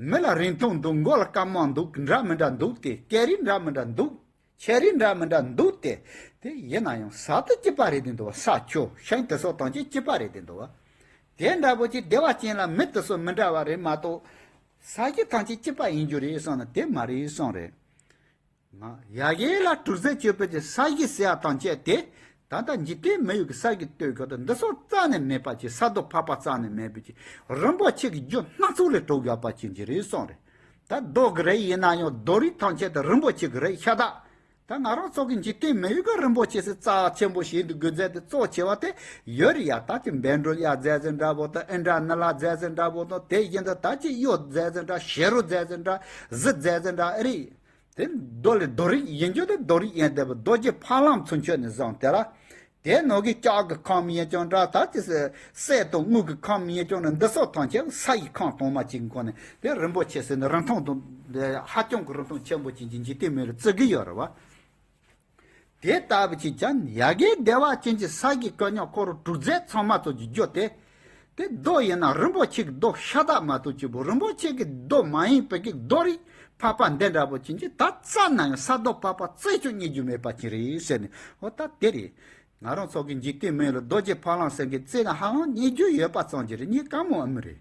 མི་ལ་རིན་ཐང་འདུག་མགོ་ལ་སྐར་མ་འདུག་འདྲ་མི་འདྲ་འདུག་སྟེ། སྐད་རིགས་འདྲ་མི་འདྲ་འདུག་ཆས་རིགས་འདྲ་མི་འདྲ་འདུག་སྟེ། དེ་ཡིན་ན་ཡང་ས་དེ་གཅིག་པ་རེད་དེ་འདུག་བ། ས་ཆུ་ཤིང་དེ་སོགས་ཐམས་ཅད་གཅིག་པ་རེད་དེ་འདུག་བ། དེ་འདྲ་པོ་ཅིག་བདེ་བ་ཅན་ལ་མི་དེ་སོགས་མི་འདྲ་བ་རེད་མ་གཏོགས། ས་གཞི་ཐམས་ཅད་གཅིག་པ་ཡིན་རྒྱུ་རེད་བསམ་ན་དེ་མ་རེད་བསམ་རེད། ང་ཡ་གི་ལ་གྲུ་ཟད་གཅོད་པའི་ས་གཞི་ཟེར་བ་ཐམས་ཅད་དེ། ད་ལྟ་འཇིག་རྟེན་མི་ཡུལ་གྱི་ས་གཞི་ལྟོས་གི་དང་འདི་སོགས་རྩ་ནས་མེད་པ་ཅིག་ས་རྡོ་ཕབ་པ་རྩ་ནས་མེད་པའི་ཅིག་རིན་པོ་ཆེ་གི་རྒྱུ་སྣ་ཚོགས་ལས་གྲུབ་ཡོད་པ་ཅན་གྱི་རེད་གསུངས་རེད། ད་རྡོ་གི་རེད། ཡིན་ན་ཡང་རྡོ་རིགས་ཐམས་ཅད་དེ་རིན་པོ་ཆེ་གི་རེད་ཤ་སྟག་ད་ང་རང་ཚོ་གི་འཇིག་རྟེན་མི་ཡུལ་གི་རིན་པོ་ཆེ་ཟེར་རྩ་ཆེན་པོ་ཞིག་འདུག་དགོས་རྫས་དེ་གཙོ་ཆེ་བ་དེ་ཡོད་རེད་ཡ། ད་ཅི་བཻ་ཌཱུརྻ་རྫས་ཟེར་འདྲ་པོ་དང་ཨིནྡྲ་ནཱི་ལ་རྫས་ཟེར་འདྲ་པོ་དང་དེ་བཞིན་དུ་ད་ཅི་གཡུ་རྫས་ཟེར་འདྲ། བྱུ་རུ་རྫས་ཟེར་འདྲ། གཟི་རྫས་ཟེར་འདྲ་ཨེ་རེད། དེ་རྡོ་ལས་རྡོ་རིགས་ཡིན་རྒྱུ་དེ་རྡོ་རིགས་ཡིན་བསྡད་པ་རྡོ་རྗེ་ཕ་ལམ་ཚུན་ཆད་ནས་བཟུང་སྟེ་ལ། དེ་ནང་གི་ལྕགས་ཀྱི་ཁམས་ཡིན་ཀྱང་འདྲ། ད་ཅི་སེ་སེ་དང་དངུལ་གྱི་ཁམས་ཡིན་ཀྱང་འདྲ། འདི་སོགས་ཐམས་ཅད་ས་ཡི་ཁམས་དྭངས་མ་གཅིག་གི་སྒོ་ནས་དེ་རིན་པོ་ཆེ་ཟེར་ནས་རིན་ཐང་དང་དེ་ཧ་ཅང་གི་རིན་ཐང་ཆེན་པོ་ཅན་གྱི་འཇིག་རྟེན་མི་ལ་བརྩི་གི་ཡོད་རེད་བ། དེ་ལྟ་བུ་ཅིག་ཀྱང་ཡ་གིའི་བདེ་བ་ཅན་གྱི་ས་གི་གོ་རྙོག་འཁོར་བ་དྲུག་རྫས་ཚང་མ་ཚོ་གི་རྒྱུ་དེ། དེ་རྡོ་ཡིན་ན་རིན་པོ་ཆེ་གི་རྡོ་ཤ་སྟག་མ་གཏོགས་ཅི་པོ་རིན་པོ་ཆེ་གི་རྡོ་མ་ཡིན་པའི་གི་རྡོ་རིགས་ཕལ་པ་འདི་འདྲ་པོ་ཅན་གྱི་ད་རྩ་ན་ཡང་ས་རྡོ་ཕལ་པ་རྩི་ཅུང་རྙེད་རྒྱུ་མེད་པ་ཅིག་རེད་ཟེར་ནས། འོ་ད་དེ་རེད། ང་རང་ཚོ་གི་འཇིག་རྟེན་མི་ལ་རྡོ་རྗེ་ཕ་ལམ་ཟེར་མཁན་རྩི་ན་ཧ་ལམ་རྙེད་རྒྱུ་ཡོད་པ་ཙམ་གྱི་རེད། རྙེད་དཀའ་མོ་ཨ་མི་རེད།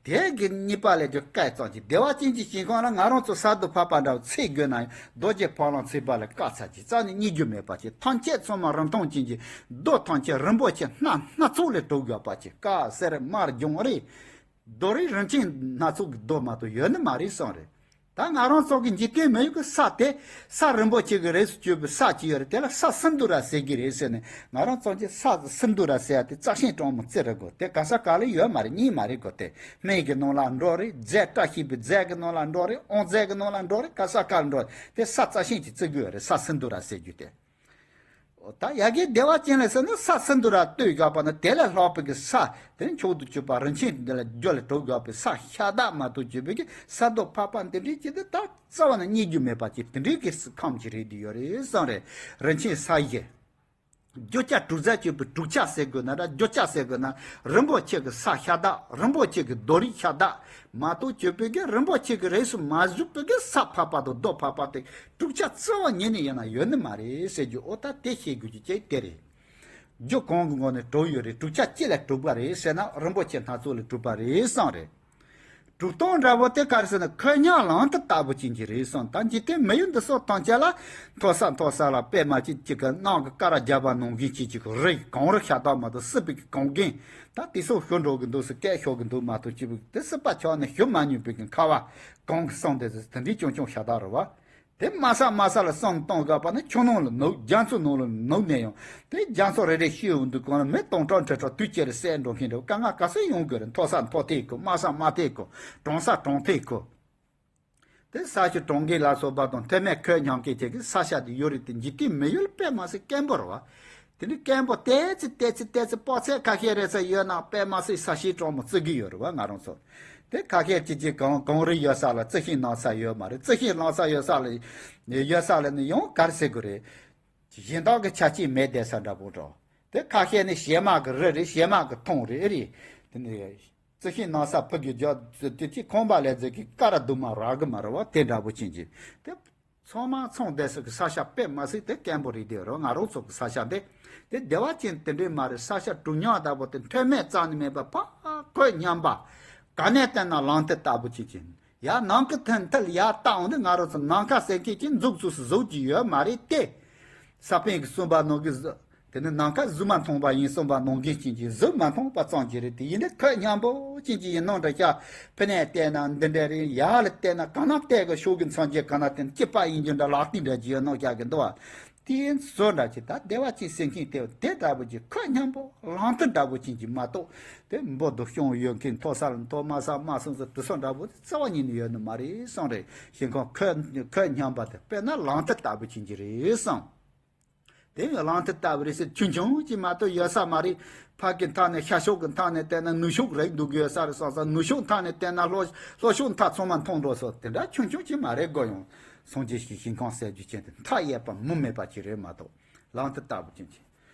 དེ་གི་རྙེད་པ་ལས་ཀྱང་སྐལ་ཙམ་གྱི་བདེ་བ་ཅན་གྱི་ཞིང་ཁམས་ལ་ང་རང་ཚོ་ས་རྡོ་ཕལ་པ་འདྲ་བོ་འཚོལ་དགོས་ན་ཡང་རྡོ་རྗེ་ཕ་ལམ་འཚོལ་བ་ལས་དཀའ་ཚ་གྱི་རྩ་ནས་རྙེད་རྒྱུ་མེད་པ་ཅིག་ཐམས་ཅད་ཚང་མ་རིན་ཐང་ཅན་གྱི་རྡོ་ཐམས་ཅད་རིན་པོ་ཆེ་སྣ་སྣ་ཚོགས་ལས་གྲུབ་ཡོད་པ་ཅིག་དཀར་སེར་དམར་ལྗང་རེད། རྡོ་རིགས་རིན་ཆེན་སྣ་ཚོགས་ཀྱི་རྡོ་མ་གཏོགས་ཡོད་ནི་མ་རེད་བསམ་རེད། ད་ང་རང་ཚོ་གི་འཇིག་རྟེན་མི་ཡུལ་གྱི་ས་དེ་ས་རིན་པོ་ཆེ་གི་རིགས་སུ་གྱུར་པའི་ས་ཅིག་ཡོད་རེད། དེ་ལ་ས་སིནྡྷུ་ར་ཟེར་གྱི་རེད་ཟེར་ནས། ང་རང་ཚོ་གི་ས་སིནྡྷུ་ར་ཟེར་ཡ་དེ་རྩ་ཤིང་གྲང་མོ་རྩི་རེད་གོ། དེ་ག་ས་ག་ལ་ཡོད་མ་རེད། རྙེད་མ་རེད་གོ། དེ་སྨན་གྱི་ནང་ལ་འགྲོ་རེད། རྫས་བཀྲ་ཤིས་པའི་རྫས་ཀྱི་ནང་ལ་འགྲོ་རེད། དབང་རྫས་ཀྱི་ནང་ལ་འགྲོ་རེད། ག་ས་ག་ལ་འགྲོ་རེད། དེ་ས་རྩ་ཤིང་གིས་རྩི་གི་ཡོད་རེད། ས་སིནྡྷུ་ར་ཟེར་རྒྱུ་དེ། ད་ཡ་གིའི་བདེ་བ་ཅན་ལ་ཟེར་ན་ས་སིནྡྷུ་ར་ལྟོས་དགོས་པ་ན། དེ་ལས་ལྷག་པའི་གི་ས་དེ་མཆོག་ཏུ་གྱུར་པ་རིན་ཆེན་འདི་ལ་རྒྱུ་ལ་གྲུབ་དགོས་པའི་ས་ཤ་སྟག་མ་གཏོགས་གྱུར་པའི་གི་ས་རྡོ་ཕལ་པ་འདི་འདྲའི་ཅིག་དེ་ད་རྩ་བ་ནས་རྙེད་རྒྱུ་མེད་པ་ཅིག་དེ་འདྲའི་གི་ཁམས་ཅིག་རེད་དེ་ཡོད་རེད་བསམ་རེད། རིན་ཆེན་ས་གཞི། རྒྱུ་ཆ་དྲུག་རྫས་གྱུར་པའི་དྲུག་ཆ་ཟེར་དགོས་ན་འདྲ། རྒྱུ་ཆ་ཟེར་དགོས་ན་རིན་པོ་ཆེ་གི་ས་ཤ་སྟག་རིན་པོ་ཆེ་གི་རྡོ་རིགས་ཤ་སྟག་མ་གཏོགས་གྱུར་པའི་གི་རིན་པོ་ཆེ་གི་རིགས་སུ་མ་ཞུགས་པའི་གི་ས་ཕལ་པ་དང་རྡོ་ཕལ་པ་དེ་དྲུག་ཆ་རྩ་བ་ཉིད་ནས་ཡིན་ན་ཡོད་ནི་མ་རེད་ཟེར་རྒྱུ། འོ་ད་དེ་ཤེས་དགོས་རྒྱུ་ཅིག་དེ་རེད། རྒྱུ་གང་གི་ངོ་ནས་གྲུབ་ཡོད་རེད། དྲུག་ཆ་ཅི་ལས་གྲུབ་པ་རེད་ཟེར་ན་རིན་པོ་ཆེ་སྣ་ཚོགས་ལས་གྲུབ་པ་རེད་བསམ་རེད། གྲུབ་སྟངས་འདྲ་བོ་དེ་ག་རེ་ཟེར་ན་ཁོད་སྙོམས་གླང་མདའ་ལྟ་བུ་ཅན་གྱི་རེད་བསམ། ད་འཇིག་རྟེན་མི་ཡུལ་འདི་སོགས་ཐམས་ཅད་ལ་མཐོ་ས་མཐོ་ས་ལ་པད་མ་ཅིག་ཅིག་གི་ནང་གི་ཀ་ར་རྒྱབ་པ་ནང་བཞིན་ཅིག་ཅིག་གི་རི་གངས་རི་ཤ་སྟག་མ་གཏོགས་སྲིད་པའི་གི་གངས་རྒན་ད་དེ་སོགས་ཤོར་འགྲོ་གི་འདུག་ཟེར། སྐད་ཤོར་གི་འདུག་མ་གཏོགས་ཅི་བུ་དེ་སྲིད་པ་ཆགས་ནས་ཞུ་མ་མྱོང་བའི་གི་ཁ་བ་གངས་གི་སྲང་དེ་ཟེར་དེ་འདྲའི་ཆུང་ཆུང་ཤ་སྟག་རེད་བ། དེ་དམའ་ས་དམའ་ས་ལ་བསམ་བློ་གཏོང་དགོས་པ་ནི་ཆུ་ནང་ལ་ནུབ། རྒྱ་མཚོ་ནང་ལ་ནུབ་ནས་ཡང་དེ་རྒྱ་མཚོ་རེ་རེ་ཤི་འོང་དུས་གང་ལ་མི་སྟོང་ཕྲག་ཁྲི་ཕྲག་དུས་གཅིག་ལ་བསད་འགྲོ་མཁན་འདྲ་བོ་དཀའ་ངལ་ག་ཚོད་ཡོང་དགོས་རེད། མཐོ་ས་མཐོ་ཐེབས་དགོས། དམའ་ས་དམའ་ཐེབས་དགོས། གྲང་ས་གྲང་ཐེབས་དགོས། དེ་ས་ཆུ་གྲང་གིན་ལ་སོགས་པ་དང་མཐུན་མེད་ཁོད་སྙོམས་སྐད་ཆ་གི་ས་ཆ་དེ་ཡོད་རེད། དེ་འཇིག་རྟེན་མི་ཡུལ་དཔེ་མ་སྲིད་དཀོན་པོ་རེད་བ། དེ་ནི་དཀོན་པོ་ཏོག་ཙམ་ཏོག་ཙམ་ཏོག་ཙམ་དཔག་ཚད་ཁ་ཤས་རེ་ས་ཡོད་ན་དཔེ་མ་སྲིད་ས་གཞི་གྲང་མོ་བརྩི་གི་ཡོད་རེད་བ་ང་རང་ཚོ། དེ་ཁ་ཤས་ཅིག་ཅིག་གངས་གངས་རི་ཡོད་ས་ལ་རྩི་ཤིང་ནགས་ཚལ་ཡོད་མ་རེད། རྩི་ཤིང་ནགས་ཚལ་ཡོད་ས་ལ་ཡོད་ས་ལ་ནི་ཡང་ག་རེ་ཟེར་དགོས་རེད། གཞན་དག་གི་ཆ་རྐྱེན་མེད་བསྡད་ས་འདྲ་པོ་འདྲ། དེ་ཁ་ཤས་ནི་བྱེ་མ་གི་རི་རེད། བྱེ་མ་གི་མཐོངས་རེད་རེད། དེ་ནི་རྩི་ཤིང་ནགས་ཚལ་ཕུག་གི་རྒྱ་དེ་ཅིག་ཁང་པ་ལས་ཟེར་གི་ཀ་ར་རྡུང་མ་རག་གི་མ་རེད་བ། དེ་འདྲ་པོ་ཅན་གྱི་དེ། ཚང་མ་ཚང་བསྡད་ས་གི་ས་ཆ་དཔེ་མ་སྲིད་དེ་དཀོན་པོ་རེད་དེ་རོ། ང་རང་ཚོ་གི་ས་ཆ་འདི་དེ་བདེ་བ་ཅན་དེ་འདྲའི་མ་རེད། ས་ཆ་གྲུ་ཉག་ལྟ་བུ་དེ་མཐོ་དམན་རྩ་ནས་མེད་པ་ཕ་ཁོད་སྙོམས་པ། ག་ནས་བལྟས་ན་གླང་མདའ་ལྟ་བུ་ཅིག་ཅིག་ཡར་ནམ་མཁའ་མཐིལ་མཐིལ་ཡར་བལྟ་འོང་དུས་ང་རང་ཚོ་ནམ་མཁའ་ཟེར་མཁན་ཅིག་མཛུབ་ཚུགས་སུ་གཟུགས་ཀྱི་ཡོད་མ་རེད་དེ། ས་པཎ་གྱིས་གསུངས་པ་ནང་གི་གཟུགས། དེ་ནི་ནམ་མཁའ་གཟུགས་མ་མཐོང་བ་ཡིན་གསུངས་པ་ནང་བཞིན་ཅན་གྱི་གཟུགས་མ་མཐོང་བ་ཙམ་གྱིས་རེད། དེ་ཡིན་ན་ཁོད་སྙོམས་པོ་ཅན་གྱི་ཡིན་ནོ་འདྲ་ཤག་ཕི་ནས་བལྟས་ན་འདི་འདྲ་རེད། ཡར་ལ་བལྟས་ན་གང་ན་བལྟས་གི་ཕྱོགས་ཀྱི་མཚམས་ཀྱི་གང་ན་བལྟས་ན་སྐྱིད་པ་ཡིན་རྒྱུ་འདྲ་ལག་མཐིལ་འདྲ་ཅིག་ཡོད་ནོ་ཤག་གི་འདུག་བ། དེ་བཟོ་འདྲ་ཅིག་ད་བདེ་བ་ཅན་ཟེར་མཁན་དེ་དེ་འདྲ་པོ་ཅིག་ཁོད་སྙོམས་པོ་གླང་མདའ་འདྲ་པོ་ཅན་གྱི་མ་གཏོགས་དེ་འབུར་དུ་ཤོང་ཡོད་མཁན་མཐོ་ས་ལ་མཐོ་དམའ་ས་དམའ་སོང་ཟེར་དེ་སོགས་འདྲ་པོ་དེ་རྩ་བ་ཉིད་ནས་ཡོད་ནི་མ་རེད་བསམ་རེད། ཞིང་ཁམས་ཁོད་ཁོད་སྙོམས་པ་དེ་དཔེར་ན་གླང་མདའ་ལྟ་བུ་ཅན་གྱི་རེད་བསམ། དེ་ཡང་གླང་མདའ་ལྟ་བུ་རེད་ཟེར་ཆུང་ཆུང་ཅིག་མ་གཏོགས་ཡོད་ས་མ་རེད། ཕར་གི་མཐའ་ནས་ཤར་ཕྱོགས་ཀྱི་མཐའ་ནས་བལྟས་ན་ནུབ་ཕྱོགས་རེད་འདུག་གི་ཡོད་ས་རེད་བསམ་ས། ནུབ་ཕྱོགས་མཐའ་ནས་བལྟས་ན་ལྷོ་ལྷོ་ཕྱོགས་མཐའ་ཚང་མ་མཐོང་འགྲོ་སོང་། དེ་འདྲ་ཆུང་ཆུང་ཅིག་མ་རེད་གོ། ཡང་སངས་རྒྱས་ཀྱི་ཞིང་ཁམས་ཟེར་རྒྱུ་ཅན་དེ་མཐའ་ཡས་པ་མུ་མེད་པ་ཅིག་རེད་མ་གཏོགས་གླང་མདའ་ལྟ་བུ་ཅན་གྱི།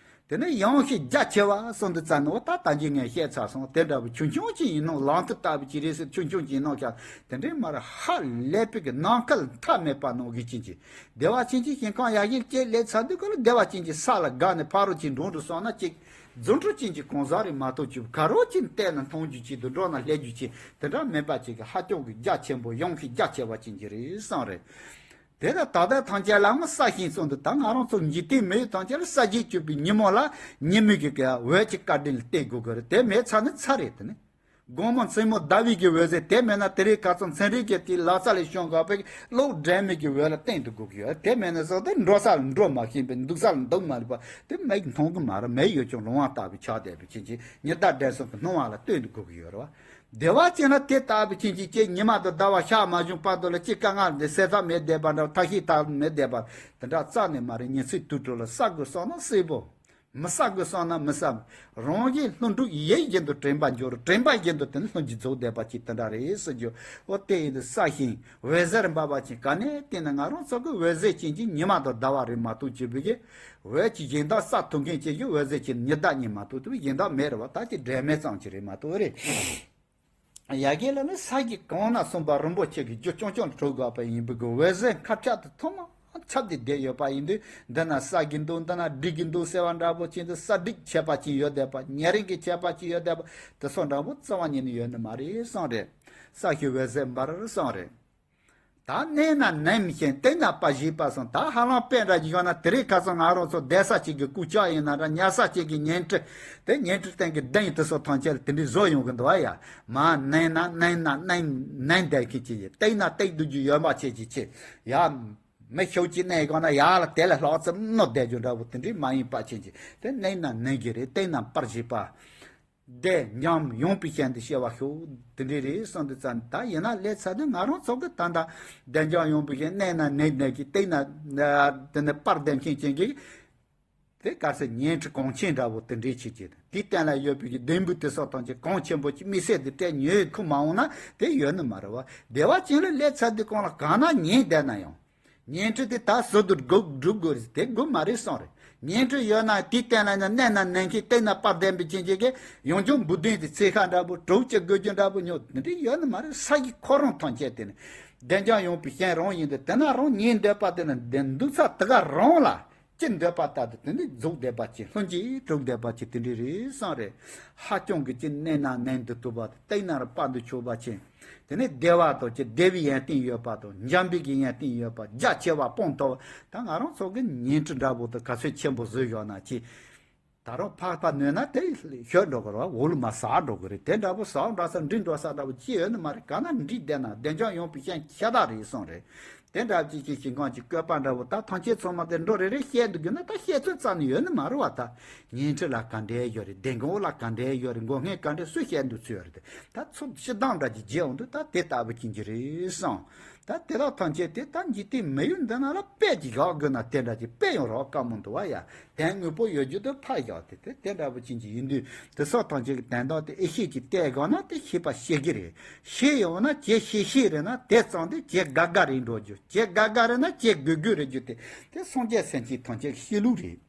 དེ་ནས་ཡང་ཞིག་རྒྱ་ཆེ་བ་གསུངས་འདུག་ཙམ་ནོ། ད་ད་གིན་ངས་བཤད་ཚར་སོང་། དེ་འདྲ་བུ་ཆུང་ཆུང་ཅིག་ཡིན་ནོ། གླང་མདའ་ལྟ་བུ་ཅིག་རེད་ཟེར་ཆུང་ཆུང་ཅིག་ཡིན་ནོ་ཤག་དེ་འདྲའི་མ་རེད། ཧ་ལས་པའི་གི་ནམ་མཁའ་ལ་མཐའ་མེད་པ་ནང་བཞིན་ཅན་གྱི་བདེ་བ་ཅན་གྱི་ཞིང་ཁམས་ཡར་ཞིང་གཅིག་སླེབས་ཚར་དུས་ག་ལ་བདེ་བ་ཅན་གྱི་ས་ལ་དགའ་ནས་ཕ་རོལ་གྱི་འགྲོ་འགྲོ་སོང་ན་གཅིག་རྫུ་འཕྲུལ་ཅན་གྱི་གང་ཟག་རེད་མ་གཏོགས་ཅིག་ག་རོ་ཅིག་བལྟས་ན་མཐོང་རྒྱུ་ཅིག་དང་འགྲོ་ན་སླེབས་རྒྱུ་ཅིག་དེ་འདྲ་མེད་པ་ཅིག་གི་ཧ་ཅང་གི་རྒྱ་ཆེན་པོ་ཡངས་ཤིང་རྒྱ་ཆེ་བ་ཅན་གྱི་རེད་བསམ་རེད། དེ་ལ་ད་ལྟ་ཐམས་ཅད་ལ་མི་ས་ཞིང་གསུངས་འདུག་ད་ང་རང་ཚོ་འཇིག་རྟེན་མི་ཡུལ་ཐམས་ཅད་ལ་ས་གཞིས་གྱུར་པའི་ཉིན་མོ་ལ་ཉི་མའི་གི་གི་འོད་ཀྱི་སྐར་ཕྲེང་ལ་བལྟས་དགོས་གི་རེད། དེ་མེད་ཚར་ན་ཚར་རེད། དེ་ནི་ དགོང་མོ་མཚན་མོ་ཟླ་བའི་གི་འོད་ཟེར། དེ་མེད་ན་དེ་རིང་ཁ་སང་ཚན་རིག་གི་དེའི་ལག་ས་ལས་བྱུང་དགོས་པའི་གློག་སྒྲོན་མེ་གི་འོད་ལ་བསྟན་དུ་དགོས་ཀྱི་ཡོད། དེ་མེད་ན་སོགས་དེ་འགྲོ་ས་ལ་འགྲོ་མ་ཤེས་པའི་འདུག་ས་ལ་འདུག་མ་རིག་པ་དེ་མིག་མཐོང་གི་མ་རེད། མིག་ཡོད་ཀྱང་ལོང་བ་ལྟ་བུའི་ཆགས་བསྡད་པའི་ཕྱིན་ཆད་ཉི་ཟླ་བདུན་གསུམ་གྱི་སྣང་བ་ལ་ལྟོས་དུ་དགོས་ཀྱི་ཡོད་རེད་བ། བདེ་བ་ཅན་ལ་དེ་ལྟ་བུའི་ཕྱིན་ཆད་ཀྱི་ཉི་མ་དང་ཟླ་བ་ཞག་མ་བྱུང་བར་དུ་ལ་ཅི་དཀའ་ངལ་འདི་སེལ་ཐབས་མེད་བསྡད་པ་འདྲ། ཐབས་ཤེས་ཐབས་མེད་བསྡད་པ་དེ་འདྲ་རྩ་ནས་མ་རེད། ཉིན་ཚེ་དུས་དྲུག་ལ་བསགས་དགོས་བསམ་ན་བསགས་པོ། མི་བསགས་དགོས་བསམ་ན་མི་བསགས། རང་གཞན་ལྷུན་གྲུབ་ཡིད་བཞིན་དུ་དྲན་པ་འབྱོར། དྲན་པ་བཞིན་དུ་དེ་ནི་ལྷུན་གྱིས་རྫོགས་བསྡད་པ་ཅིག་དེ་འདྲ་རེད་ཟེར་རྒྱུ། འོ་དེ་ཡིན་དུས་ས་ཞིང་འོད་ཟེར་འབར་བ་ཅན་ག་ནས་བལྟས་ན་ང་རང་ཚོ་གི་འོད་ཟེར་ཅན་གྱི་ཉི་མ་དང་ཟླ་བ་རེད་མ་གཏོགས་ཅི་བུ་གི་འོད་ཀྱི་གཞན་དག་ས་ཐོབ་མཁན་ཅན་གྱི་འོད་ཟེར་ཅན་ཉི་ཟླ་གཉིས་མ་གཏོགས་དེ་བུ་གཞན་དག་མེད་རེད་བ། ད་ཀྱི་སྒྲོན་མེ་ཙམ་ཅིག་རེད་མ་གཏོགས་རེད། ཡ་གི་ལ་ནི་ས་གི་གང་ན་གསུངས་པ་རིན་པོ་ཆེ་གི་རྒྱུ་རྐྱང་རྐྱང་གྲུབ་དགོས་པ་ཡིན་པའི་གི་འོད་ཟེར་མཁའ་ཁྱབ་ཏུ་ཐོག་མ་ཁྱབ་སྟེ་བསྡད་ཡོད་པ་ཡིན་དུས། འདི་ན་ས་གི་འདུག་འདི་ན་སྒྲིག་གི་འདུག་ཟེར་བ་འདྲ་པོ་ཅན་དུ་ས་སྒྲིག་ཁྱད་པར་ཅན་ཡོད་བསྡད་པ། ཉེ་རིང་གི་ཁྱད་པར་ཅན་ཡོད་བསྡད་པ་དེ་སོགས་འདྲ་པོ་རྩ་བ་ཉིད་ནས་ཡོད་ནི་མ་རེད་བསམ་རེད། ས་གི་འོད་ཟེར་འབར་བསམ་རེད། ད་གནས་ན་ནིང་མི་ཤེས། བལྟས་ན་པར་ཞིག་པ་སོང་། ད་ཧ་ལམ་དཔེ་འདྲ་ཞིག་ཡོད་ན་དེ་རིང་ཁ་སང་ང་རང་ཚོ་བསྡད་ས་གཅིག་གི་རྐུབ་བཀྱག་ཡིན་ན་འདྲ། ཉལ་ས་གཅིག་གི་ཉལ་ཁྲི། དེ་ཉལ་ཁྲི་སྟེང་གི་གདན་དེ་སོགས་ཐམས་ཅད་ལ་དེ་འདྲའི་བཟོ་ཡོང་གི་འདུག་བ་ཡ། མ་ནིང་ན་ནིང་ན་ནིང་ནིང་བསྡད་མཁན་ཅིག་ཡིན། བལྟས་ན་བལྟས་སྡོད་རྒྱུ་ཡོད་མ་ཆེ་ཅིག་ཆེ་ཡ། མི་ཤོག་ཅིག་གནས་གང་ན་ཡར་ལ་དེ་ལ་ལྷག་ཙམ་གནོད་བསྡད་རྒྱུ་འདྲ་པོ་དེ་འདྲའི་མ་ཡིན་པ་ཅན་ཅིག་དེ་ནིང་ན་ནིང་གི་རེད། བལྟས་ན་པར་ཞིག་པ། བདེ་འཇམ་ཡངས་པའི་ཞིང་དུ་སྐྱེ་བར་ཤོག་དེ་འདྲའི་རེད་གསུངས་འདུག་ཙང་། ད་ཡིན་ན་ལས་ཚ་དེ་ང་རང་ཚོ་གི་ད་ལྟ་བདེ་འཇམ་ཡངས་པའི་ཞིང་གནས་ན་གནས་གནས་ཀྱི་སྟེང་ན་དེ་ནི་པར་ལྡན་མཁན་ཅན་གྱི་དེ་ག་སེ་ཉལ་ཁྲི་གོང་ཆེན་འདྲ་པོ་དེ་འདྲའི་ཆེ་ཆེ་དེའི་སྟེང་ལ་ཡོད་པའི་གི་ལྡེམ་བུ་དེ་སོགས་དང་ཅིག་གོང་ཆེན་པོ་ཅིག་དམིགས་བསལ་དུ་སྤྲད་ཉོས་ཁུ་མ་འོང་ན་དེ་ཡོད་ནི་མ་རེད་བ། བདེ་བ་ཅན་ལ་ལས་ཚ་དེ་གང་ལ་གང་ན་ཉལ་བསྡད་ན་ཡང་། ཉལ་ཁྲི་དེ་ད་ཟུར་དུ་སྒྲུབ་སྒྲུབ་དགོས་རེད། དེ་དགོས་མ་རེད་གསུངས་རེད། ཉལ་ཁྲི་ཡོད་ན་དེའི་སྟེང་ལ་ཡང་གནས་ན་ནིང་ཁྲི་སྟེང་ན་པར་ལྡན་པའི་ཅན་ཅན་གྱི་ཡང་ཅུང་འབུ་ལྡན་དེ་ཚེ་ཁ་འདྲ་པོ་གྲོགས་ཀྱི་དགོས་རྒྱུ་འདྲ་པོ་ཉོ་དེ་འདྲ་ཡོད་ནི་མ་རེད། ས་ཡི་ཁོ་རང་ཐམས་ཅད་དེ་ནི་བདེ་འཇམ་ཡངས་པའི་ཞིང་རང་ཡིན་དུས་དེ་ན་རང་ཉལ་འདོད་པ་དེ་ནི་འདི་འདུག་ས་དེ་ག་རང་ལ་ཅི་འདོད་པ་ལྟར་དུ་དེ་ནི་རྫོགས་བསྡད་པ་ཅན་ལྷུན་གྱིས་གྲུབ་བསྡད་པ་ཅན་དེ་འདྲ་རེད་གསུངས་རེད། ཧ་ཅང་གི་ཅི་གནས་ན་ནིང་དུ་ཐུབ་པ་དེ་སྟེང་ན་ར་པར་དུ་ཆོག་པ་ཅན། དེ་ནས་བདེ་བ་དང་ཀྱི་བདེ་བའི་ཡོན་ཏན་ཡོད་པ་དང་འཇམ་པའི་གི་ཡོན་ཏན་ཡོད་པ་རྒྱ་ཆེ་བ་སྤངས་ཐོབ། ད་ང་རང་ཚོ་གི་ཉལ་ཁྲི་འདྲ་པོ་དང་ག་ཚོད་ཆེན་པོ་བཟོས་ཡོད་ན་ཅི། ད་རུང་ཕག་པ་ནོན་ན་དེ་ཤོར་འགྲོ་གི་རེད་བ། འོག་ལ་མར་ཟག་འགྲོ་གི་རེད། དེ་འདྲ་པོ་ཟག་འདྲ་ས་འགྲིལ་འགྲོ་ས་འདྲ་པོ་ཅི་ཡོད་ནི་མ་རེད། ག་ན་འགྲིལ་བསྡད་ན་བདེ་འཇམ་ཡངས་པའི་ཞིང་ཁྱད་དག་རེད་གསུངས་རེད། དེ་འདྲ་ཅིག་ཅིག་ཞིང་ཁམས་ཀྱི་བཀོད་པ་འདྲ་པོ་ད་ཐམས་ཅད་ཚང་མ་དེ་འགྲོ་རེ་རེ་བཤད་འདུག་རྒྱུ་ན་ད་བཤད་ཚོད་རྩ་ནས་ཡོད་ནི་མ་རེད་བ། ད་ཉལ་ཁྲི་ལ་ག་འདྲས་ཡོད་རེད། བདེ་འགོང་ལ་ག་འདྲས་ཡོད་རེད། མགོ་སྔས་ག་འདྲས་སུས་བཤད་འདུག་ཚུལ་ཡོད་རེད། ད་ཚུར་ཕྱི་ལྡང་འདྲ་ཅིག་བརྗེད་འོང་དུས་ད་དེ་ལྟ་བུ་ཅན་གྱི་རེད་གསུངས། ད་དེ་དག་ཐམས་ཅད་དེ་ད་འཇིག་རྟེན་མི་ཡུལ་འདི་ན་ལ་དཔེ་ཅིག་བཞག་དགོས་ན་དེ་འདྲ་ཅིག་དཔེ་ཡང་རག་དཀའ་མོ་འདུག་བ་ཡ། དོན་དངོས་པོ་ཡོད་རྒྱུ་དེ་ཕར་བཞག་སྟེ་དེ་དེ་འདྲ་པོ་ཅན་གྱི་ཡིན་དུས་དེ་སོགས་ཐམས་ཅད་ཀྱི་དོན་དག་དེ་ཨེ་ཤེས་ཀྱི་བལྟས་དགོས་ན་དེ་ཤེས་པ་ཤེས་ཀྱི་རེད། ཤེས་ཡོང་ན་ཁྱེད་ཤེས་ཤེས་རེད་ན་དེ་ཙམ་དེ་ཁྱེད་དགའ་དགའ་རེད་འགྲོ་རྒྱུ། ཁྱེད་དགའ་དགའ་རེད་ན་ཁྱེད་དགོས་དགོས་རེད་རྒྱུ་དེ་དེ་སངས་རྒྱས་སེམས་ཅན་ཐམས་ཅད་ཀྱི་བཤད་ལུགས་རེད།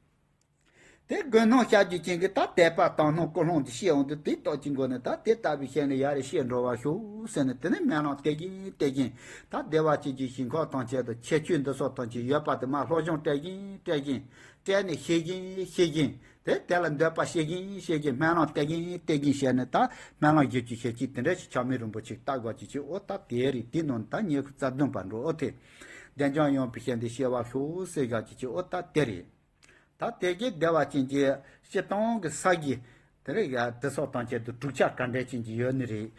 དེ་དགོས་སྣང་བཤད་རྒྱུ་ཅན་གྱི་ད་དད་པ་དང་སྣང་ཀུན་སློང་དེ་ཤེས་འོང་དུས་དེ་རྟོགས་ཀྱི་མགོ་ནས་ད་དེ་ལྟ་བུའི་ཞིང་ལ་ཡར་རེ་ཤེས་འགྲོ་བར་ཤོག་ཟེར་ནས་དེ་ནས་སྨོན་ལམ་བཏབ་ཀྱིན་བཏབ་ཀྱིན་ད་བདེ་བ་ཅན་གྱི་ཞིང་ཁམས་ཐམས་ཅད་དུ་ཁྱད་ཆོས་འདི་སོགས་ཐམས་ཅད་ཡོད་པ་དེ་མར་སློབ་སྦྱོང་སྤྲད་ཀྱིན་སྤྲད་ཀྱིན་སྤྲད་ནས་ཤེས་ཀྱིན་ཤེས་ཀྱིན་དེ་དེ་ལ་འདོད་པ་སྐྱེ་གིན་སྐྱེ་གིན་སྨོན་ལམ་བཏབ་གིན་བཏབ་གིན་བྱས་ནས་ད་སྨོན་ལམ་བཞི་བཅུ་ཞེ་གཅིག་དེ་འདྲ་ཞིག་ཆགས་མེད་རིན་པོ་ཆེ་བཏབ་དགོས་ཀྱི་ཅིག་འོ་ད་དེ་རེད། དེ་ནང་ད་ཉི་ཤུ་རྩ་བདུན་པ་འགྲོ་འོ་དེ། བདེ་འཇམ་ཡངས་པའི་ཞིང་དུ་སྐྱེ་བར་ཤོག་ཟེར་དགོས་ཀྱི་ཅིག་འོ་ད་དེ་རེད། ད་དེ་གའི་བདེ་བ་ཅན་གྱི་སྤྱིར་བཏང་གི་ས་གི་དེ་རེད་ཡ། དེ་སོགས་ཐམས་ཅད་དུ་གྲུབ་ཆ་ག་འདྲ་ཅན་གྱི་ཡོད་ནི་རེད།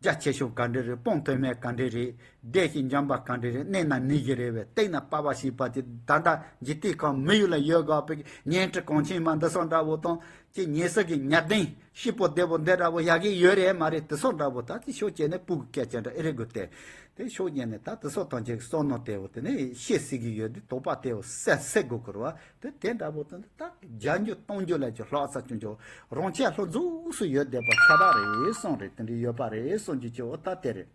རྒྱ་ཆེ་ཤོས་ག་འདྲ་རེད། སྤང་ཐོན་མེད་ག་འདྲ་རེད། བདེ་ཞིང་འཇམ་པ་ག་འདྲ་རེད། གནས་ན་ནི་གི་རེད་བས། སྟེང་ན་པ་བ་ཞིག་པ་དེ་ད་ལྟ་འཇིག་རྟེན་ཁམས་མི་ཡུལ་ལ་ཡོད་དགོས་པའི་ཉལ་ཁྲི་གོང་ཆེན་མ་འདི་སོགས་འདྲ་བོ་དང་ཅི་ཉལ་ས་གི་ཉལ་གདན་སྐྱིད་པོ་བདེ་བོ་འདི་འདྲ་བོ་ཡག་གི་ཡོད་རེད་མ་རེད། དེ་སོགས་འདྲ་བོ་ད་དེ་ཕྱོགས་གཅིག་ནས་སྤུ་གུ་སྐད་ཆ་འདྲ་ཨེ་རེད་དགོས་ཏེ། དེ་ཕྱོགས་གཉིས་ནས་ད་དེ་སོགས་ཐམས་ཅད་ཀྱི་བསམ་མནོ་དེ་བོ་དེ་ནས་བཤད་སྲིད་ཀྱི་ཡོད་དུས་དོགས་པ་དེ་བོ་སེལ་སེལ་དགོས་ཀྱི་རེད་བ། དེ་དེ་འདྲ་བོ་དེ་ནི་ད་རྒྱ་འགྱུར་གཏོང་རྒྱུ་ལས་ཀྱི་ལྷག་ས་ཅུང་ཅུང་རང་ཆས་ལྷུ་འཛུགས་སུ་ཡོད་བསྡད་པ་ཁྱད་པར་རེད་གསུངས་རེད། དེ་འདྲ་ཡོད་པ་རེད་གསུངས་རྒྱུ་ཅིག་འོ་ད་དེ་རེད།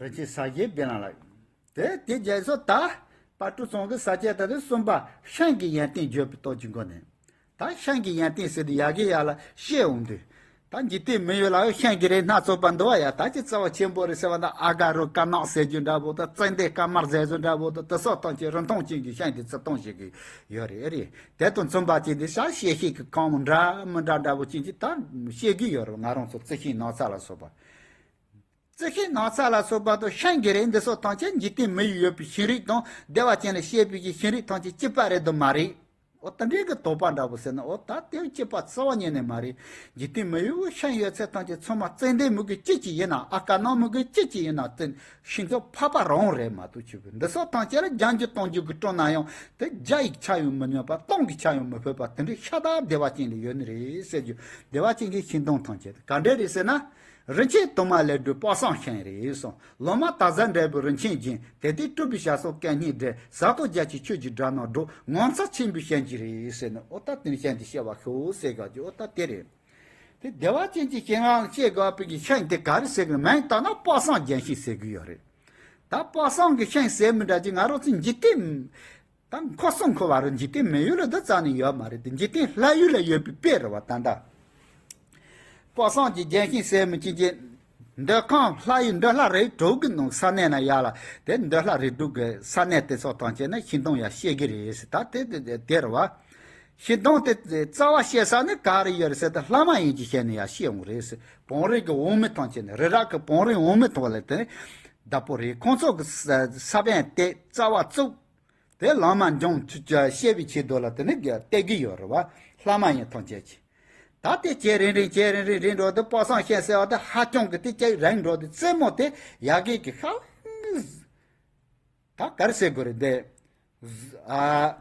རིན་ཆེན་ས་གཞི་སྦེ་ལ་ལགས། དེ་དེ་རྗེས་སུ་ད་དཔལ་སྤྲུལ་ཚང་གི་ས་སྐྱ་དེ་དུ་གསུམ་པ་ཤིང་གི་ཡོན་ཏན་བརྗོད་པའི་སྟོབས་ཀྱི་སྒོ་ནས། ད་ཤིང་གི་ཡོན་ཏན་ཟེར་དུས་ཡ་གི་ཡ་ལ་བཤད་འོང་དུས། ད་འཇིག་རྟེན་མི་ཡུལ་ལ་ཤིང་གི་རིགས་སྣ་ཚོགས་པ་འདུག་བ་ཡ། ད་ཅི་རྩ་བ་ཆེན་པོ་རེད་ཟེར་བ་ན་ཨ་ག་རུ་དཀར་ནག་ཟེར་རྒྱུ་འདྲ་བོ་དང་ཙན་དན་དཀར་དམར་ཟེར་རྒྱུ་འདྲ་བོ་དང་དེ་སོགས་ཐམས་ཅད་རིན་ཐང་ཅན་གྱི་ཤིང་དེ་བརྩི་སྟངས་ཤིག་གི་ཡོད་རེད་རེད། དེ་དང་མཚུངས་པ་ཅིག་འདི་ཤ་བཤད་ཤེས་ཀྱི་གང་མོ་འདྲ་མི་འདྲ་འདྲ་བོ་ཅན་གྱི་ད་བཤད་ཀྱི་ཡོད་རེད། ང་རང་ཚོ་རྩི་ཤིང་ནགས་ཚལ་ལ་སོགས་པ། རྩི་ཤིང་ནགས་ཚལ་ལ་སོགས་པ་དང་ཤིང་གི་རིགས་འདི་སོགས་ཐམས་ཅད་འཇིག་རྟེན་མི་ཡུལ་ཡོད་པའི་ཤིང་རིགས་དང་བདེ་བ་ཅན་ལ་བཤད་པའི་ཤིང་རིགས་ཐམས་ཅད་གཅིག་པ་རེད་དམ་མ་རེད། འོ་ད་འདྲའི་གི་དོགས་པ་འདྲ་པོ་ཟེར་ན། འོ་ད་དེ་སྐྱེས་པ་རྩ་བ་ཉིད་ནས་མ་རེད། འཇིག་རྟེན་མི་ཡུལ་ཤིང་ཡོད་ཚད་ཐམས་ཅད་ཚང་མ་ཙན་དན་མི་དགོས་ཅི་ཅི་ཡིན་ན། ཨ་དཀར་ནག་མི་དགོས་ཅི་ཅི་ཡིན་ན། ཙན་ཤིང་ཏོག་ཕ་པ་རང་རེད་མ་གཏོགས། ཆུ་བོ་འདི་སོགས་ཐམས་ཅད་ལ་རྒྱ་འགྱུར་གཏོང་རྒྱུ་གི་སྤྲོ་ན་ཡང་དེ་རྒྱ་ཡིས་ཆ་ཡང་མི་སྙོམས་པ། གཏོང་གིས་ཆ་ཡང་མི་ཕོད་པ། དེ་འདྲའི་ཤ་སྟག་བདེ་བ་ཅན་ལ་ཡོད་ནི་རེད་ཟེར་རྒྱུ། བདེ་བ་ཅན་གྱི་ཤིང་སྡོང་ཐམས་ཅད་ག་འདྲ་རེད་ཟེར་ན། རིན་ཆེན་དུ་མ་ལས་གྲུབ་དཔག་བསམ་ཤིང་རེད་གསུངས། ལོ་མ་དར་ཟབ་འབྲས་བུ་རིན་ཆེན་ཅན། དེ་སྟེ་སྤྲུལ་པའི་ཞྭ་སོགས་སྐད་སྙན་སྒྲས། ཟ་འཐོར་རྒྱ་ཆེ་ཆོས་ཀྱི་སྒྲ་རྣམས་སྒྲོག། ངོ་མཚར་ཆེན་པོའི་ཤིང་ཅིག་རེད་ཟེར་ནས། འོ་ད་དེ་ནི་ཤིང་དེ་བཤད་པ་ཤོག་ཟེར་ག་ཅིག་འོ་ད་དེ་རེད། དེ་བདེ་བ་ཅན་གྱི་ཤིང་ལ་བཤད་དགོས་པའི་གི་ཤིང་དེ་ག་རེ་ཟེར་གི་མིང་བཏགས་ན་དཔག་བསམ་ལྗོན་ཤིང་ཟེར་གི་ཡོད་རེད། ད་དཔག་བསམ་གྱི་ཤིང་ཟེར་མི་འདྲ་ཅིག་ང་རང་ཚོ་འཇིག་རྟེན། ད་འཁོར་གསུམ་འཁོར་བ་རུ་འཇིག་རྟེན་མི་ཡུལ་ལ་འདི་རྩ་ནས་ཡོད་མ་རེད་དེ། འཇིག་རྟེན་ལྷ་ཡུལ་ལ་ཡོད་པའི་དཔེ་རེད་བ་ད་ལྟ། དཔག་བསམ་གྱི་ལྗོན་ཤིང་ཟེར་མི་ཅན་གྱི་འདོད་ཁམས་ལྷ་ཡི་འདོད་ལྷ་རིགས་དྲུག་གི་ནང་ས་གནས་ན་ཡར་ལ་དེ་འདོད་ལྷ་རིགས་དྲུག་གི་ས་གནས་དེ་ཚོ་ཐམས་ཅད་ན་ཤིང་སྡོང་ཡར་བཤད་གི་རེད་ཟེར། ད་དེ་དེ་དེ་རེད་བ། ཤིང་སྡོང་དེ་རྩ་བ་བཤད་ས་ནི་ག་རེ་ཡོད་རེད་ཟེར་ད་ལྷ་མ་ཡིན་གྱི་ཤིང་ནས་ཡར་བཤད་འོང་རེད་ཟེར། བང་རིམ་གྱི་འོག་མིན་ཐམས་ཅད་ནས་རི་རབ་ཀྱི་བང་རིམ་འོག་མིན་ཐོག་ལ་དེ་བདག་པོ་རེད། ཁོང་ཚོ་གི་ས་ས་བོན་དེ་རྩ་བ་བཙུགས། དེ་ལམ་མ་འབྱུང་ཆུ་བཅའ་བཤད་པའི་ཆེད་དུ་ལ་དེ་ནི་བལྟས་ཀྱི་ཡོད་རེད་བ། ལྷ་མ་ཡིན་ཐམས་ཅད་ཀྱིས། ད་དེ་ཇེ་རིང་རིང་ཇེ་རིང་རིང་རིང་འགྲོ་དུས་དཔག་བསམ་ཤིང་ཟེར་བ་དེ་ཧ་ཅང་གི་དེ་ཇེ་རིང་འགྲོ་དུས་རྩེ་མོ་དེ་ཡ་གི་གི་ཧ་ལམ། ད་ག་རེ་ཟེར་དགོས་རེད་དེ། ཨ།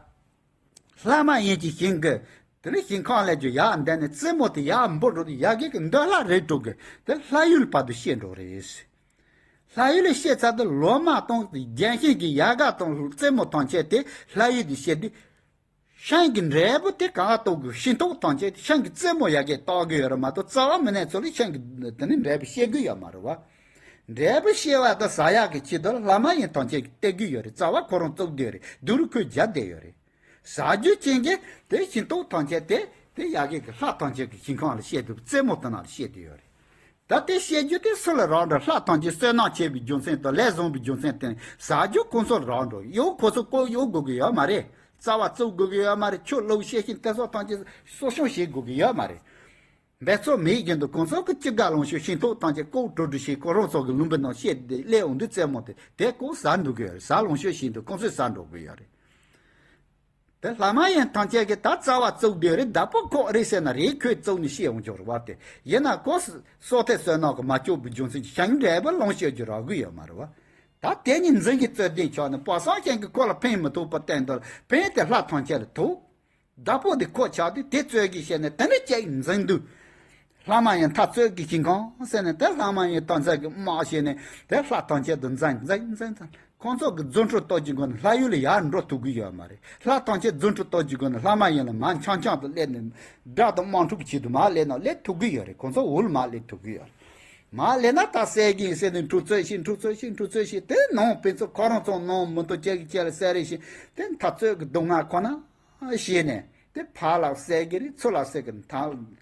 ལྷ་མ་ཡིན་གྱི་ཤིང་གི་དེ་ནི་ཤིང་ཁམས་ལས་ཀྱི་ཡར་འདས་ནས་རྩེ་མོ་དེ་ཡར་འབུར་འགྲོ་དུས་ཡ་གི་གི་འདོད་ལྷ་རིགས་དྲུག་གི་དེ་ལྷ་ཡུལ་བར་དུ་བཤད་འགྲོ་རེད། ལྷ་ཡུལ་ལ་བཤད་ཚར་དུས་ལོ་མ་དང་ལྗོན་ཤིང་གི་ཡལ་ག་དང་རྩེ་མོ་ཐམས་ཅད་དེ་ལྷ་ཡུལ་དུ་བཤད་དུས། ཤིང་གི་འབྲས་བུ་དེ་གང་ག་གཏོགས་དགོས། ཤིང་ཏོག་ཐམས་ཅད་དེ་ཤིང་གི་རྩེ་མོ་ཡ་གིས་གཏོགས་ཀྱི་ཡོད་རེད་མ་གཏོགས། རྩ་བ་མི་གནས་ཚུལ་ལ་ཤིང་གི་དེ་ནི་འབྲས་བུ་བཤད་དགོས་ཡོད་མ་རེད་བ། འབྲས་བུ་བཤད་པ་དང་ཟ་ཡག་གི་ཆེད་དུ་ལྷ་མ་ཡིན་ཐམས་ཅད་ཀྱིས་སྟེར་གྱི་ཡོད་རེད། རྩ་བ་ཁོ་རང་བཙུགས་བསྡད་རེད། སྡུག་རུས་ཁོས་རྒྱབ་བསྡད་ཡོད་རེད། ཟ་རྒྱུ་ཅན་གྱི་དེ་ཤིང་ཏོག་ཐམས་ཅད་དེ་དེ་ཡ་གི་གི་ལྷ་ཐམས་ཅད་ཀྱི་ཤིང་ཁམས་ལ་བཤད་དུས་རྩེ་མོ་དེ་ནང་ལ་བཤད་དུ་ཡོད་རེད། ད་དེ་བཤད་རྒྱུ་དེ་སུ་ལ་རག་འགྲོ། ལྷ་ཐམས་ཅད་བསོད་ནམས་ཆེ་བའི་རྒྱུ་མཚན་དང་ལས་བཟང་བའི་རྒྱུ་མཚན་དེ་ཟ་རྒྱུ་ཁོང་ཚོར་རག་འགྲོ། གཡོག་ཁོ་ཚོ་ལྐོག་གཡོག་དགོས་ཀྱི་ཡོད་མ་རེད། རྩ་བ་བཙུགས་དགོས་ཀྱི་ཡོད་མ་རེད། ཆུ་བླུགས་བཤད་ཤིང་དེ་སོགས་ཐམས་ཅད་གསོ་སྐྱོང་བྱེད་དགོས་ཀྱི་ཡོད་མ་རེད། འབད་རྩོལ་མེད་བཞིན་དུ་ཁོང་ཚོ་གི་ཅི་དགར་ལོངས་སྤྱོད། ཤིང་ཏོག་ཐམས་ཅད་ལྐོག་དྲོ་དྲོ་བྱས་ཁོ་རང་ཚོ་གི་ལུང་པའི་ནང་བཤད་དེ་སླེབས་འོང་དུས་རྩེ་མོ་དེ་དེ་ལྐོག་ཟ་འགྲོ་གི་ཡོད་རེད། ཟ་ལོངས་སྤྱོད་བྱེད་དུས་ཁོང་ཚོས་ཟ་འགྲོ་གི་ཡོད་རེད། དེ་ལྷ་མ་ཡིན་ཐམས་ཅད་ཀྱིས་ད་རྩ་བ་བཙུགས་བསྡད་རེད། བདག་པོ་ཁོ་རེད་ཟེར་ན་རེད། ཁོས་བཙུགས་ནས་བཤད་འོང་ཆོག་རེད་བ། དེ་ཡིན་ན་ཁོ་སོ་ཐེ་བསོད་ནམས་ཀྱིས་མ་ལྕོགས་པའི་རྒྱུ་མཚན་གྱིས་ཤིང་འབྲས་བུ་ལོངས་སྤྱོད་རྒྱུ་རག་གི་ཡོད་མ་རེད་བ། ད་དེ་ཉིད་འཛིན་གྱི་རྩོད་ལྡན་ཆགས་ནས་དཔག་བསམ་ཤིང་གིས་ཁོ་ལ་ཕན་མི་ཐོགས་པ་བསྟན་དོ། ཕན་དེ་ལྷ་ཐམས་ཅད་ལ་ཐོགས། བདག་པོ་དེ་ཁོ་ཆགས་དུས་དེ་རྩོད་ཀྱིས་བཤད་ནས་དེ་ནི་ཅིག་འཛིན་དུས། ལྷ་མ་ཡིན་མཐའ་རྩོད་ཀྱི་ཤིང་ཁམས་ཟེར་ནས་དེ་ལྷ་མ་ཡིན་ཐམས་ཅད་ཀྱིས་དམག་བྱས་ནས་དེ་ལྷ་ཐམས་ཅད་དུ་འཛིན་འཛིན་འཛིན་འཛིན། ཁོང་ཚོ་གི་རྫུ་འཕྲུལ་སྟོབས་ཀྱི་སྒོ་ནས་ལྷ་ཡུལ་ལ་ཡར་འགྲོ་ཐུབ་ཀྱི་ཡོད་མ་རེད། ལྷ་ཐམས་ཅད་རྫུ་འཕྲུལ་སྟོབས་ཀྱི་སྒོ་ནས་ལྷ་མ་ཡིན་ལ་མར་འཕྱང་འཕྱང་དུ་སླེབས་ནས་དགྲ་དང་དམག་འཁྲུག་གི་ཆེད་དུ་མར་སླེབས་ན་སླེབས་ཐུབ་ཀྱི་ཡོད་རེད། ཁོང་ཚོ་འོག་ལ་མར་སླེབས་ཐུབ་ཀྱི་ཡོད་རེད། མར་སླེབས་ན་ད་བསད་ཀྱི་ཡིན་ཟེར་ནས་འཁྲུག་རྩོད་བྱས། འཁྲུག་རྩོད་བྱས། འཁྲུག་རྩོད་བྱས། དེ་ནང་ཕན་ཚུན་ཁོ་རང་ཚོ་ནང་མི་འདུག་ཅེས་ཀྱི་ཅེས་ལ་བསད་རེས་བྱས། དེ་མཐའ་རྩོད་ཀྱི་སྡུག་བསྔལ་ཁོ་ན་བྱས་ནས་དེ་ཕར་ལ་བསད་ཀྱི་རེད། ཚུར་ལ་བསད་ཀྱི་རེད། མཐའ་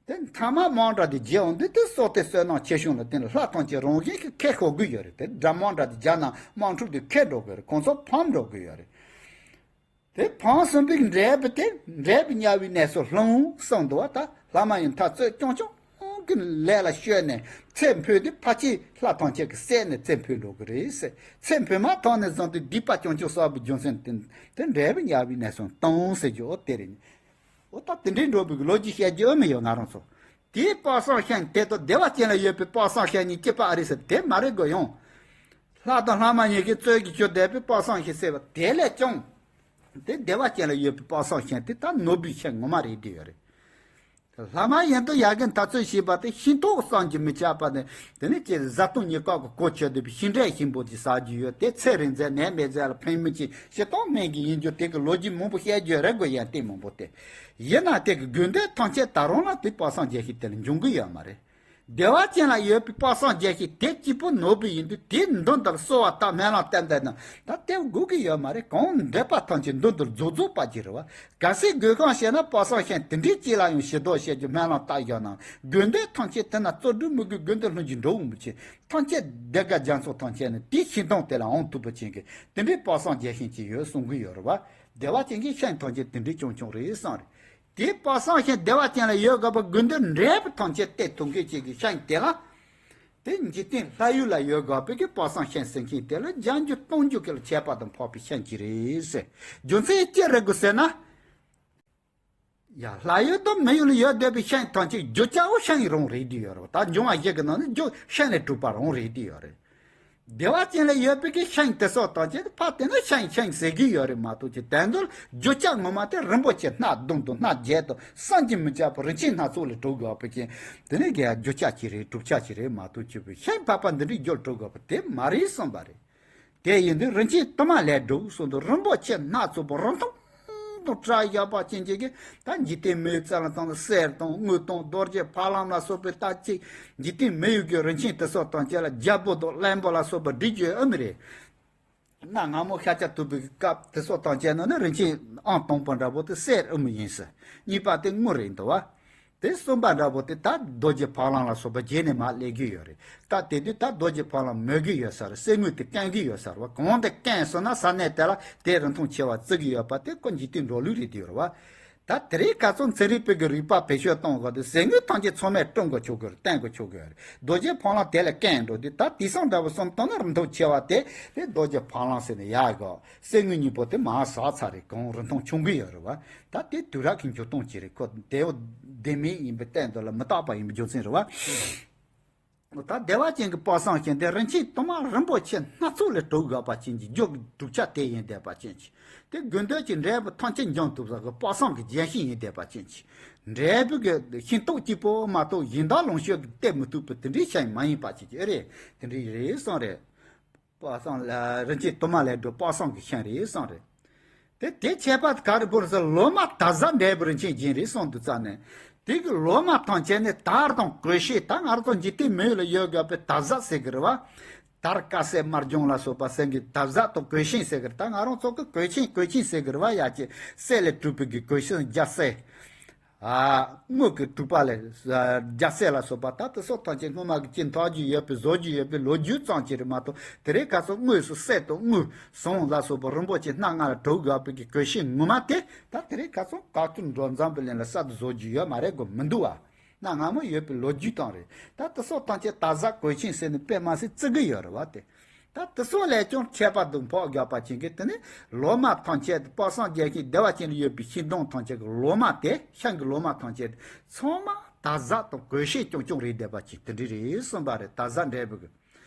དེ་མཐའ་མ་དམག་དགྲ་དེ་རྒྱལ་འོང་དུས་དེ་སོ་ཐེ་བསོད་ནམས་ཆེ་ཆུང་ལ་བརྟེན་ནས་ལྷ་ཐམས་ཅད་རང་བཞིན་གྱིས་ཁེ་ཤོར་གྱི་ཡོད་རེད། དེ་དགྲ་དམག་དགྲ་དེ་རྒྱལ་ན་དམག་འཁྲུག་དེ་ཁེ་འགྲོ་གི་ཡོད་རེད། ཁོང་ཚོ་ཕམ་འགྲོ་གི་ཡོད་རེད། དེ་ཕམ་ཟིན་པའི་འབྲས་བུ་དེ་འབྲས་བུ་དམྱལ་བའི་གནས་སུ་ལྷུང་གསུངས་འདུག་བ། ད་ལྷ་མ་ཡིན་མཐའ་རྩོད་རྐྱང་རྐྱང་གི་ལས་ལ་ཤོར་ནས་ཚེ་འཕོས་ཏེ་ཕལ་ཆེར་ལྷ་ཐམས་ཅད་ཀྱིས་བསད་ནས་ཚེ་འཕོས་འགྲོ་གི་རེད་ཟེར། ཚེ་འཕོས་མ་ཐག་ནས་བཟུང་སྟེ་སྡིག་པ་རྐྱང་རྐྱང་བསགས་པའི་རྒྱུ་མཚན་དེ་དེ་འབྲས་བུ་དམྱལ་བའི་གནས་སུ་ལྟུང་ཟེར་རྒྱུ་འོ་དེ་རེད། འོ་ད་དེ་འདྲའི་འགྲོ་བའི་ལོ་རྒྱུས་བཤད་རྒྱུ་ཨེ་མི་ཡོད་ང་རང་ཚོ། དེའི་དཔག་བསམ་ཤིང་དེ་དང་བདེ་བ་ཅན་ལ་ཡོད་པའི་དཔག་བསམ་ཤིང་གཉིས་གཅིག་པ་ཨེ་རེད་ཟེར། དེ་མ་རེད་གོ་ཡང་། ལྷ་དང་ལྷ་མ་ཡིན་གྱི་རྩོད་ཀྱི་ཆུ་འདེབས་པའི་དཔག་བསམ་ཤིང་ཟེར་བ་དེ་ལས་ཀྱང་། དེ་བདེ་བ་ཅན་ལ་ཡོད་པའི་དཔག་བསམ་ཤིང་དེ་ད་ནོར་བུའི་ཤིང་ངོ་མ་རེད་བསྡད་ཡོད་རེད། ལྷ་མ་ཡིན་དུ་ཡ་གི་མཐའ་རྩོད་བྱས་པ་དེ་ཤིང་ཏོག་བསམ་གྱིས་མི་ཁྱབ་པ་ནི་དེ་ནི་ཅེས་བཟའ་བཏུང་གཉིས་ཀ་གི་གོ་ཆོད་བསྡད་པའི་ཤིང་འབྲས་ཞིམ་པོ་དེ་ཟ་རྒྱུ་ཡོད། དེ་ཚེ་རིང་ཚེ་ནད་མེད་ཚེ་ལ་ཕན་མི་ཆེ། སྤྱིར་བཏང་སྨན་གྱི་ཡིན་རྒྱུ་དེ་གི་ལོ་རྒྱུས་མང་པོ་བཤད་རྒྱུ་རེད་དགོས་ཡང་དེ་མང་པོ་དེ། ཡིན་ན་དེ་གི་དགོས་འདོད་ཐམས་ཅད་ད་རུང་ལ་དེ་དཔག་བསམ་རྒྱལ་ཤིང་དེ་ལ་འབྱུང་གི་ཡོད་མ་རེད། བདེ་བ་ཅན་ལ་ཡོད་པའི་དཔག་བསམ་རྒྱལ་ཤིང་དེ་གཅིག་པུ་ནོར་བུ་ཡིན་དུས་དེའི་མདུན་དུ་གསོལ་བ་བཏབ་སྨོན་ལམ་བཏབ་བསྡད་ན་ད་དེ་དགོས་ཀྱི་ཡོད་མ་རེད། གང་འདོད་པ་ཐམས་ཅད་མདུན་དུ་རྫོགས་རྫོགས་པ་ཅིག་རེད་བ། གལ་སྲིད་དགོས་གང་བྱས་ན་དཔག་བསམ་ཤིང་དེ་འདྲའི་ཅིག་ལ་ཡང་ཞེ་དྲག་བཤད་རྒྱུ་སྨོན་ལམ་བཏབ་བཞག་ན་དགོས་འདོད་ཐམས་ཅད་དེ་ན་རྩོལ་སྒྲུབ་མི་དགོས། དགོས་འདོད་ལྷུན་གྱིས་འགྲུབ་འོང་བ་ཅིག་ཐམས་ཅད་བདེ་དགའ་རྒྱ་མཚོ་ཐམས་ཅད་ནི་དེའི་ཤིང་སྡོང་དེ་ལ་འོང་ཐུབ་པ་ཅན་གྱི་དེ་འདྲའི་དཔག་བསམ་རྒྱལ་ཤིང་ཅིག་ཡོད་གསུང་གི་ཡོད་རེད་བ། བདེ་བ་ཅན་གྱི་ཤིང་ཐམས་ཅད་དེ་འདྲའི་རྐྱང་རྐྱང་རེད་བསམ་རེད། དེའི་དཔག་བསམ་ཤིང་བདེ་བ་ཅན་ལ་ཡོད་དགོས་པ་དགོས་འདོད་འབྲས་བུ་ཐམས་ཅད་སྟེར་ཐུབ་མཁན་ཅིག་གི་ཤིང་དེ་ལ། དེ་འཇིག་རྟེན་ལྷ་ཡུལ་ལ་ཡོད་དགོས་པའི་གི་དཔག་བསམ་ཤིང་ཟེར་མཁན་དེ་ལ་རྒྱ་འགྱུར་གཏོང་རྒྱུ་གི་ལ་ཁྱད་པར་དུ་འཕགས་པའི་ཤིང་ཅིག་རེད་ཟེར། རྒྱུ་མཚན་ཅི་རེད་དགོས་ཟེར་ན། ཡ། ལྷ་ཡུལ་དང་མི་ཡུལ་ལ་ཡོད་བསྡད་པའི་ཤིང་ཐམས་ཅད་རྒྱུ་ཆ་བོ་ཤིང་རང་རེད་དེ་ཡོད་རེད། ད་འབྱུང་བ་བཞི་གི་ནང་ནས་རྒྱུ་ཤིང་ལས་གྲུབ་པ་རང་རེད་དེ་ཡོད་རེད། བདེ་བ་ཅན་ལ་ཡོད་པའི་གི་ཤིང་དེ་ཚོ་ཐམས་ཅད་ཕར་བལྟས་ན་ཤིང་ཤིང་ཟེར་གི་ཡོད་རེད་མ་གཏོགས་ཀྱི་དོན་དུ་རྒྱུ་ཆ་ངོ་མ་དེ་རིན་པོ་ཆེ་སྣ་བདུན་དང་སྣ་བརྒྱད་དང་བསམ་གྱིས་མི་ཁྱབ་པ་རིན་ཆེན་སྣ་ཚོགས་ལས་གྲུབ་དགོས་པའི་ཀྱི་དེ་ནས་གི་རྒྱུ་ཆ་ཅིག་རེད། གྲུབ་ཆ་ཅིག་རེད་མ་གཏོགས་ཀྱི་ཤིང་ཕལ་པ་འདི་འདྲའི་རྒྱུ་ལ་གྲུབ་དགོས་པ་དེ་མ་རེད་གསུངས་པ་རེད། དེ་ཡིན་དུས་རིན་ཆེན་དུ་མ་ལས་གྲུབ་གསུངས་དུས་རིན་པོ་ཆེ་སྣ་ཚོགས་པ་རིན་ཐང་དང་བྲལ་བཞག་པ་ཅན་གྱི་གི་ད་འཇིག་རྟེན་མི་ཡུལ་རྩ་ལ་བཏང་ན་གསེར་དང་དངུལ་དང་རྡོ་རྗེ་ཕ་ལམ་ལ་སོགས་པའི་ད་ཅིག་འཇིག་རྟེན་མི་ཡུལ་གྱི་རིན་ཆེན་དེ་ཚོ་དང་བཅས་ལ་རྒྱལ་པོ་དང་བློན་པོ་ལ་སོགས་པ་སྒྲིག་རྒྱུ་ཨ་མི་རེད། གནའ་སྔ་མོ་ཤཱཀྱ་ཐུབ་པའི་སྐབས་དེ་ཚོ་དང་བཅས་ན་ནི་རིན་ཆེན་ཨང་དང་པོ་འདྲ་པོ་དེ་གསེར་ཨ་མི་ཡིན་ཟེར། གཉིས་པ་དེ་དངུལ་རེད་འདུག་བ། དེ་གསུམ་པ་འདྲ་པོ་དེ་ད་རྡོ་རྗེ་ཕ་ལམ་ལ་སོགས་པ་རྗེས་ནས་མར་སླེབས་ཀྱི་ཡོད་རེད། ད་དེ་དུས་ད་རྡོ་རྗེ་ཕ་ལམ་མོད་ཀྱི་ཡོད་ས་རེད། གསེར་དངུལ་དེ་སྐམ་གྱི་ཡོད་ས་རེད་བ། གང་དེ་སྐམ་སོང་ན་ས་གནས་དེ་ལ་དེ་རིན་ཐང་ཆེ་བ་བརྩི་གི་ཡོད་པ་དེ་ཁོ་འཇིག་རྟེན་འགྲོ་ལུགས་རེད་དེ་ཡོད་རེད་བ། ད་དེ་རིང་ཁ་སང་ཚན་རིག་པའི་གི་རིག་པ་བེད་སྤྱོད་གཏོང་དགོས་དུས་གསེར་དངུལ་ཐམས་ཅད་ཚང་མས་སྲུང་དགོས་ཆོག་གི་རེད། བསྟེན་དགོས་ཆོག་གི་རེད། རྡོ་རྗེ་ཕ་ལམ་དེ་ལས་སྐམ་འགྲོ་དུས་ད་དེང་སང་འདྲ་བོ་གསུམ་བཏང་ན་རིན་ཐང་ཆེ་བ་དེ་དེ་རྡོ་རྗེ་ཕ་ལམ་ཟེར་ནས་ཡག་གོ། གསེར་དངུལ་གཉིས་པོ་དེ་མར་ཟག་ཚར་རེད། གང་རིན་ཐང་ཆུང་གི་ཡོད་རེད་བ། ད་དེ་དུས་རབས་ཀྱི་འགྱུར་སྟངས་ཅིག་རེད། ཁོ་དེ་བོ་བདེན་མེད་ཡིན་པའི་སྟེང་དུ་ལ་མི་རྟག་པ་ཡིན་པའི་རྒྱུ་མཚན་རེད་བ། ད་བདེ་བ་ཅན་གྱི་དཔག་བསམ་ཤིང་དེ་རིན་ཆེན་དུ་མ་རིན་པོ་ཆེ་སྣ་ཚོགས་ལས་གྲུབ་དགོས་པ་ཅན་གྱི་རྒྱུ་གྲུབ་ཆ་དེ་ཡིན་བསྡད་པ་ཅན་གྱི་དེ་དགོས་འདོད་ཀྱི་འབྲས་བུ་ཐམས་ཅད་འབྱུང་ཐུབ་ས་གི་དཔག་བསམ་གྱི་རྒྱལ་ཤིང་ཡིན་བསྡད་པ་ཅན་གྱི་འབྲས་བུ་གི་ཤིང་ཏོག་གཅིག་པོ་མ་གཏོགས་གཞན་དག་ལོངས་སྤྱོད་ཀྱིས་སྟེར་མི་ཐུབ་པའི་དེ་འདྲའི་ཤིང་མ་ཡིན་པ་ཅན་གྱི་ཨེ་རེད། དེ་འདྲའི་རེད་གསུངས་རེད། དཔག་བསམ་ལ་རིན་ཆེན་དུ་མ་ལས་གྲུབ་དཔག་བསམ་གྱི་ཤིང་རེད་གསུངས་རེད། དེ་དེ་ཁྱད་པར་ག་རེ་བོར་ཟེར། ལོ་མ་དར་ཟབ་འབྲས་བུ་རིན་ཆེན་ཅན་རེད་གསུངས་འདུག་ཙང་ནས། དེ་གི་ལོ་མ་ཐམས་ཅད་ནི་དར་དང་གོས་ཆེན། ད་ང་རང་ཚོ་འཇིག་རྟེན་མི་ཡུལ་ལ་ཡོད་དགོས་པའི་དར་ཟབ་ཟེར་གི་རེད་བ། དར་དཀར་གསལ་དམར་ལྗང་ལ་སོགས་པ་ཟེར་གི་དར་ཟབ་དང་གོས་ཆེན་ཟེར་གི་རེད། ད་ང་རང་ཚོ་གི་གོས་ཆེན་གོས་ཆེན་ཟེར་གི་རེད་བ། ཡ་གི་གསེར་ལས་གྲུབ་པའི་གི་གོས་ཆེན་རྒྱ་གསེར། ཨ། དངུལ་གྱི་གྲུབ་པ་ལས་རྒྱ་གསེར་ལ་སོགས་པ་ད་དེ་སོགས་ཐམས་ཅད་སྔོན་མ་གི་ཅི་འཐག་རྒྱུ་ཡོད་པའི་བཟོ་རྒྱུ་ཡོད་པའི་ལོ་རྒྱུས་ཙམ་ཅིག་རེད་མ་གཏོགས། དེ་རིང་ཁ་སང་དངོས་སུ་གསེར་དང་དངུལ་ཟངས་ལ་སོགས་པ་རིན་པོ་ཆེ་སྣ་ལྔ་ལ་གྲུབ་དགོས་པའི་གི་གོས་ཆེན་ངོ་མ་དེ་ད་དེ་རིང་ཁ་སང་ག་དུས་འགྲོ་འཛམ་བུ་གླིང་ལ་གསར་དུ་བཟོ་རྒྱུ་ཡོད་མ་རེད་གོ། མི་འདུག་བ། གནའ་སྔ་མོ་ཡོད་པའི་ལོ་རྒྱུས་དང་རེད། ད་དེ་སོགས་ཐམས་ཅད་དར་ཟབ་གོས་ཆེན་ཟེར་ནས་དཔེ་མ་སྲིད་བརྩི་གི་ཡོད་རེད་བ་དེ། ད་དེ་སོགས་ལས་ཀྱང་ཁྱད་པར་དུ་འཕགས་དགོས་པ་ཅན་གྱི་དེ་ནི་ལོ་མ་ཐམས་ཅད་དུ་དཔག་བསམ་རྒྱལ་ཤིང་བདེ་བ་ཅན་ལ་ཡོད་པའི་ཤིང་སྡོང་ཐམས་ཅད་ཀྱི་ལོ་མ་དེ་ཤིང་གི་ལོ་མ་ཐམས་ཅད་ཚང་མ་དར་ཟབ་དང་གོས་ཆེན་རྐྱང་རྐྱང་རེད་བསྡད་པ་ཅིག་དེ་འདྲ་རེད་གསུངས་པ་རེད། དར་ཟབ་འབྲས་བུ་གི་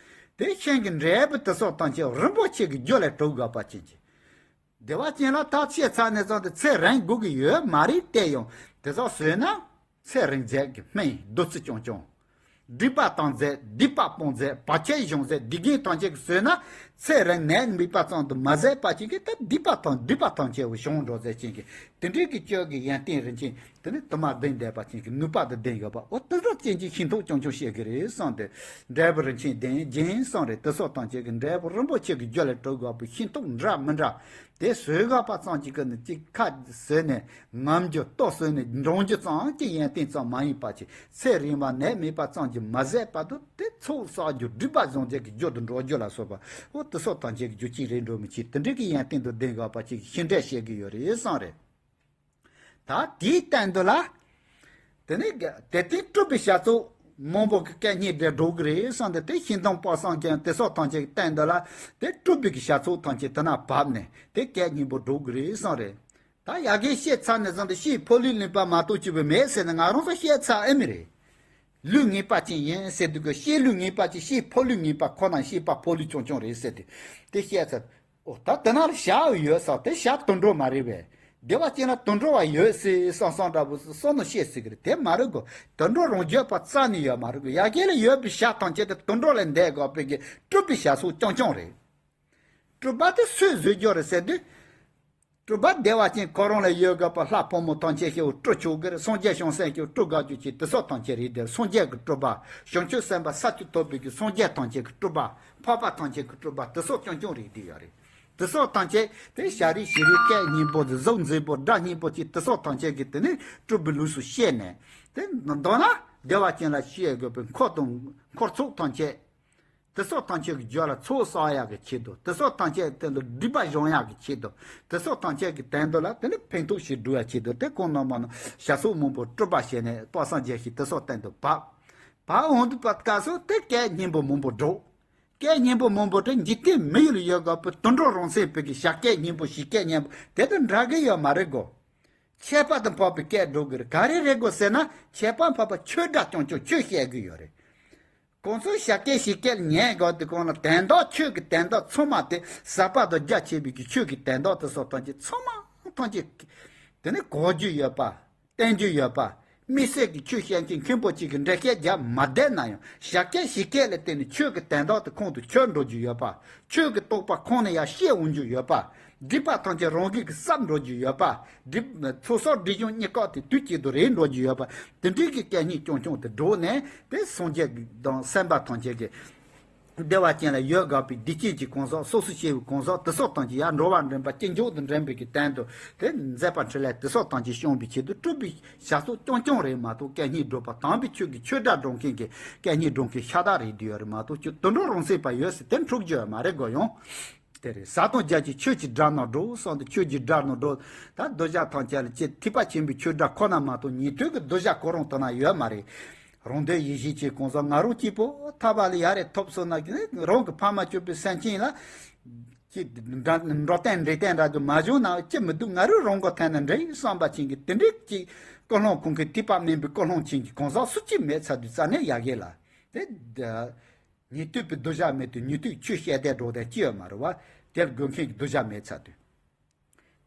དེ་ཤིང་གི་འབྲས་བུ་དེ་སོགས་ཐམས་ཅད་རིན་པོ་ཆེ་གི་རྒྱུ་ལས་གྲུབ་དགོས་པ་ཅན་གྱི། བདེ་བ་ཅན་ལ་ད་བཤད་ཚར་ནས་བཟུང་སྟེ་ཚེ་རིང་དགོས་ཀྱི་ཡོད་མ་རེད་དེ། ཡང་དེ་ཚོ་ཟོས་ན་ཚེ་རིང་མཛད་ཀྱི་སྨན་བདུད་རྩི་རྐྱང་རྐྱང་། སྒྲིབ་པ་དང་མཛད། སྡིག་པ་སྤོང་མཛད། བར་ཆད་སྦྱོང་མཛད། སྡིག་རྒན་ཐམས་ཅད་ཀྱིས་ཟོས་ན་ཚེ་རིང་ནད་མེད་པ་ཙམ་དུ་མ་ཟད་པ་ཅིག་གིས་ད་སྡིག་པ་དང་སྒྲིབ་པ་ཐམས་ཅད་བྱང་འགྲོ་མཛད་ཅན་གྱི་དེ་འདྲའི་གི་སྤྱོད་ཀྱི་ཡོན་ཏན་རིན་ཆེན་དེ་ནི་དུ་མ་ལྡན་བསྡད་པ་ཅན་གྱི་ནུས་པ་དང་ལྡན་ཡོད་པ། འོ་དེ་ཚོ་ཅན་གྱི་ཤིང་ཏོག་རྐྱང་རྐྱང་བཤད་ཀྱི་རེད་གསུངས་ཏེ། འབྲས་བུ་རིན་ཆེན་ལྡན་རྒྱན་གསུངས་རེད། དེ་སོགས་ཐམས་ཅད་ཀྱི་འབྲས་བུ་རིན་པོ་ཆེ་གི་རྒྱུ་ལས་གྲུབ་དགོས་པའི་ཤིང་ཏོག་འདྲ་མི་འདྲ། དེ་ཟོས་དགོས་པ་ཙམ་གྱིས་ཀྱི་ནི་གཅིག་ཁ་ཟོས་ནས་ངམ་རྒྱུ་ལྟོ་ཟོས་ནས་འགྲང་རྒྱུ་ཙམ་གྱི་ཡོན་ཏན་ཙམ་མ་ཡིན་པ་ཅིག་ཚེ་རིང་བ་ནད་མེད་པ་ཙམ་གྱིས་མ་ཟད་པ་དུ་དེ་ཚོགས་བསགས་རྒྱུ་སྒྲིབ་པ་སྦྱོང་བྱེད་ཀྱི་རྒྱུ་དུ་འགྲོ་རྒྱུ་ལ་སོགས་པ། འོ་དེ་སོགས་ཐམས་ཅད་ཀྱི་རྒྱུ་རྐྱེན་རེད་འགྲོ་མི་ཆེ། དེ་འདྲའི་གི་ཡོན་ཏན་དུ་ལྡན་དགོས་པ་ཅིག་ཤིང་འབྲས་བཤད་ཀྱི་ཡོད་རེད་གསུངས་རེད། ད་དེའི་སྟེང་དུ་ལ། དེ་ནས་དེ་ལྟའི་སྤྲུལ་པའི་བྱ་ཚོགས་མང་པོ་གི་སྐད་སྙན་སྒྲོག་གི་རེད་གསུངས་ཏེ། དེ་ཤིང་སྡོང་དཔག་བསམ་ཅན་དེ་སོགས་ཐམས་ཅད་ཀྱི་སྟེང་དུ་ལ་དེ་སྤྲུལ་པའི་གི་བྱ་ཚོགས་ཐམས་ཅད་དེ་ན་བབས་ནས་དེ་སྐད་སྙན་པོ་སྒྲོག་གི་རེད་གསུངས་རེད། ད་ཡ་གིའི་བཤད་ཚར་ནས་བཟུང་སྟེ་ཕྱིའི་ཕོ་ལུས་ལེན་པ་མ་གཏོགས་ཅི་བས་མེད་ཟེར་ནས་ང་རང་ཚོ་བཤད་ཚར་ཨེ་མི་རེད། ལུས་ངེས་པ་ཅན་ཡིན་ཟེར་དུས་ཀྱི་ཕྱིའི་ལུས་ངེས་པ་ཅན་ཕྱིའི་ཕོ་ལུས་ངེས་པ་ཁོ་ན་ཤེས་པ་ཕོ་ལུས་རྐྱང་རྐྱང་རེད་ཟེར་ཏེ་དེ་བཤད་ཚར། ཨོ་ད་དེ་ན་ལ་བྱ་ཡོད་ས་དེ་བྱ་དུད་འགྲོ་མ་རེད་པས། བདེ་བ་ཅན་ལ་དུད་འགྲོ་བ་ཡོད་སྲིད་བསམ་བསམ་འདྲ་པོ་སོ་ནོ་བཤད་སྲིད་ཀྱི་རེད། དེ་མ་རེད་གོ། དུད་འགྲོ་རང་རྒྱུད་པ་རྩ་ནས་ཡོད་མ་རེད་གོ། ཡ་གི་ལ་ཡོད་པའི་བྱ་ཐམས་ཅད་དེ་དུད་འགྲོ་ལས་འདས་དགོས་པའི་གི་སྤྲུལ་པའི་བྱ་ཚོགས་རྐྱང་རྐྱང་རེད། སྤྲུལ་པ་དེ་སུས་བཟོས་རྒྱུ་རེད་ཟེར་དུས། སྤྲུལ་པ་བདེ་བ་ཅན་ཁོ་རང་ལ་ཡོད་དགོས་པ་ལྷ་ཕོ་མོ་ཐམས་ཅད་ཤེས་པ་སྤྲུལ་ཆོག་གི་རེད། སངས་རྒྱས་བྱང་སེམས་ཤེས་པ་སྤྲུལ་དགོས་རྒྱུ་ཅིག་དེ་སོགས་ཐམས་ཅད་རེད་དེ། སངས་རྒྱས་ཀྱི་སྤྲུལ་པ་བྱང་ཆུབ་སེམས་དཔའ་ས་བཅུ་ཐོབ་པའི་གི་སངས་རྒྱས་ཐམས་ཅད་ཀྱི་སྤྲུལ་པ། འཕགས་པ་ཐམས་ཅད་ཀྱི་སྤྲུལ་པ་དེ་སོགས་རྐྱང་རྐྱང་རེད་དེ་ཡོད་རེད། དེ་སོགས་ཐམས་ཅད་དེ་ཞལ་རས་ཞལ་རས་སྐད་སྙན་པོ་དེ་གཟུགས་མཛེས་པོ་སྒྲ་སྙན་པོ་ཅིག་དེ་སོགས་ཐམས་ཅད་ཀྱི་དེ་ནི་སྤྲུལ་པའི་ལུས་སུ་བཤད་ནས། དེ་མདོར་ན་བདེ་བ་ཅན་ལ་བཤད་དགོས་པའི་འཁོར་དང་འཁོར་ཚོགས་ཐམས་ཅད། དེ་སོགས་ཐམས་ཅད་ཀྱི་རྒྱུད་ལ་ཚོགས་བསགས་ཡག་གི་ཆེད་དུ། དེ་སོགས་ཐམས་ཅད་དེ་ལ་སྒྲིབ་པ་སྦྱོང་ཡག་གི་ཆེད་དུ། དེ་སོགས་ཐམས་ཅད་ཀྱི་སྟེང་དུ་ལ་དེ་ནི་ཕན་ཐོགས་ཤིག་སྒྲུབ་ཡག་ཆེད་དུ། དེ་ཁོང་རྣམ་པ་ནི་བྱ་ཚོགས་མང་པོ་སྤྲུལ་པ་བྱས་ནས་དཔག་བསམ་རྒྱལ་ཤིང་དེ་སོགས་སྟེང་དུ་བབས། བབས་འོང་དུས་པ་སྐབས་སུ་དེ་སྐད་སྙན་པོ་མང་པོ་སྒྲོག་སྐད་སྙན་པོ་མང་པོ་དེ་འཇིག་རྟེན་མི་ཡུལ་ལ་ཡོད་དགོས་པའི་དུད་འགྲོ་རང་སེམས་པའི་གི་བྱ་སྐད་སྙན་པོ་བྱིས་སྐད་སྙན་པོ་དེ་དང་འདྲ་གི་ཡོད་མ་རེད་གོ། ཁྱད་པར་དུ་འཕགས་པའི་སྐད་སྒྲོག་གི་རེད། ག་རེ་རེད་དགོས་ཟེར་ན། ཁྱད་པར་འཕགས་པ་ཆོས་སྒྲ་རྐྱང་རྐྱང་ཆོས་བཤད་དགོས་ཡོད་རེད། གོང་ཚོ་ཞབས་སྐད་ཞིག་སྐད་ཉན་དགོས་དུས་གོང་ལ་དོན་དག་ཆོས་ཀྱི་དོན་དག་ཚང་མ་དེ་ཟབ་པ་དང་རྒྱ་ཆེ་བའི་གི་ཆོས་ཀྱི་དོན་དག་དེ་སོགས་ཐམས་ཅད་ཚང་མ་ཐམས་ཅད་དེ་ནི་གོ་རྒྱུ་ཡོད་པ། བསྟན་རྒྱུ་ཡོད་པ། དམིགས་བསལ་གྱི་ཆོས་བཤད་མཁན་མཁན་པོ་གཅིག་གིས་འགྲེལ་བཤད་རྒྱག་མ་བསྡད་ན་ཡང་ཞབས་སྐད་ཞིག་སྐད་ལ་བརྟེན་ནས་ཆོས་ཀྱི་དོན་དག་དེ་ཁོང་དུ་ཆུད་འགྲོ་རྒྱུ་ཡོད་པ། ཆོས་ཀྱི་རྟོགས་པ་ཁོང་ནས་ཡང་ཤེས་འོང་རྒྱུ་ཡོད་པ། སྒྲུབ་པ་ཐམས་ཅད་རང་གིས་ཀྱི་བསམ་འགྲོ་རྒྱུ་ཡོད་པ། སྒྲུབ་ཚོགས་བསགས་སྒྲིབ་སྦྱོང་གཉིས་ཀ་དེ་དུས་གཅིག་ཏུ་རེད་འགྲོ་རྒྱུ་ཡོད་པ། དེ་འདྲའི་གི་སྐད་གཉིས་རྐྱང་རྐྱང་དེ་སྒྲོག་ནས་དེ་སངས་རྒྱས་དང་སེམས་དཔའ་ཐམས་ཅད་ཀྱི་བདེ་བ་ཅན་ལ་ཡོད་དགའ་བའི་བདེ་སྐྱིད་ཀྱི་གང་ཟག་སོ་སོ་སྐྱེ་བོའི་གང་ཟག་དེ་སོགས་ཐམས་ཅད་ཡང་འགྲོ་བ་འདྲེན་པ་སྐྱེ་མཆོག་ཏུ་འདྲེན་པའི་གི་དོན་དུ་དེ་མཛད་པ་འཕྲིན་ལས་དེ་སོགས་ཐམས་ཅད་སྐྱོང་བའི་ཆེད་དུ་སྤྲུལ་པའི་ཞབས་སོར་རྐྱང་རྐྱང་རེད་མ་གཏོགས། སྐད་གཉིས་སྒྲོག་པ་དམ་པའི་ཆོས་ཀྱི་ཆོས་སྒྲ་སྒྲོག་མཁན་གྱི་སྐད་གཉིས་སྒྲོག་མཁན་ཤ་སྟག་རེད་འདུག་ཡོད་རེད་མ་གཏོགས། ཁྱོད་དུད་འགྲོ་རང་སྲིད་པ་ཡོད་ཟེར་དེ་འཁྲུག་རྒྱུ་ཡོད་མ་རེད་གོ་ཡོང་། དེ་རེད། ཟས་དང་རྒྱགས་ཀྱི་ཆོས་ཀྱི་སྒྲ་རྣམས་སྒྲོག་གསུངས་ཏེ་ཆོས་ཀྱི་སྒྲ་རྣམས་སྒྲོག་ད་གདུལ་བྱ་ཐམས་ཅད་ལ་ཅི་ཐེག་པ་ཆེན་པོའི་ཆོས་སྒྲ་ཁོ་ན་མ་གཏོགས་ཉན་ཐོས་ཀྱི་གདུལ་བྱ་ཁོ་རང་དེ་ན་ཡོད་མ་རེད། རང་འདོད་ཡིད་བཞིན་གྱི་གང་ཟག་ང་རང་གཅིག་པོ་ཐར་པ་ལ་ཡ་རེ་ཐོབ་སོང་ན་རང་གི་ཕ་མ་གཅིག་པོའི་སེམས་ཅན་ལ་ཅི་འགྲོ་བསྟན་འདྲེ་བསྟན་འདྲ་དུ་མ་བྱུང་ན་ཅི་མི་འདུག་ང་རང་རང་གི་ཐད་ན་འདྲེ་བསམ་པ་ཅན་གྱི་དེ་འདྲའི་ཅིག་ཀུན་སློང་ཁོང་གི་ཐེག་པ་དམན་པའི་ཀུན་སློང་ཅན་གྱི་གང་ཟག་སུ་གཅིག་མེད་ཚར་དུས་རྩ་ནས་ཡ་གི་ལ་དེ། ཉན་ཐོས་པའི་གདུལ་བྱ་མེད་དུས་ཉན་ཐོས་ཆོས་བཤད་བསྡད་འགྲོ་བསྡད་ཅི་ཡོད་མ་རེད་བ། དེར་དགོས་མཁན་གྱི་གདུལ་བྱ་མེད་ཚར་དུས།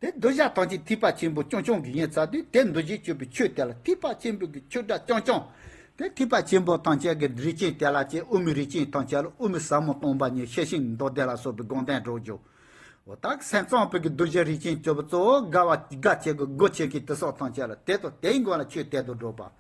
དེ་གདུལ་བྱ་ཐམས་ཅད་ཐེག་པ་ཆེན་པོ་རྐྱང་རྐྱང་གི་ཡིན་ཚར་དུས་དེ་འདུལ་བྱེད་སྤྱོད་པའི་ཆོས་དེ་ལ་ཐེག་པ་ཆེན་པོ་གི་ཆོས་སྒྲ་རྐྱང་རྐྱང་། དེ་ཐེག་པ་ཆེན་པོ་ཐམས་ཅད་ཀྱི་རིགས་ཅན་དེ་ལ་ཅེས་དབུ་མའི་རིགས་ཅན་ཐམས་ཅད་ལ་དབུ་མའི་ཟབ་མོ་སྟོང་པ་ཉིད་ཤེར་ཕྱིན་མདོ་སྡེ་ལ་སོགས་པའི་དགོངས་དོན་སྒྲོག་རྒྱུ། འོ་ད་སེམས་ཙམ་པའི་གི་གདུལ་བྱའི་རིགས་ཅན་སྤྱོད་པ་གཙོ་བོ་དགའ་བ་དགའ་བྱེད་ཀྱི་སྒོ་ཕྱེ་མཁན་དེ་སོགས་ཐམས་ཅད་ལ་དེ་དང་དེའི་མགོ་ལ་ཆོས་དེ་དང་སྒྲོག་པ།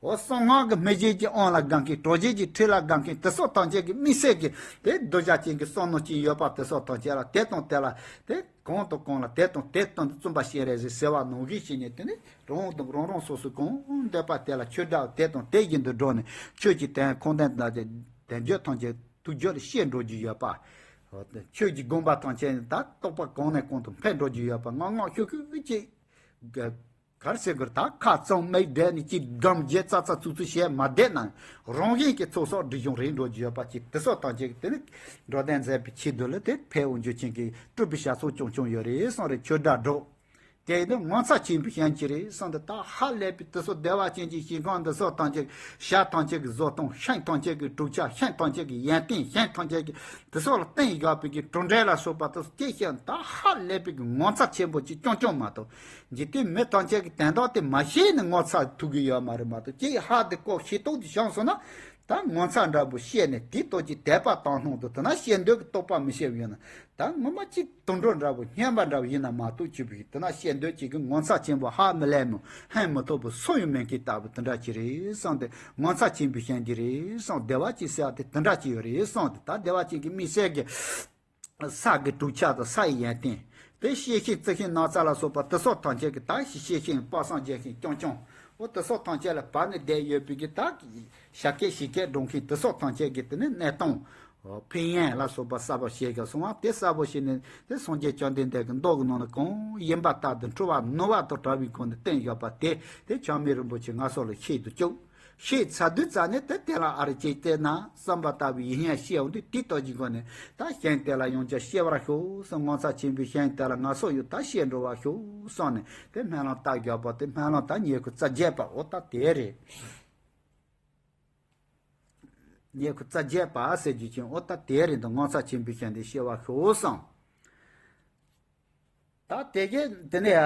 འོ་གསང་སྔགས་ཀྱི་སྨིན་བྱེད་ཀྱི་དབང་ལ་དགའ་མཁན་གྲོལ་བྱེད་ཀྱི་ཁྲིད་ལ་དགའ་མཁན་དེ་སོགས་ཐམས་ཅད་ཀྱི་དམིགས་བསལ་གྱི་དེ་གདུལ་བྱ་ཅན་གྱི་བསམ་མནོ་ཅན་ཡོད་པ་དེ་སོགས་ཐམས་ཅད་ལ་དེ་དང་དེ་ལ་དེ་གང་དང་གང་ལ་དེ་དང་དེ་སྟོན་དུ་བཙུན་པ་སྤྱན་རས་གཟིགས་ཟེར་བ་ནང་བཞིན་བྱས་ནས་དེ་ནི་རང་དང་རང་རང་སོ་སོའི་གང་འདོད་པ་དེ་ལ་ཆོས་སྒྲ་དེ་དང་དེ་བཞིན་དུ་སྒྲོག་ནས་ཆོས་ཀྱི་དོན་ཁུངས་ལྡན་དང་དོན་བརྗོད་ཐམས་ཅད་ཐུགས་རྒྱུད་ལ་ཤེས་འགྲོ་རྒྱུ་ཡོད་པ། ཆོས་ཀྱི་དགོངས་པ་ཐམས་ཅད་ནི་ད་རྟོགས་པ་གང་ནས་གང་དུ་འཕེལ་འགྲོ་རྒྱུ་ཡོད་པ། ངག་ངག་ཤུགས་ཤུགས་ཀྱིས་ག་རེ་ཟེར་དགོས་རེད། ད་ཁ་བཙུམ་མིག་བགྲད་ནས་ཅིག་སྒམ་བརྒྱབ་ཙག་ཙག་ཙུག་ཙུག་བྱས་མ་བསྡད་ན་རང་བཞིན་གྱིས་ཚོགས་བསགས་སྒྲིབ་སྦྱོང་རེད་འགྲོ་རྒྱུ་ཡོད་པ་ཅིག་དེ་སོགས་ཐམས་ཅད་ཀྱིས་དེ་ནི་འགྲོ་དོན་མཛད་པའི་ཆེད་དུ་ལ་དེ་ཕན་ཡོན་རྒྱུ་ཅན་གྱི་སྤྲུལ་པའི་ཞབས་སོར་རྐྱང་རྐྱང་ཡོད་རེད་གསུངས་རེད། ཆོས་སྒྲ་སྒྲོག་དེ་ཡིན་དུས་ངོ་མཚར་ཆེན་པོའི་ཞིང་ཅིག་རེད་གསུངས་ཏེ། ད་ཧ་ལས་པའི་དེ་ཚོ་བདེ་བ་ཅན་གྱི་ཞིང་ཁམས་འདི་ཚོ་ཐམས་ཅད་ཞིང་ཐམས་ཅད་ཀྱི་བཟོ་སྟངས། ཞིང་ཐམས་ཅད་ཀྱི་གྲུབ་ཆ། ཞིང་ཐམས་ཅད་ཀྱི་ཡོན་ཏན། ཞིང་ཐམས་ཅད་ཀྱི་དེ་ཚོ་ལ་བརྟེན་ཡོད་པའི་གི་གྲུབ་འབྲས་ལ་སོགས་པ་དེ་ཚོ་སྐྱེ་ཤེས། ད་ཧ་ལས་པའི་གི་ངོ་མཚར་ཆེན་པོ་ཅིག་རྐྱང་རྐྱང་མ་གཏོགས། འཇིག་རྟེན་མི་ཐམས་ཅད་ཀྱི་དོན་དག་དེ་མ་ཤེས་ནས་ངོ་མཚར་ཐུག་གི་ཡོད་མ་རེད་མ་གཏོགས། ཅིག་ཧ་དེ་ཀོ་ཤེས་རྟོགས་དེ་བྱུང་སོང་ན། ད་ངོ་མཚར་འདྲ་པོ་ཤེས་ནས་དེའི་སྟོབས་ཀྱིས་དད་པ་བཏང་སྣང་དུ་དེ་ན་ཤེས་འདོད་ཀྱི་རྟོག་པ་མི་སྐྱེ་བ་ཡིན་ན། ད་ངོ་མ་གཅིག་དུད་འགྲོ་འདྲ་པོ་སྨྱོན་པ་འདྲ་པོ་ཡིན་ན་མ་གཏོགས་བཅུག་པའི་དེ་ན་ཤེས་འདོད་ཅིག་གི་ངོ་མཚར་ཆེན་པོ་ཧ་མི་ལས་མོ་ཧན་མི་ཐོགས་པོ་སུ་ཡང་མེད་མཁན་ལྟ་བུ་དེ་འདྲ་ཅིག་རེད་བསམ་སྟེ། ངོ་མཚར་ཆེན་པོའི་ཞིང་ཅིག་རེད་བསམ། བདེ་བ་ཅན་ཟེར་བ་དེ་དེ་འདྲ་ཅིག་ཡོད་རེད་བསམ་སྟེ། ད་བདེ་བ་ཅན་གྱི་དམིགས་བསལ་གྱི་ས་གི་གྲུབ་ཆ་དང་ས་ཡི་ཡོན་ཏན། དེ་ཤེས་ཤིང་བརྩི་ཤིང་ནགས་ཚལ་ལ་སོགས་པ་དེ་སོགས་ཐམས་ཅད་ཀྱི་ད་ཤེས་ཤིང་དཔག་བསམ་རྒྱས་ཤིང་རྐྱང་རྐྱང་། འོ་དེ་སོགས་ཐམས་ཅད་ལ་བབས་ནས་བསྡད་ཡོད་པའི་གི་ད་ཞབས་སྐད་ཞིག་སྐད་སྒྲོག་མཁན་དེ་སོགས་ཐམས་ཅད་ཀྱི་དེ་ནི་གནས་སྟངས། ཕན་ཡོན་ལ་སོགས་པ་གསལ་པོ་ཤེས་ཀྱང་སོང་བ་དེ་གསལ་པོ་ཤེས་ནས་དེ་སངས་རྒྱས་བཅོམ་ལྡན་འདས་ཀྱི་མདོ་གི་ནང་ན་གང་ཡིན་པར་ཐལ་ཏེ་འཁྲུལ་བ་ནོར་བ་དང་བྲལ་བའི་སྒོ་ནས་བསྟན་ཡོད་པ་དེ་དེ་ཆགས་མེད་རིན་པོ་ཆེ་ང་ཚོ་ལ་ཤེས་སུ་བཅུག་ཤེས་ཚར་དུས་ཙ་ནས་དེ་དེ་ལ་ཨ་རི་ཅིག་བལྟས་ན་བསམ་པ་ལྟ་བུའི་ཡིད་སྨོན་སྐྱེ་འོང་དུས་དེའི་སྟོབས་ཀྱི་སྒོ་ནས་ད་ཞིང་དེ་ལ་ཡང་བསྐྱར་སྐྱེ་བར་ཤོག་བསམ། ངོ་མཚར་ཆེན་པོའི་ཞིང་དེ་ལ་ང་སོགས་ཡོད་ད་སྐྱེ་འགྲོ་བར་ཤོག་བསམ་ནས་དེ་སྨོན་ལམ་བཏབ་རྒྱག་པ་དེ་སྨོན་ལམ་ད་ཉེར་དགུ་རྩ་བརྒྱད་པ། འོ་ད་དེ་རེད། ཉེར་དགུ་རྩ་བརྒྱད་པ་ཟེར་རྒྱུ་ཅན། འོ་ད་དེ་རེད་འདུག་ངོ་མཚར་ཆེན་པོའི་ཞིང་དེ་སྐྱེ་བར་ཤོག་བསམ། ད་དེ་གས་དེ་ནས་ཡ།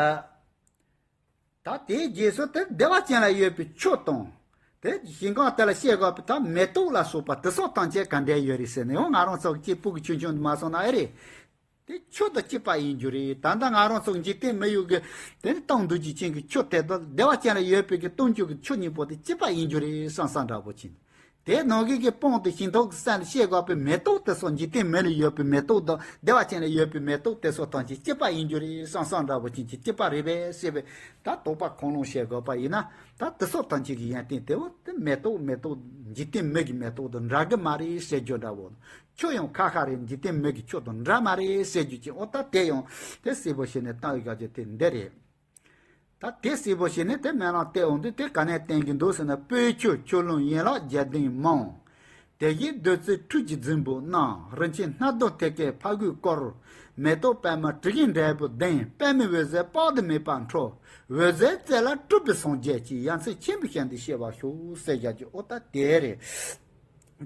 ད་དེའི་རྗེས་སུ་དེ་བདེ་བ་ཅན་ལ་ཡོད་པའི་ཆུ་དང་། དེ་ཞིང་ཁམས་དེ་ལ་སྐྱེ་དགོས་པའི་ད་མེ་ཏོག་ལ་སོགས་པ་དེ་སོགས་ཐམས་ཅད་ག་འདྲ་ཡོད་རེད་ཟེར་ནས། འོ་ང་རང་ཚོ་གཅིག་སྤུ་གུ་ཆུང་ཆུང་དུ་མ་སོང་ན་ཨེ་རེད། དེ་ཆུ་དང་གཅིག་པ་ཡིན་རྒྱུ་རེད། ད་ལྟ་ང་རང་ཚོ་འཇིག་རྟེན་མི་ཡུལ་གྱི་དེ་ནི་སྟོང་འདུ་བྱེད་ཅན་གྱི་ཆུ་དེ་དང་བདེ་བ་ཅན་ལ་ཡོད་པའི་གི་སྟོང་འཇུག་གི་ཆུ་གཉིས་པོ་དེ་གཅིག་པ་ཡིན་རྒྱུ་རེད་བསམ་བསམ་འདྲ་པོ་ཅིག་དེ་ནང་གི་གི་སྤང་དང་ཞིང་ཐོག་གི་ས་ནས་སྐྱེ་དགོས་པའི་མེ་ཏོག་དེ་སོགས། འཇིག་རྟེན་མི་ལ་ཡོད་པའི་མེ་ཏོག་དང་བདེ་བ་ཅན་ལ་ཡོད་པའི་མེ་ཏོག་དེ་སོགས་ཐམས་ཅད་གཅིག་པ་ཡིན་རྒྱུ་རེད་བསམ་བསམ་འདྲ་པོ་ཅན་གྱི་གཅིག་པ་རེད་པས་ཟེར་བའི་ད་དོགས་པ་ཁུངས་ལུང་བཤད་དགོས་པ་ཡིན་ན། ད་དེ་སོགས་ཐམས་ཅད་ཀྱི་ཡོན་ཏན་དེ་བོ་དེ་མེ་ཏོག་མེ་ཏོག་འཇིག་རྟེན་མི་གི་མེ་ཏོག་དང་འདྲ་གི་མ་རེད་ཟེར་རྒྱུ་འདྲ་བོ། ཆུ་ཡང་ཁ་ཁ་རེད། འཇིག་རྟེན་མི་གི་ཆུ་དང་འདྲ་མ་རེད་ཟེར་རྒྱུ་ཅན། འོ་ད་དེ་ཡང་དེ་གསལ་པོ་བྱས་ནས་བཏང་ཡོད་ག་ཅེ་དེ་འདི་རེད། ད་དེ་གསལ་པོ་བྱས་ནས་དེ་སྨོན་ལམ་བཏབ་འོང་དུས་དེ་ག་ནས་བསྟན་གྱི་འདུག་ཟེར་ན། སྤོས་ཆུ་ཆུ་ཀླུང་ཡན་ལག་བརྒྱད་ལྡན་མང་། དེ་བཞིན་བདུད་རྩི་ཁྲུས་ཀྱི་རྫིང་བུ་རྣམས། རིན་ཆེན་སྣ་བདུན་ཐེག་ཆེན་ཕ་གུས་བསྐོར། མེ་ཏོག་པདྨ་དྲི་བཞིན་འབྲས་བུ་ལྡན། པདྨའི་འོད་ཟེར་དཔག་ཏུ་མེད་པ་འཕྲོ། འོད་ཟེར་རྩེ་ལ་སྤྲུལ་པའི་སངས་རྒྱས་ཀྱི། ཡ་མཚན་ཆེན་པོའི་ཞལ་འདི་བཞེས་པར་ཤོག་ཟེར་བཞག་རྒྱུ་ཨོ་ད་དེ་རེད།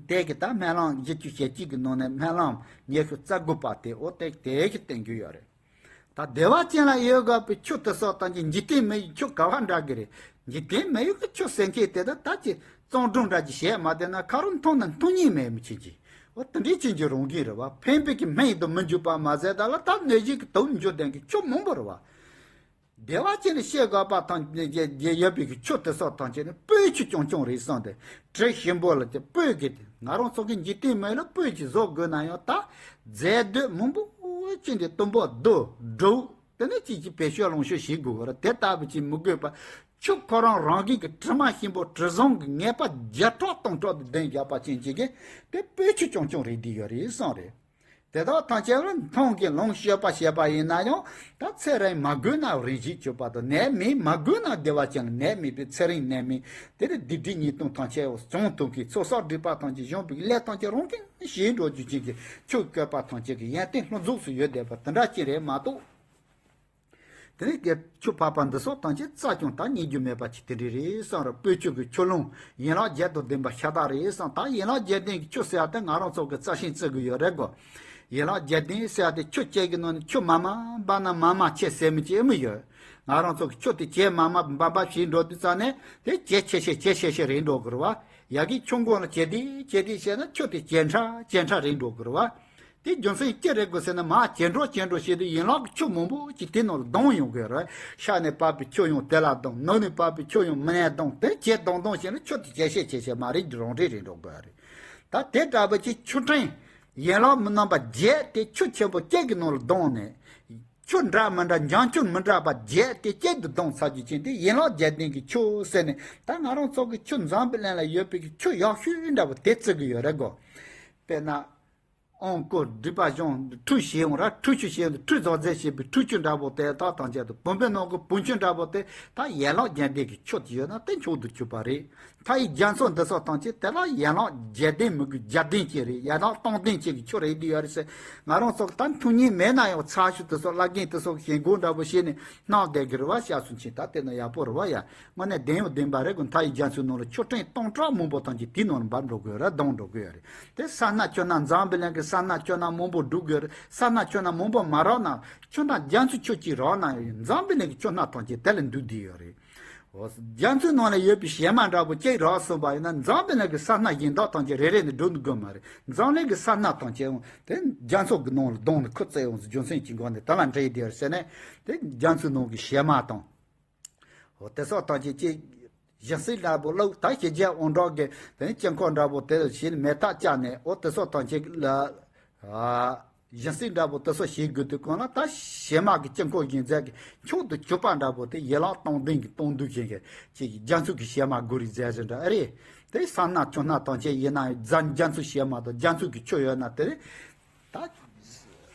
དེ་གི་ད་སྨོན་ལམ་བཞི་བཅུ་ཞེ་གཅིག་གི་ནང་ནས་སྨོན་ལམ་ཉི་ཤུ་རྩ་དགུ་པ་དེ་ཨོ་དེ་དེ་གི་བསྟན་རྒྱུ་ཡོད་རེད། ད་བདེ་བ་ཅན་ལ་ཡོད་དགོས་པའི་ཆོས་དེ་སོགས་དང་གི་འཇིག་རྟེན་མི་ཡི་ཆོས་ག་བ་འདྲ་གི་རེད། འཇིག་རྟེན་མི་ཡི་གི་ཆོས་ཟེར་མཁན་དེ་ད་ད་ཅི་གཙང་སྦྲ་འདྲ་ཅིག་བྱས་མ་བསྡད་ན་ཁ་རོག་མཐོང་ན་མཐོང་ཉན་མེད་མི་ཆེན་གྱི། འོ་དེ་འདྲའི་ཆེན་གྱི་རང་བཞིན་རེད་བ། ཕན་པའི་གི་སྨན་དུ་མི་འཇུག་པ་མ་ཟད་ད་ལ་ད་གནོད་བྱེད་ཀྱི་དུག་འཇུག་ལྡན་གྱི་ཆོས་མང་པོ་རེད་བ། བདེ་བ་ཅན་ལ་ཤེས་དགོས་པ་དང་ཡོད་པའི་གི་ཆོས་དེ་སོགས་དང་བཅས་ནས་སྤོས་ཆུ་རྐྱང་རྐྱང་རེད་བསམ་སྟེ་དྲི་ཞིམ་པོ་ལ་དེ་སྤོས་ཀྱི་ང་རང་ཚོ་གི་འཇིག་རྟེན་མི་ལ་སྤོས་ཀྱི་བཟོ་དགོས་ན་ཡང་ད་རྫས་སྡོད་མང་པོ་ཅན་དེ་དུམ་བུ་རྡོ་འབྲུ་དེ་ནས་ཅིག་ཅིག་བེད་སྤྱོད་ལོངས་སྤྱོད་བྱེད་དགོས་པ་རེད། དེ་ལྟ་བུ་ཅིག་མི་དགོས་པ་ཆུ་ཁོ་རང་རང་གི་གི་དྲི་མ་ཞིམ་པོ་དྲི་བཟང་གི་ངད་པ་བརྒྱ་ཕྲག་སྟོང་ཕྲག་ཏུ་ལྡན་བཞག་པ་ཅན་ཅིག་གི་དེ་སྤོས་ཆུ་རྐྱང་རྐྱང་རེད་འདི་ཡོད་རེད་བསམ་རེད། དེ་དག་ཐམས་ཅད་ལ་མཐོང་གི་ལོངས་སྤྱོད་པ་བྱས་པ་ཡིན་ན་ཡང་ད་ཚེ་རིང་མ་དགོས་ན་རིང་ཞིག་སྤྱོད་པ་དང་ནད་མེད་མ་དགོས་ན་བདེ་བ་ཅན་ནད་མེད་པའི་ཚེ་རིང་ནད་མེད་དེ་ལས་སྡིག་སྒྲིབ་ཉེས་ལྟུང་ཐམས་ཅད་བྱང་ཐུབ་ཀྱི་ཚོགས་བསགས་སྒྲིབ་པ་ཐམས་ཅད་སྦྱོང་བའི་ལས་ཐམས་ཅད་རང་གིས་ཞེས་འགྲོ་རྒྱུ་ཅན་གྱི་ཆོས་བཀོད་པ་ཐམས་ཅད་ཀྱི་ཡོན་ཏན་ལྷུན་རྫོགས་སུ་ཡོད་བསྡད་པ་དེ་འདྲ་ཅིག་རེད་མ་གཏོགས། དེ་ནས་དགེ་ཆོས་འཕགས་པ་འདི་སོགས་ཐམས་ཅད་རྩ་ཀྱང་ད་རྙེད་རྒྱུ་མེད་པ་ཅིག་དེ་འདྲ་རེད་བསམ་ར། སྤོས་ཆུ་གི་ཆུ་ཀླུང་ཡན་ལག་བརྒྱད་དང་ལྡན་པ་ཤ་སྟག་རེད་བསམ། ད་ཡན་ལག་བརྒྱད་ལྡན་གྱི་ཆུ་ཟེར་ཡ་དེ་ང་རང་ཚོ་གི་རྩ་ཤིང་བརྩི་གི་ཡོད་རེད་གོ། ཡན་ལག་བརྒྱད་ལྡན་ཟེར་ཡ་དེ་ཆུ་བཅས་ཀྱི་ནང་ནས་ཆུ་མ་མ་འབབ་ན་མ་མ་ཆེ་ཟེར་མི་ཅིག་ཨེ་མི་ཡོད། ང་རང་ཚོ་གི་ཆུ་དེ་བྱས་མ་མ་འབབ་འབབ་བྱས་འགྲོ་དུས་ཙང་ནས་དེ་ཇེ་ཆེ་ཆེ་ཇེ་ཆེ་ཆེ་རེད་འགྲོ་གི་རེད་བ། ཡ་གི་ཆུ་མགོ་ལ་ཇེ་བདེ་ཇེ་བདེ་བྱས་ན་ཆུ་དེ་ཇེ་ཕྲ་ཇེ་ཕྲ་རེད་འགྲོ་གི་རེད་བ། དེ་རྒྱུ་མཚན་ཅི་རེད་དགོས་ཟེར་ན་མར་ཇེ་འགྲོ་ཇེ་འགྲོ་བྱེད་དུས་ཡན་ལག་གི་ཆུ་མང་པོ་ཅིག་དེ་ནང་ལ་ལྡང་ཡོང་གི་རེད། ཤར་ནས་བབས་པའི་ཆུ་ཡང་དེ་ལ་ལྡང་། ནུབ་ནས་བབས་པའི་ཆུ་ཡང་མི་ནས་ལྡང་། དེ་ཇེ་ལྡང་ལྡང་བྱས་ན་ཆུ་དེ་ཇེ་ཆེ་ཇེ་ཆེ་མར་རེད་རང་རེད་རེད་འགྲོ་གི་རེད། ད་དེ་འདྲ་བ་ཅིག་ཆུ་ཕྲན་ཡན་ལག་མི་རྣམ་པ་བརྒྱད་དེ་ཆུ་ཆེན་པོ་གཅིག་གི་ནང་ལ་ལྡང་ནས་ཆུ་འདྲ་མི་འདྲ་འབྱུང་ཆུ་མི་འདྲ་བ་བརྒྱད་དེ་གཅིག་ཏུ་ལྡང་ཚར་རྒྱུ་ཅན་དེ་ཡན་ལག་བརྒྱད་ལྡན་གྱི་ཆུ་ཟེར་ནས་ད་ང་རང་ཚོ་གི་ཆུ་འཛམ་བུ་གླིང་ལ་ཡོད་པའི་གི་ཆུ་ཡག་ཤོས་འདྲ་བོ་དེ་བརྩི་གི་ཡོད་རེད་གོ། དཔེར་ན། ཨོང་ཀོ་སྒྲིབ་པ་སྦྱོང་ཁྲུས་བྱེད་ཡོང་ར་ཁྲུས་ཆུ་བྱེད་ཡོང་ཁྲུས་རྫོགས་རྫས་བྱེད་པའི་ཁྲུས་ཆུ་འདྲ་པོ་དེ་དག་དང་བཅས་ཏེ་བུམ་པའི་ནང་གི་བུམ་ཆུ་འདྲ་པོ་དེ་དག་ཡན་ལག་བརྒྱད་ལྡན་གྱི་ཆུ་དེ་ཡོད་ན་དེ་མཆོག་ཏུ་གྱུར་པ་རེད། མཐའ་ཡི་རྒྱ་མཚོ་འདི་སོགས་ཐམས་ཅད་དེ་ལ་ཡན་ལག་བརྒྱད་ལྡན་མི་དགོས་བརྒྱ་ལྡན་ཅན་རེད། ཡན་ལག་སྟོང་ལྡན་ཅན་གྱི་ཆུ་རེད་འདི་ཡོད་རེད་ཟེར། ང་རང་ཚོ་ད་མཐོང་མྱོང་མེད་ན་ཡང་ཚ་ཤུ་དེ་སོགས་བླ་རྒན་དེ་སོགས་ཞེན་ཁོག་འདྲ་པོ་བྱས་ནས་སྣང་བསྡད་གི་རེད་བ། ཤ་སུན་ཆེན་ད་དེ་ན་ཡག་པོ་རེད་བ་ཡ། དངོས་གནས་བདེན་ཡང་བདེན་པ་རེད་གོ། མཐའ་ཡི་རྒྱ་མཚོའི་ནང་ལ་ཆུ་ཕྲན་སྟོང་ཕྲག་མང་པོ་ཐམས་ཅད་དེའི་ནང་ལ་འབབ་འགྲོ་གི་ཡོད་རེད། ལྡང་འགྲོ་གི་ཡོད་རེད། དེ་ས་སྣ་ཆུ་སྣ་འཛམ་བུ་གླིང་གི་ས་སྣ་ཆུ་སྣ་མང་པོ་བསྒྲུབ་དགོས་རེད། ས་སྣ་ཆུ་སྣ་མང་པོ་མ་རག་ན་ཆུ་སྣ་རྒྱ་མཚོ་ཆུ་གཅིག་རག་ན་ཡང་འཛམ་བུ་གླིང་གི་ཆུ་སྣ་ཐམས་ཅད་དེ་ལ་འདུས་བསྡད་ཡོད་རེད། འོ། རྒྱ་མཚོའི་ནང་ལ་ཡོད་པའི་བྱེ་མ་འདྲ་པོ་གཅིག་རག་སོང་པ་ཡིན་ན་འཛམ་བུ་གླིང་གི་ས་སྣ་གཞན་དག་ཐམས་ཅད་རེ་རེ་ནས་བསྒྲུབ་དགོས་མ་རེད། འཛམ་གླིང་གི་ས་སྣ་ཐམས་ཅད་ཡང་དེ་རྒྱ་མཚོ་གི་ནང་ལ་ལྡང་ནས་ཁུ་བཙགས་ཡོང་ཟེར་རྒྱུ་མཚན་གྱི་སྒོ་ནས་དེ་ལ་འདྲེས་བསྡད་ཡོད་རེད་ཟེར་ནས་དེ་རྒྱ་མཚོའི་ནང་གི་བྱེ་མ་དང་། འོ་དེ་སོགས་ཐམས་ཅད་ཀྱི་ཞིམ་ཟས་འདྲ་པོ་བླུགས། ད་ཞི་རྒྱས་དབང་དྲག་གི་དེ་ནི་དཀྱིལ་འཁོར་འདྲ་པོ་དེ་ལ་བྱས་ནས་མེ་སྟག་བཅག་ནས་འོ་དེ་སོགས་ཐམས་ཅད་ལ་ཨ་ཞིམ་ཟས་འདྲ་པོ་དེ་སོགས་བྱེད་དགོས་དུས་གང་ལ་ད་བྱེ་མ་གི་དཀྱིལ་འཁོར་བཞིན་མཛད་ཀྱི་མཆོག་ཏུ་གྱུར་པ་འདྲ་པོ་དེ་ཡན་ལག་སྟོང་ལྡན་གྱི་སྟོང་ཐུན་ཅན་གྱི་ཅིག་རྒྱ་མཚོ་གི་བྱེ་མ་དགོས་རིགས་མཛད་ཟེར་འདྲ་ཨེ་རེད། དེ་ས་སྣ་ཆུ་སྣ་ཐམས་ཅད་ཡིན་ན་རྒྱ་རྒྱ་མཚོའི་བྱེ་མ་དང་རྒྱ་མཚོ་གི་ཆུ་ཡོད་ན་དེ་རེད། ད་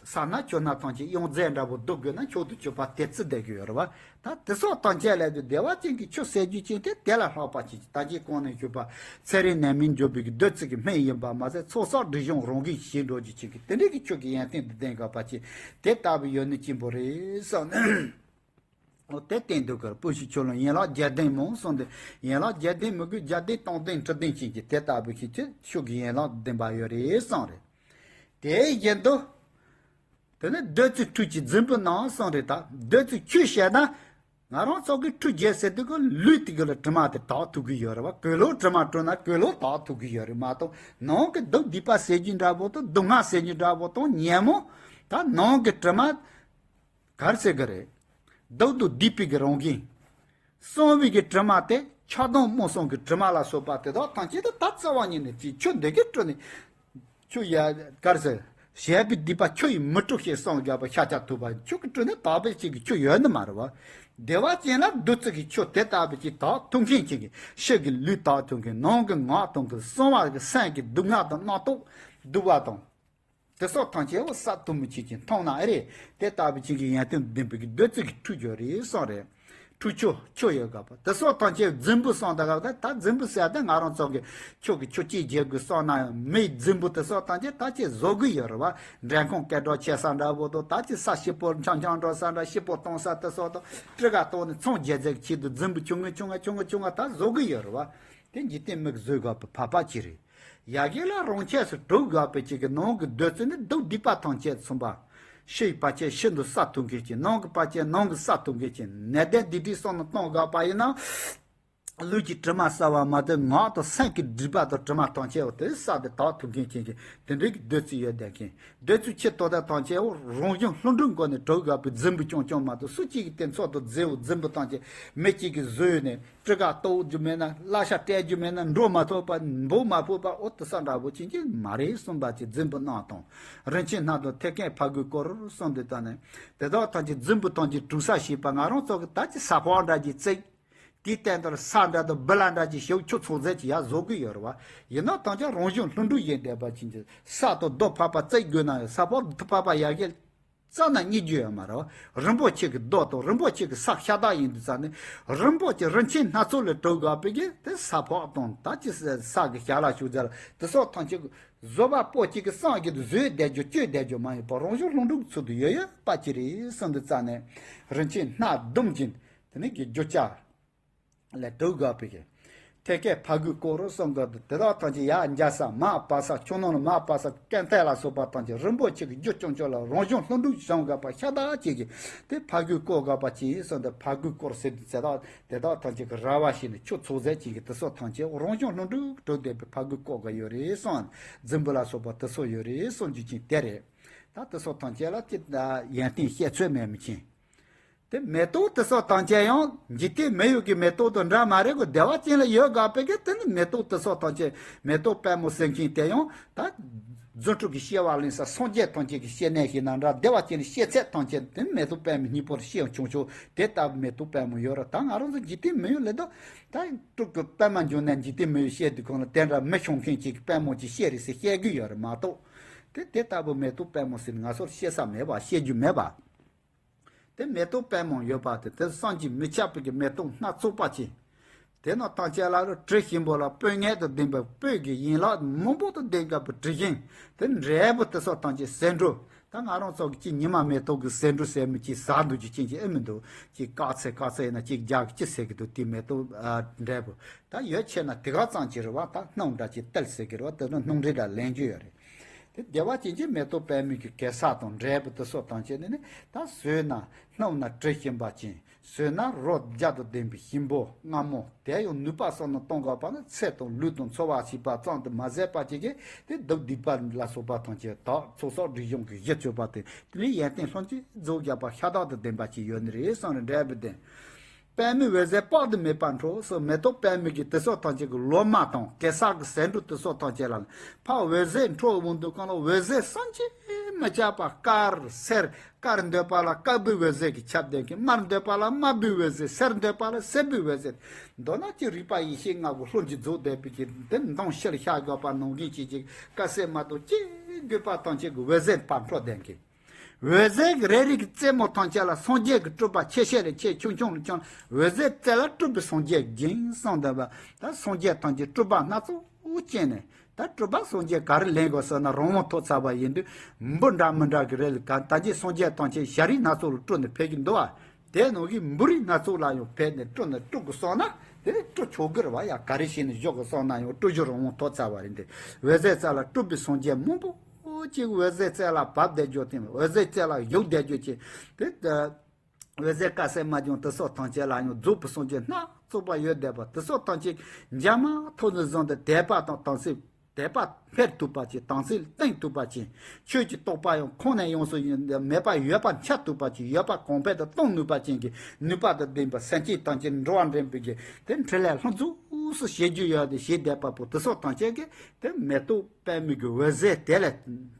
ས་སྣ་ཆུ་སྣ་ཐམས་ཅད་གཡང་རྫས་འདྲ་པོ་བསྡུ་དགོས་ན་མཆོག་ཏུ་གྱུར་པ་དེ་བརྩི་བསྡད་ཀྱི་ཡོད་རེད་བ། ད་དེ་སོགས་ཐམས་ཅད་ལས་དུ་བདེ་བ་ཅན་གྱི་ཆུ་ཟེར་རྒྱུ་ཅན་དེ་དེ་ལ་ལྷག་པ་ཅིག་ད་ཅི་གོང་ནས་ཞུས་པ་ཚེ་རིང་ནད་མེད་འབྱུང་བའི་གི་བདུད་རྩི་གི་སྨན་ཡིན་པ་མ་ཟད་ཚོགས་བསགས་སྒྲིབ་སྦྱོང་རང་གིས་བྱེད་འགྲོ་རྒྱུ་ཅན་གྱི་དེ་འདྲའི་གི་ཆུ་གི་ཡོན་ཏན་དུ་ལྡན་དགོས་པ་ཅིག་དེ་ལྟ་བུ་ཡོད་ནི་ཅན་པོ་རེད་བསམ་ནས། འོ་དེ་བསྟན་འདུག་གར་སྤོས་ཆུ་ཆུ་ཀླུང་ཡན་ལག་བརྒྱད་ལྡན་མོ་གསུངས་ཏེ། ཡན་ལག་བརྒྱད་ལྡན་མི་དགོས་བརྒྱ་ལྡན་སྟོང་ལྡན་དྲུག་ལྡན་ཅན་གྱི་དེ་ལྟ་བུ་ཞིག་ཆུ་ཆུ་གི་ཡན་ལག་ལྡན་པ་ཡོད་རེད་གསུངས་རེད། དེ་བཞིན་དུ། དེ་ནས་བདུད་རྩི་ཁྲུས་ཀྱི་རྫིང་བུ་རྣམས་གསུངས་རེད། ད་བདུད་རྩི་ཁྲུས་བྱས་ན། ང་རང་ཚོ་གི་ཁྲུས་རྒྱག་ཟེར་དུས་གི་ལུས་དེ་གི་ལ་དྲི་མ་དེ་དག་ཐུབ་གི་ཡོད་རེད་བ། གོས་ལོག་དྲི་མ་བཀྲུས་ན་གོས་ལོག་དག་ཐུབ་གི་ཡོད་རེད་མ་གཏོགས་ནང་གི་སྡུག་སྡིག་པ་ཟེར་རྒྱུ་འདྲ་པོ་དང་སྡུག་བསྔལ་ཟེར་རྒྱུ་འདྲ་པོ་དང་ཉོན་མོངས་ད་ནང་གི་དྲི་མ་ག་རེ་ཟེར་གི་རེད། སྡུག་དང་སྡིག་པའི་གི་རང་བཞིན། གསང་བའི་གི་དྲི་མ་དེ་ཆགས་སྡང་རྨོངས་གསུམ་གྱི་དྲི་མ་ལ་སོགས་པ་དེ་དག་ཐམས་ཅད་དུ་ད་རྩ་བ་ཉིད་ནས་ཅིག་ཆུ་འདི་གིས་བཀྲུས་ནས། ཆུ་ཡ་གར་ཟེར། བྱས་པའི་སྡིག་པ་ཆུ་ཡིས་མི་དཀྲུགས་ཞེས་གསུངས་བཞག་པ་ཤཱཀྱ་ཐུབ་པ་ཆུ་གིས་བཀྲུས་ནས་དག་པའི་ཅིག་གི་ཆུ་ཡོད་ནི་མ་རེད་བ། བདེ་བ་ཅན་ལ་བདུད་རྩི་གི་ཆུ་དེ་ལྟ་བུ་ཅིག་དག་ཐུབ་མཁན་ཅིག་གི་ཕྱི་གི་ལུས་དག་ཐུབ་མཁན་ནང་གི་ངག་ཐུབ་མཁན་གསང་བ་གི་སེམས་ཀྱི་སྡུག་བསྔལ་དང་རྣམ་རྟོག་སྡུག་པ་དང་། དེ་སོགས་ཐམས་ཅད་འོ་བསལ་ཐུབ་མི་ཅིག་ཅིག་མཐོང་ན་ཨེ་རེད། དེ་ལྟ་བུ་ཅིག་གི་ཡོན་ཏན་ལྡན་པའི་གི་བདུད་རྩི་གི་ཁྲུས་ཡོད་རེད་གསུངས་རེད། ཁྲུས་ཆུ་ཆུ་ཡོད་དགོས་པ་དེ་སོགས་ཐམས་ཅད་རྫིང་བུ་གསུམ་དང་། ད་རྫིང་བུ་ཟེར་ཏེ་ང་རང་ཚོ་གི་ཆུ་གི་ཆུ་སྐྱེས་རྒྱས་དགོས་བསམ་ན་ཡང་མེའི་རྫིང་བུ་དེ་སོགས་ཐམས་ཅད་ད་ཅི་བཟོ་གི་ཡོད་རེད་བ། འབྲས་ཁུང་སྐད་གྲགས་ཆེ་ས་འདྲ་བོ་དང་། ད་ཅི་ས་སྐྱིད་པོ་འཆམ་འཆམ་འགྲོ་ས་འདྲ། སྐྱིད་པོ་གཏོང་ས་དེ་སོགས་དང་། སྤྲི་ག་གཏོང་ནས་ཚོང་རྒྱག་རྒྱག་ཆེད་དུ་རྫིང་བུ་ཆུང་ངུ་ཆུང་ངུ་ཆུང་ངུ་ཆུང་ངུ་ད་བཟོ་གི་ཡོད་རེད་བ། དེ་འཇིག་རྟེན་མིག་བཟོས་དགོས་པའི་བབ་པ་ཅིག་རེད། ཡ་གི་ལ་རང་ཆས་སུ་གྲུབ་དགོས་པའི་ཅིག་གི་ནང་གི་འདོད་རྩོལ་ནི་སྡུག་སྡིག་པ་ཐམས་ཅད་མཚུངས་པ། ཕྱི་ཡི་བར་ཆད་ཕྱི་དུ་བསལ་ཐུབ་མཁན་ཅིག། ནང་གི་བར་ཆད་ནང་གི་བསལ་ཐུབ་མཁན་ཅིག། ནད་ལྡན་སྡིག་སྒྲིབ་གསུམ་ནི་གཏོང་དགོས་པ་ཡིན་ན། ལུས་ཀྱི་དྲི་མ་བསལ་བ་མ་གཏོགས་ངག་དང་སེམས་ཀྱི་སྒྲིབ་པ་དང་དྲི་མ་ཐམས་ཅད་འོ་དེ་བསལ་ཏེ་དག་ཐུབ་མཁན་ཅན་གྱི་དེ་འདྲའི་གི་འདོད་རྩོལ་ཡོད་བསྡད་མཁན། འདོད་རྩོལ་ཆེ་མཐོ་དང་ཐམས་ཅད་འོ་རང་བྱུང་ལྷུན་གྲུབ་སྒོ་ནས་གྲུབ་དགོས་པའི་རྫིང་བུ་རྐྱང་རྐྱང་མ་གཏོགས། སུ་གཅིག་གིས་དེ་ཚོགས་དང་རྫས་འོ་རྫིང་བུ་ཐམས་ཅད་མི་གཅིག་གིས་བཟོས་ནས་སྤྲི་ག་གཏོར་རྒྱུ་མེད་ན། བརླ་ཤ་སྤྲད་རྒྱུ་མེད་ན། འགྲོ་མ་ཐུབ་པ་འབུད་མ་ཕོད་པ་འོ་དེ་ས་འདྲ་བོ་ཅན་གྱི་མ་རེད་གསུངས་པ་ཅིག། རྫིང་བུ་རྣམས་དང་། རིན་ཆེན་སྣ་བདུན་ཐེག་མཁན་ཕ་གུའི་སྐོར་གསུངས་དུས་ད་ནི་དེ་དག་ཐམས་ཅད་རྫིང་བུ་ཐམས་ཅད་གྲུབ་ས་ཞེས་པ་ང་རང་ཚོ་གི་ད་ཅི་ས་ཕག་འདྲ་ཅིག་བརྩིགས། དེའི་སྟེང་དུ་ས་འདྲ་དང་སྦི་ལ་འདྲ་ཅིག་ཞིག་ཆུ་ཚང་ཟེར་ཅིག་ཡར་བཟོ་གི་ཡོད་རེད་བ། ཡིན་ན་ཐམས་ཅད་རང་བྱུང་ལྷུན་གྲུབ་ཡིན་བསྡད་པ་ཅན་གྱི་ས་དང་རྡོ་ཕབ་པ་བརྩིགས་དགོས་ན་ཡང་ས་ཕག་ཕབ་པ་ཡ་གི་རྩ་ན་རྙེད་རྒྱུ་ཡོད་མ་རེད། རིན་པོ་ཆེ་གི་རྡོ་དང་རིན་པོ་ཆེ་གི་ས་ཤ་སྟག་ཡིན་དུས་ཙང་ནས་རིན་པོ་ཆེ་རིན་ཆེན་སྣ་ཚོགས་ལས་གྲུབ་དགོས་པའི་གི་དེ་ས་ཕག་དང་ད་ཅི་ས་གི་ཞལ་ལག་ཞུ་རྫས་ལ་དེ་སོགས་ཐམས་ཅད་བཟོ་བ་པོ་གཅིག་གི་སེམས་ཀྱིས་བཟོས་བསྡད་རྒྱུ་སྤྱོད་བསྡད་རྒྱུ་མ་ཡིན་པར་རང་བྱུང་ལྷུན་གྲུབ་ཚུལ་དུ་ཡོད་ཡོད་པ་ཅིག་རེད་གསུངས་དུས་ཙང་ནས་རིན་ཆེན་སྣ་བདུན་གྱི་དེ་ནས་ཀྱི་རྒྱུ་ཆ། ལས་གྲུབ་དགོས་པའི་གི། ཐེག་མཁན་ཕ་གུའི་སྐོར་གསུངས་དགོས་དུས་དེ་དག་ཐམས་ཅད་ཡར་འཇའ་ས་མར་བབས་ས་ཆུ་ནང་ལ་མར་བབས་ས་ཀན་ཐལ་ལ་སོགས་པ་ཐམས་ཅད་རིན་པོ་ཆེ་གི་རྒྱུ་རྐྱང་རྐྱང་ལ་རང་བྱུང་ལྷུན་གྲུབ་བྱུང་དགོས་པ་ཤ་སྟག་ཅིག་གི་དེ་ཕ་གུའི་སྐོར་དགོས་པ་ཅིག་གསུངས་དུས་ཕ་གུའི་སྐོར་ཟེར་དུས་དེ་དག་དེ་དག་ཐམས་ཅད་ཀྱི་ར་བ་ཞིག་ནས་ཆུ་ཚོགས་ཟེར་ཅིག་གི་དེ་སོགས་ཐམས་ཅད་རང་བྱུང་ལྷུན་གྲུབ་གྲུབ་བསྡད་པའི་ཕ་གུའི་སྐོར་དགོས་ཡོད་རེད་གསུངས། རྫིང་བུ་ལ་སོགས་པ་དེ་སོགས་ཡོད་རེད་གསུངས་རྒྱུ་ཅན་དེ་རེད། ད་དེ་སོགས་ཐམས་ཅད་ལ་ཅི་ཡོན་ཏན་བཤད་ཚོད་མེད་མི་ཕྱིན། དེ་མེ་ཏོག་དེ་སོགས་ཐམས་ཅད་ཡང་འཇིག་རྟེན་མི་ཡུལ་གྱི་མེ་ཏོག་དང་འདྲ་མ་རེད་གོ། བདེ་བ་ཅན་ལ་ཡོད་དགོས་པའི་གི་དེ་ནི་མེ་ཏོག་དེ་སོགས་ཐམས་ཅད་མེ་ཏོག་དཔལ་མོ་ཟེར་མཁན་དེ་ཡང་ད་རྫུ་འཕྲུལ་གྱི་སྐྱེ་བ་ལེན་ས་སངས་རྒྱས་ཐམས་ཅད་ཀྱི་སྐྱེ་གནས་ཤིག་ན་འདྲ། བདེ་བ་ཅན་ལ་སྐྱེ་ཚད་ཐམས་ཅད་དེ་མེ་ཏོག་དཔལ་མོ་སྙིང་པོར་སྐྱེ་ཡང་བྱུང་ཆོག། དེ་ལྟ་བུ་མེ་ཏོག་དཔལ་མོ་ཡོད་རེད། ད་ང་རང་ཚོ་འཇིག་རྟེན་མི་ཡུལ་ལ་ད་ད་སྤྲུལ་སྐུ་པད་མ་འབྱུང་གནས་འཇིག་རྟེན་མི་ཡུལ་བཤད་དུས་གང་ལ་དེ་འདྲ་མི་ཤོང་མཁན་ཅིག་གི་པད་མོ་ཅིག་སྐྱེ་རེད་ཟེར་བཤད་གི་ཡོད་རེད་མ་གཏོགས། དེ་དེ་ལྟ་བུ་མེ་ཏོག་དཔལ་མོ་ཟེར་ནས་ང་ཚོར་སྐྱེ་ས་མེད་པ། སྐྱེ་རྒྱུ་མེད་པ། དེ་མེ་ཏོག་དཔལ་མོ་ཡོད་པ་དེ་དེ་བསམ་གྱིས་མི་ཁྱབ་པའི་གི་མེ་ཏོག་སྣ་ཚོགས་པ་ཅན། དེ་རྣམས་ཐམས་ཅད་ལ་རུ་དྲི་ཞིམ་པོ་ལ་སྤོས་ངད་དང་ལྡན་པའི་སྤོས་ཀྱི་ཡན་ལག་མང་པོ་དང་ལྡན་དགོས་པའི་དྲི་ཞིམ། དེ་འབྲས་བུ་དེ་སོགས་ཐམས་ཅད་ཟེའུ་འབྲུ། ད་ང་རང་ཚོ་གི་ཅི་ཉི་མ་མེ་ཏོག་གི་ཟེའུ་འབྲུ་ཟེར་མི་ཅི་ཟ་འདུག་རྒྱུ་ཅན་ཅིག་ཨེ་མི་འདུག་ཅིག་དཀར་ཚེ་དཀར་ཚེ་ཡིན་ན་ཅིག་རྒྱ་གི་ཅི་ཟེར་གི་འདུག་དེ་མེ་ཏོག་ཨ་འབྲས་བུ། ད་ཡོད་ཆེ་ན་དེ་ག་ཙམ་ཅིག་རེད་བ། ད་སྣུམ་འདྲ་ཅིག་ཏིལ་ཟེར་གི་རེད་བ། དེ་ཚོ་སྣུམ་རིལ་འདྲ་ལེན་རྒྱུ་ཡོད་རེད། དེ་བདེ་བ་ཅན་གྱི་མེ་ཏོག་པད་མོ་གི་གེ་སར་དང་འབྲས་བུ་དེ་སོགས་ཐམས་ཅད་ནི་ནི་ད་ཟོས་ན་སྣུམ་ན་དྲི་ཞིམ་པ་ཅན། ཟོས་ན་རོ་བརྒྱ་དང་ལྡན་པའི་ཞིམ་པོ་མངར་མོ། དེ་ཡང་ནུས་པ་གསུམ་ནི་གཏོང་དགོས་པ་ནི་ཚེ་དང་ལུས་དང་འཚོ་བ་ཞེས་པ་ཙམ་དུ་མ་ཟད་པ་ཅིག་གིས་དེ་སྡུག་སྡིག་པ་ལ་སོགས་པ་ཐམས་ཅད་དག། ཚོགས་བསགས་སྒྲིབ་སྦྱོང་གི་གཞི་བཅོལ་བ་དེ་དེ་ནི་ཡོན་ཏན་ལྷུན་གྱིས་རྫོགས་བརྒྱ་པ་ཤ་སྟག་ཏུ་ལྡན་པ་ཅིག་ཡོད་ནི་རེད་གསུངས་རེད། འབྲས་བུ་ལྡན། པད་མའི་འོད་ཟེར་དཔག་ཏུ་མེད་པ་འཕྲོ་སོགས་མེ་ཏོག་པད་མོ་གི་དེ་སོགས་ཐམས་ཅད་ཀྱི་ལོ་མ་དང་གེ་སར་གྱི་ཟེའུ་འབྲུ་དེ་སོགས་ཐམས་ཅད་ལ་ཕར་འོད་ཟེར་འཕྲོ་འོང་དུས་གང་ལ་འོད་ཟེར་བསམ་གྱིས་མི་ཁྱབ་པ་དཀར་སེར། དཀར་འདོད་པ་ལ་དཀར་པོའི་འོད་ཟེར་གྱིས་ཁྱབ་བསྡད་མཁན། དམར་འདོད་པ་ལ་དམར་པོའི་འོད་ཟེར། སེར་འདོད་པ་ལ་སེར་པོའི་འོད་ཟེར། མདོར་ན་ཅི་རིག་པ་ཡེ་ཤེས་ལྔ་པོ་ལྷུན་གྱིས་རྫོགས་བསྡད་པའི་གི་དེ་མདངས་ཕྱིར་ཤར་དགོས་པ་ནང་བཞིན་གྱི་ཅིག་དཀར་སེར་དམར་དང་ཅི་དགོས་པ་ཐམས་ཅད་ཀྱི་འོད་ཟེར་ཕར་འཕྲོ་བསྡད་མཁན། འོད་ཟེར་གྱི་རེ་རེ་གི་རྩེ་མོ་ཐམས་ཅད་ལ་སངས་རྒྱས་ཀྱི་སྤྲུལ་པ་ཆེ་ཤས་ལས་ཆེ་ཆུང་ཆུང་ལས་ཆུང་འོད་ཟེར་རྩེ་ལ་སྤྲུལ་པའི་སངས་རྒྱས་སྦྱིན་གསུངས་བསྡད་པ། ད་སངས་རྒྱས་ཐམས་ཅད་སྤྲུལ་པ་སྣ་ཚོགས་ཅན་ནས་ད་སྤྲུལ་པ་སངས་རྒྱས་ག་རེ་ལེན་དགོས་ཟེར་ན་རང་དབང་ཐོབ་ཚར་བ་ཡིན་དུས་འབུ་འདྲ་མི་འདྲ་གི་རེད་ལ། ག་ད་ཅི་སངས་རྒྱས་ཐམས་ཅད་བྱ་རིགས་སྣ་ཚོགས་ལ་སྤྲུལ་ནས་ཕེབས་ཀྱི་འདུག་བ། དེ་ནང་གི་འབུ་རིགས་སྣ་ཚོགས་ལ་ཡང་ཕེབས་ནས་སྤྲུལ་ནས་སྤྲུལ་དགོས་བསམ་ན་དེ་ནི་སྤྲུལ་ཆོག་གི་རེད་བ། ཡ་ག་རེ་བྱས་ནས་བཞུགས་དགོས་བསམ་ན་ཡང་སྤྲུལ་རྒྱུ་རང་དབང་ཐོབ་ཚར་བ་རེད། འདི་འོད་ཟེར་རྩེ་ལ་སྤྲུལ་པའི་སངས་རྒྱས་མང་པོ་ཅིག་འོད་ཟེར་རྩེ་ལ་བབས་བསྡད་རྒྱུ་དེ་འོད་ཟེར་རྩེ་ལ་བཞུགས་བསྡད་རྒྱུ་ཅིག་དེ། འོད་ཟེར་དཀར་སེར་དམར་ལྗང་དེ་སོགས་ཐམས་ཅད་ལ་ཡང་རྫོགས་པའི་སངས་རྒྱས་སྣ་ཚོགས་པ་ཡོད་བསྡད་པ་དེ་སོགས་ཐམས་ཅད་འཇམ་མ་ཐོབ་ནས་བཟུང་སྟེ་དད་པ་དང་དམ་ཚིག་དད་པ་འཕེལ་ཐུབ་པ་ཅིག། དམ་ཚིག་བརྟན་ཐུབ་པ་ཅིག། ཆོས་ཀྱི་རྟོགས་པ་ཡང་ཁོང་ནས་ཡོངས་སུ་མེད་པ་ཡོད་པ་འཆར་ཐུབ་པ་ཅིག། ཡོད་པ་གོང་འཕེལ་དུ་གཏོང་ནུས་པ་ཅན་གྱི་ནུས་པ་དང་ལྡན་པ་སེམས་ཅན་ཐམས་ཅད་འགྲོ་བ་འདྲེན་པའི་གི་དེ་འཕྲིན་ལས་ལྷུན་རྫོགས་སུ་བྱེད་རྒྱུ་ཡོད་དེ་བྱེད་བསྡད་པ་པོ་དེ་སོགས་ཐམས་ཅད་ཀྱིས་དེ་མེ་ཏོག་པད་མོ་གི་འོད་ཟེར་དེ་ལས།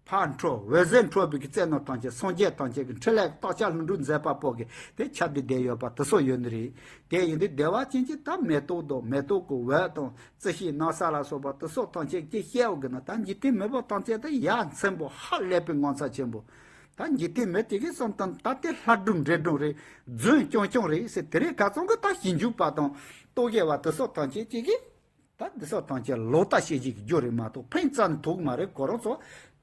ཕར་འཕྲོ་འོད་ཟེར་འཕྲོ་བའི་གི་རྩེ་ནོར་ཐམས་ཅད་སངས་རྒྱས་ཐམས་ཅད་ཀྱི་འཕྲིན་ལས་རྟགས་ཆ་ལྷུན་གྲུབ་མཛད་པ་པོ་གི་དེ་ཁྱབ་སྟེ་བསྡད་ཡོད་པ་དེ་སོགས་ཡོད་ནི་རེད། དེ་ཡིན་དུས་བདེ་བ་ཅན་གྱི་ད་མེ་ཏོག་དང་མེ་ཏོག་གི་འོད་དང་རྩི་ཤིང་སྣང་ས་ལ་སོགས་པ་དེ་སོགས་ཐམས་ཅད་ཀྱིས་བཤད་འོ་གི་ན་ད་འཇིག་རྟེན་མི་བོ་ཐམས་ཅད་དེ་ཡ་མཚན་པོ་ཧ་ལས་པའི་ངོ་མཚར་ཆེན་པོ། ད་འཇིག་རྟེན་མི་དེ་གིས་བསམ་བཏང་ད་དེ་ལྷ་སྒྲུང་འདྲེ་སྒྲུང་རེད། རྫུན་རྐྱང་རྐྱང་རེད་ཟེར། དེ་རིང་ཁ་སང་གི་ད་ཞིབ་འཇུག་པ་དང་རྟོག་གེ་བ་དེ་ཚོ་ཐམས་ཅད་ཅིག་གིས། ད་འདི་ཚོ་ཐམས་ཅད་ལོག་ལྟ་བྱེད་ཀྱི་རྒྱུ་རེད་མ་གཏོགས་ཕན་རྩ་ནས་ཐུག་མ་རེད། ཁོ་རང་ཚོ་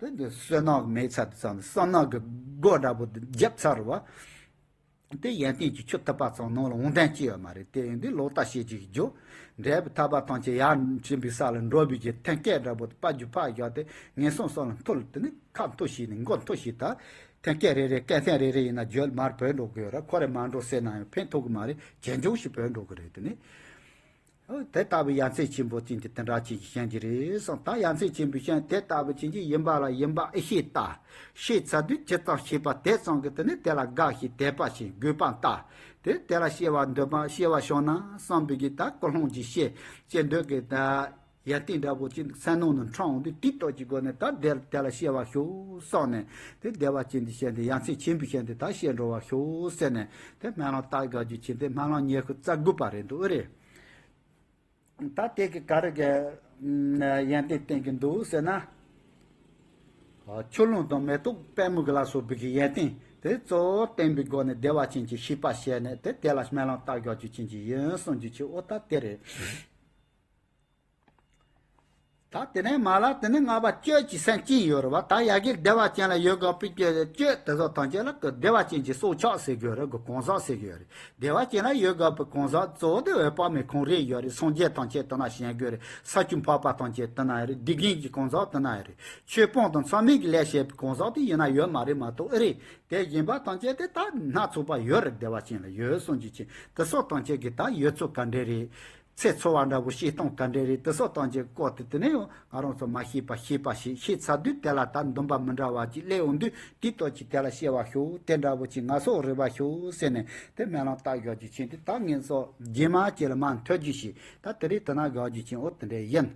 དེ་འདི་བསོད་ནམས་མེད་ཚར་དུས་ཙམ་བསམ་ནམ་གྱི་སྒོ་འདྲ་པོ་དེ་བརྒྱབ་ཚར་བ། དེ་ཡོན་ཏན་གྱི་ཆུ་ཐིགས་པ་ཙམ་ནང་ལ་འོང་དན་ཅི་ཡོད་མ་རེད། དེ་ཡིན་དུས་ལོག་ལྟ་བྱེད་ཀྱི་རྒྱུ། འབྲས་བུ་ཐར་པ་ཐམས་ཅད་ཡར་ཕྱིན་པའི་ས་ལ་འགྲོ་བའི་རྒྱུ་ཐེམ་སྐས་འདྲ་པོ་དེ་ཕར་རྒྱུ་ཕར་བཞག་སྟེ་ངན་སོང་ས་ལ་འཐོར། དེ་ནི་ཁ་འཐོར་ཞིག་ནི་མགོ་འཐོར་ཞིག་ད། ཐེམ་སྐས་རེ་རེ་སྐས་ཐེམ་རེ་རེ་ཡིན་ན་རྒྱུ་མར་བུད་འགྲོ་གི་ཡོད་རེད། ཁོ་རེ་མར་འགྲོ་ཟེར་ན་ཡང་ཕན་ཐོགས་གི་མ་རེད། ཇེ་ཆུང་ཞིག་བུད་འགྲོ་གི་རེད། དེ་ནི། ཨོ། དེ་ལྟ་བུའི་ཡ་མཚན་ཆེན་པོ་ཅན་དེ་དེ་འདྲ་ཅན་གྱི་ཤན་གྱི་རེད་གསུངས། ད་ཡ་མཚན་ཆེན་པོའི་ཤན་དེ་ལྟ་བུ་ཅན་གྱི་ཡིན་པ་ལ་ཡིན་པ་ཨེ་ཤེས་ལྟ། ཤེས་ཚར་དུས་ཇི་ཙམ་ཤེས་པ་དེ་ཙམ་གྱིས་དེ་ནི་དེ་ལ་དགའ་ཞིང་དད་པ་ཞིང་གུས་པ་ལྟ། དེ་དེ་ལ་སྐྱེ་བ་འདོད་པ་སྐྱེ་བ་བྱུང་ན་བསམ་པའི་གི་ད་ཀུན་སློང་གི་ཤེས་ཅན་འདོད་ཀྱི་ད་ཡ་རྟེན་འདྲ་པོ་ཅན་སེམས་ནང་དུ་འཁྲུངས་འོང་དུས་དེ་ལྟོ་གྱི་སྒོ་ནས་ད་དེ་དེ་ལ་སྐྱེ་བ་ཞུགས་བསམ་ནས་དེ་བདེ་བ་ཅན་དེ་ཤན་དེ་ཡ་མཚན་ཆེན་པོའི་ཤན་དེ་ད་ཤེས་འགྲོ་བ་ཞུགས་ཟེར་ནས་དེ་སྨོན་ལམ་བཏབ་དགོས་རྒྱུ་ཅན་དེ་སྨོན་ལམ་ཉི་ཤུ་རྩ་དགུ་པ་རེད་འདུག་ཨེ་རེད། ད་དེ་གི་ག་རེ་གི་ཡོན་ཏན་བསྟན་གི་འདུག་ཟེར་ན། ཆུ་ཀླུང་དང་མེ་ཏོག་པད་མོ་གི་ལ་སོགས་པའི་གི་ཡོན་ཏན་དེ་གཙོ་བོ་བསྟན་པའི་སྒོ་ནས་བདེ་བ་ཅན་གྱི་ཤེས་པ་བཤད་ནས་དེ་དེ་ལ་སྨོན་ལམ་བཏབ་དགོས་རྒྱུ་ཅན་གྱི་ཡིན་གསུང་རྒྱུ་ཅིག་ཨོ་ད་དེ་རེད། ད་དེ་ནས་མ་ལ་དེ་ནས་ལྔ་པ་སྤྱོད་ཀྱི་སེམས་ཅན་ཡོད་རེད་བ། ད་ཡ་གི་བདེ་བ་ཅན་ལ་ཡོད་དགོས་པའི་སྤྱོད་དེ་ཚོ་ཐམས་ཅད་ལ་གི་བདེ་བ་ཅན་གྱི་སྲོག་ཆགས་ཟེར་གི་ཡོད་རེད། གི་གང་ཟག་ཟེར་གི་ཡོད་རེད། བདེ་བ་ཅན་ལ་ཡོད་དགོས་པའི་གང་ཟག་གཙོ་བོ་དེ་འོད་དཔག་མེད་ཁོང་རང་ཡོད་རེད། སངས་རྒྱས་ཐམས་ཅད་དེ་ན་བཞེངས་དགོས་རེད། ས་བཅུ་འཕགས་པ་ཐམས་ཅད་དེ་ན་ཡོད་རེད། སྡིག་ངན་གྱི་གང་ཟག་དེ་ན་ཡོད་རེད། ཆོས་སྤོང་དང་མཚམས་མེད་ཀྱི་ལས་བྱེད་པའི་གང་ཟག་དེ་ཡིན་ན་ཡོད་མ་རེད་མ་གཏོགས་ཨེ་རེད། དེ་གཞན་པ་ཐམས་ཅད་དེ་ད་སྣ་ཚོགས་པ་ཡོད་རེད། བདེ་བ་ཅན་ལ་ཡོད་གསུང་རྒྱུ་ཅན་དེ་ཚོ་ཐམས་ཅད་ཀྱི་ད་ཡོད་ཚོད་ག་འདྲས་རེད། ཚེ་འཚོ་བ་འདྲ་བོ་སྐྱེལ་སྟངས་ག་འདྲས་རེད། དེ་ཚོ་ཐམས་ཅད་སྐོར་དེ་དེ་ནས་ཡང་ང་རང་ཚོ་མ་ཤེས་པ་ཤེས་པ་ཞིག་ཤེས་ཚར་དུས་དེ་ལ་ད་འདུན་པ་མི་འདྲ་བ་ཅིག་སླེབས་འོང་དུས་དེ་ལྟོ་ཅིག་དེ་ལ་སྐྱེ་བ་ཤོག་དེ་འདྲ་བོ་ཅིག་ང་སོགས་རེ་བ་ཤོག་ཟེར་ནས་དེ་སྨོན་ལམ་བཏབ་དགོས་རྒྱུ་ཅན་དེ་ད་ངེད་ཚོ་རྗེས་མ་ཅིག་ལ་མ་མཐོ་རྒྱུ་ཞིག་ད་དེ་རིང་དེ་ན་དགོས་རྒྱུ་ཅན་ཨོ་དེ་འདྲས་ཡིན།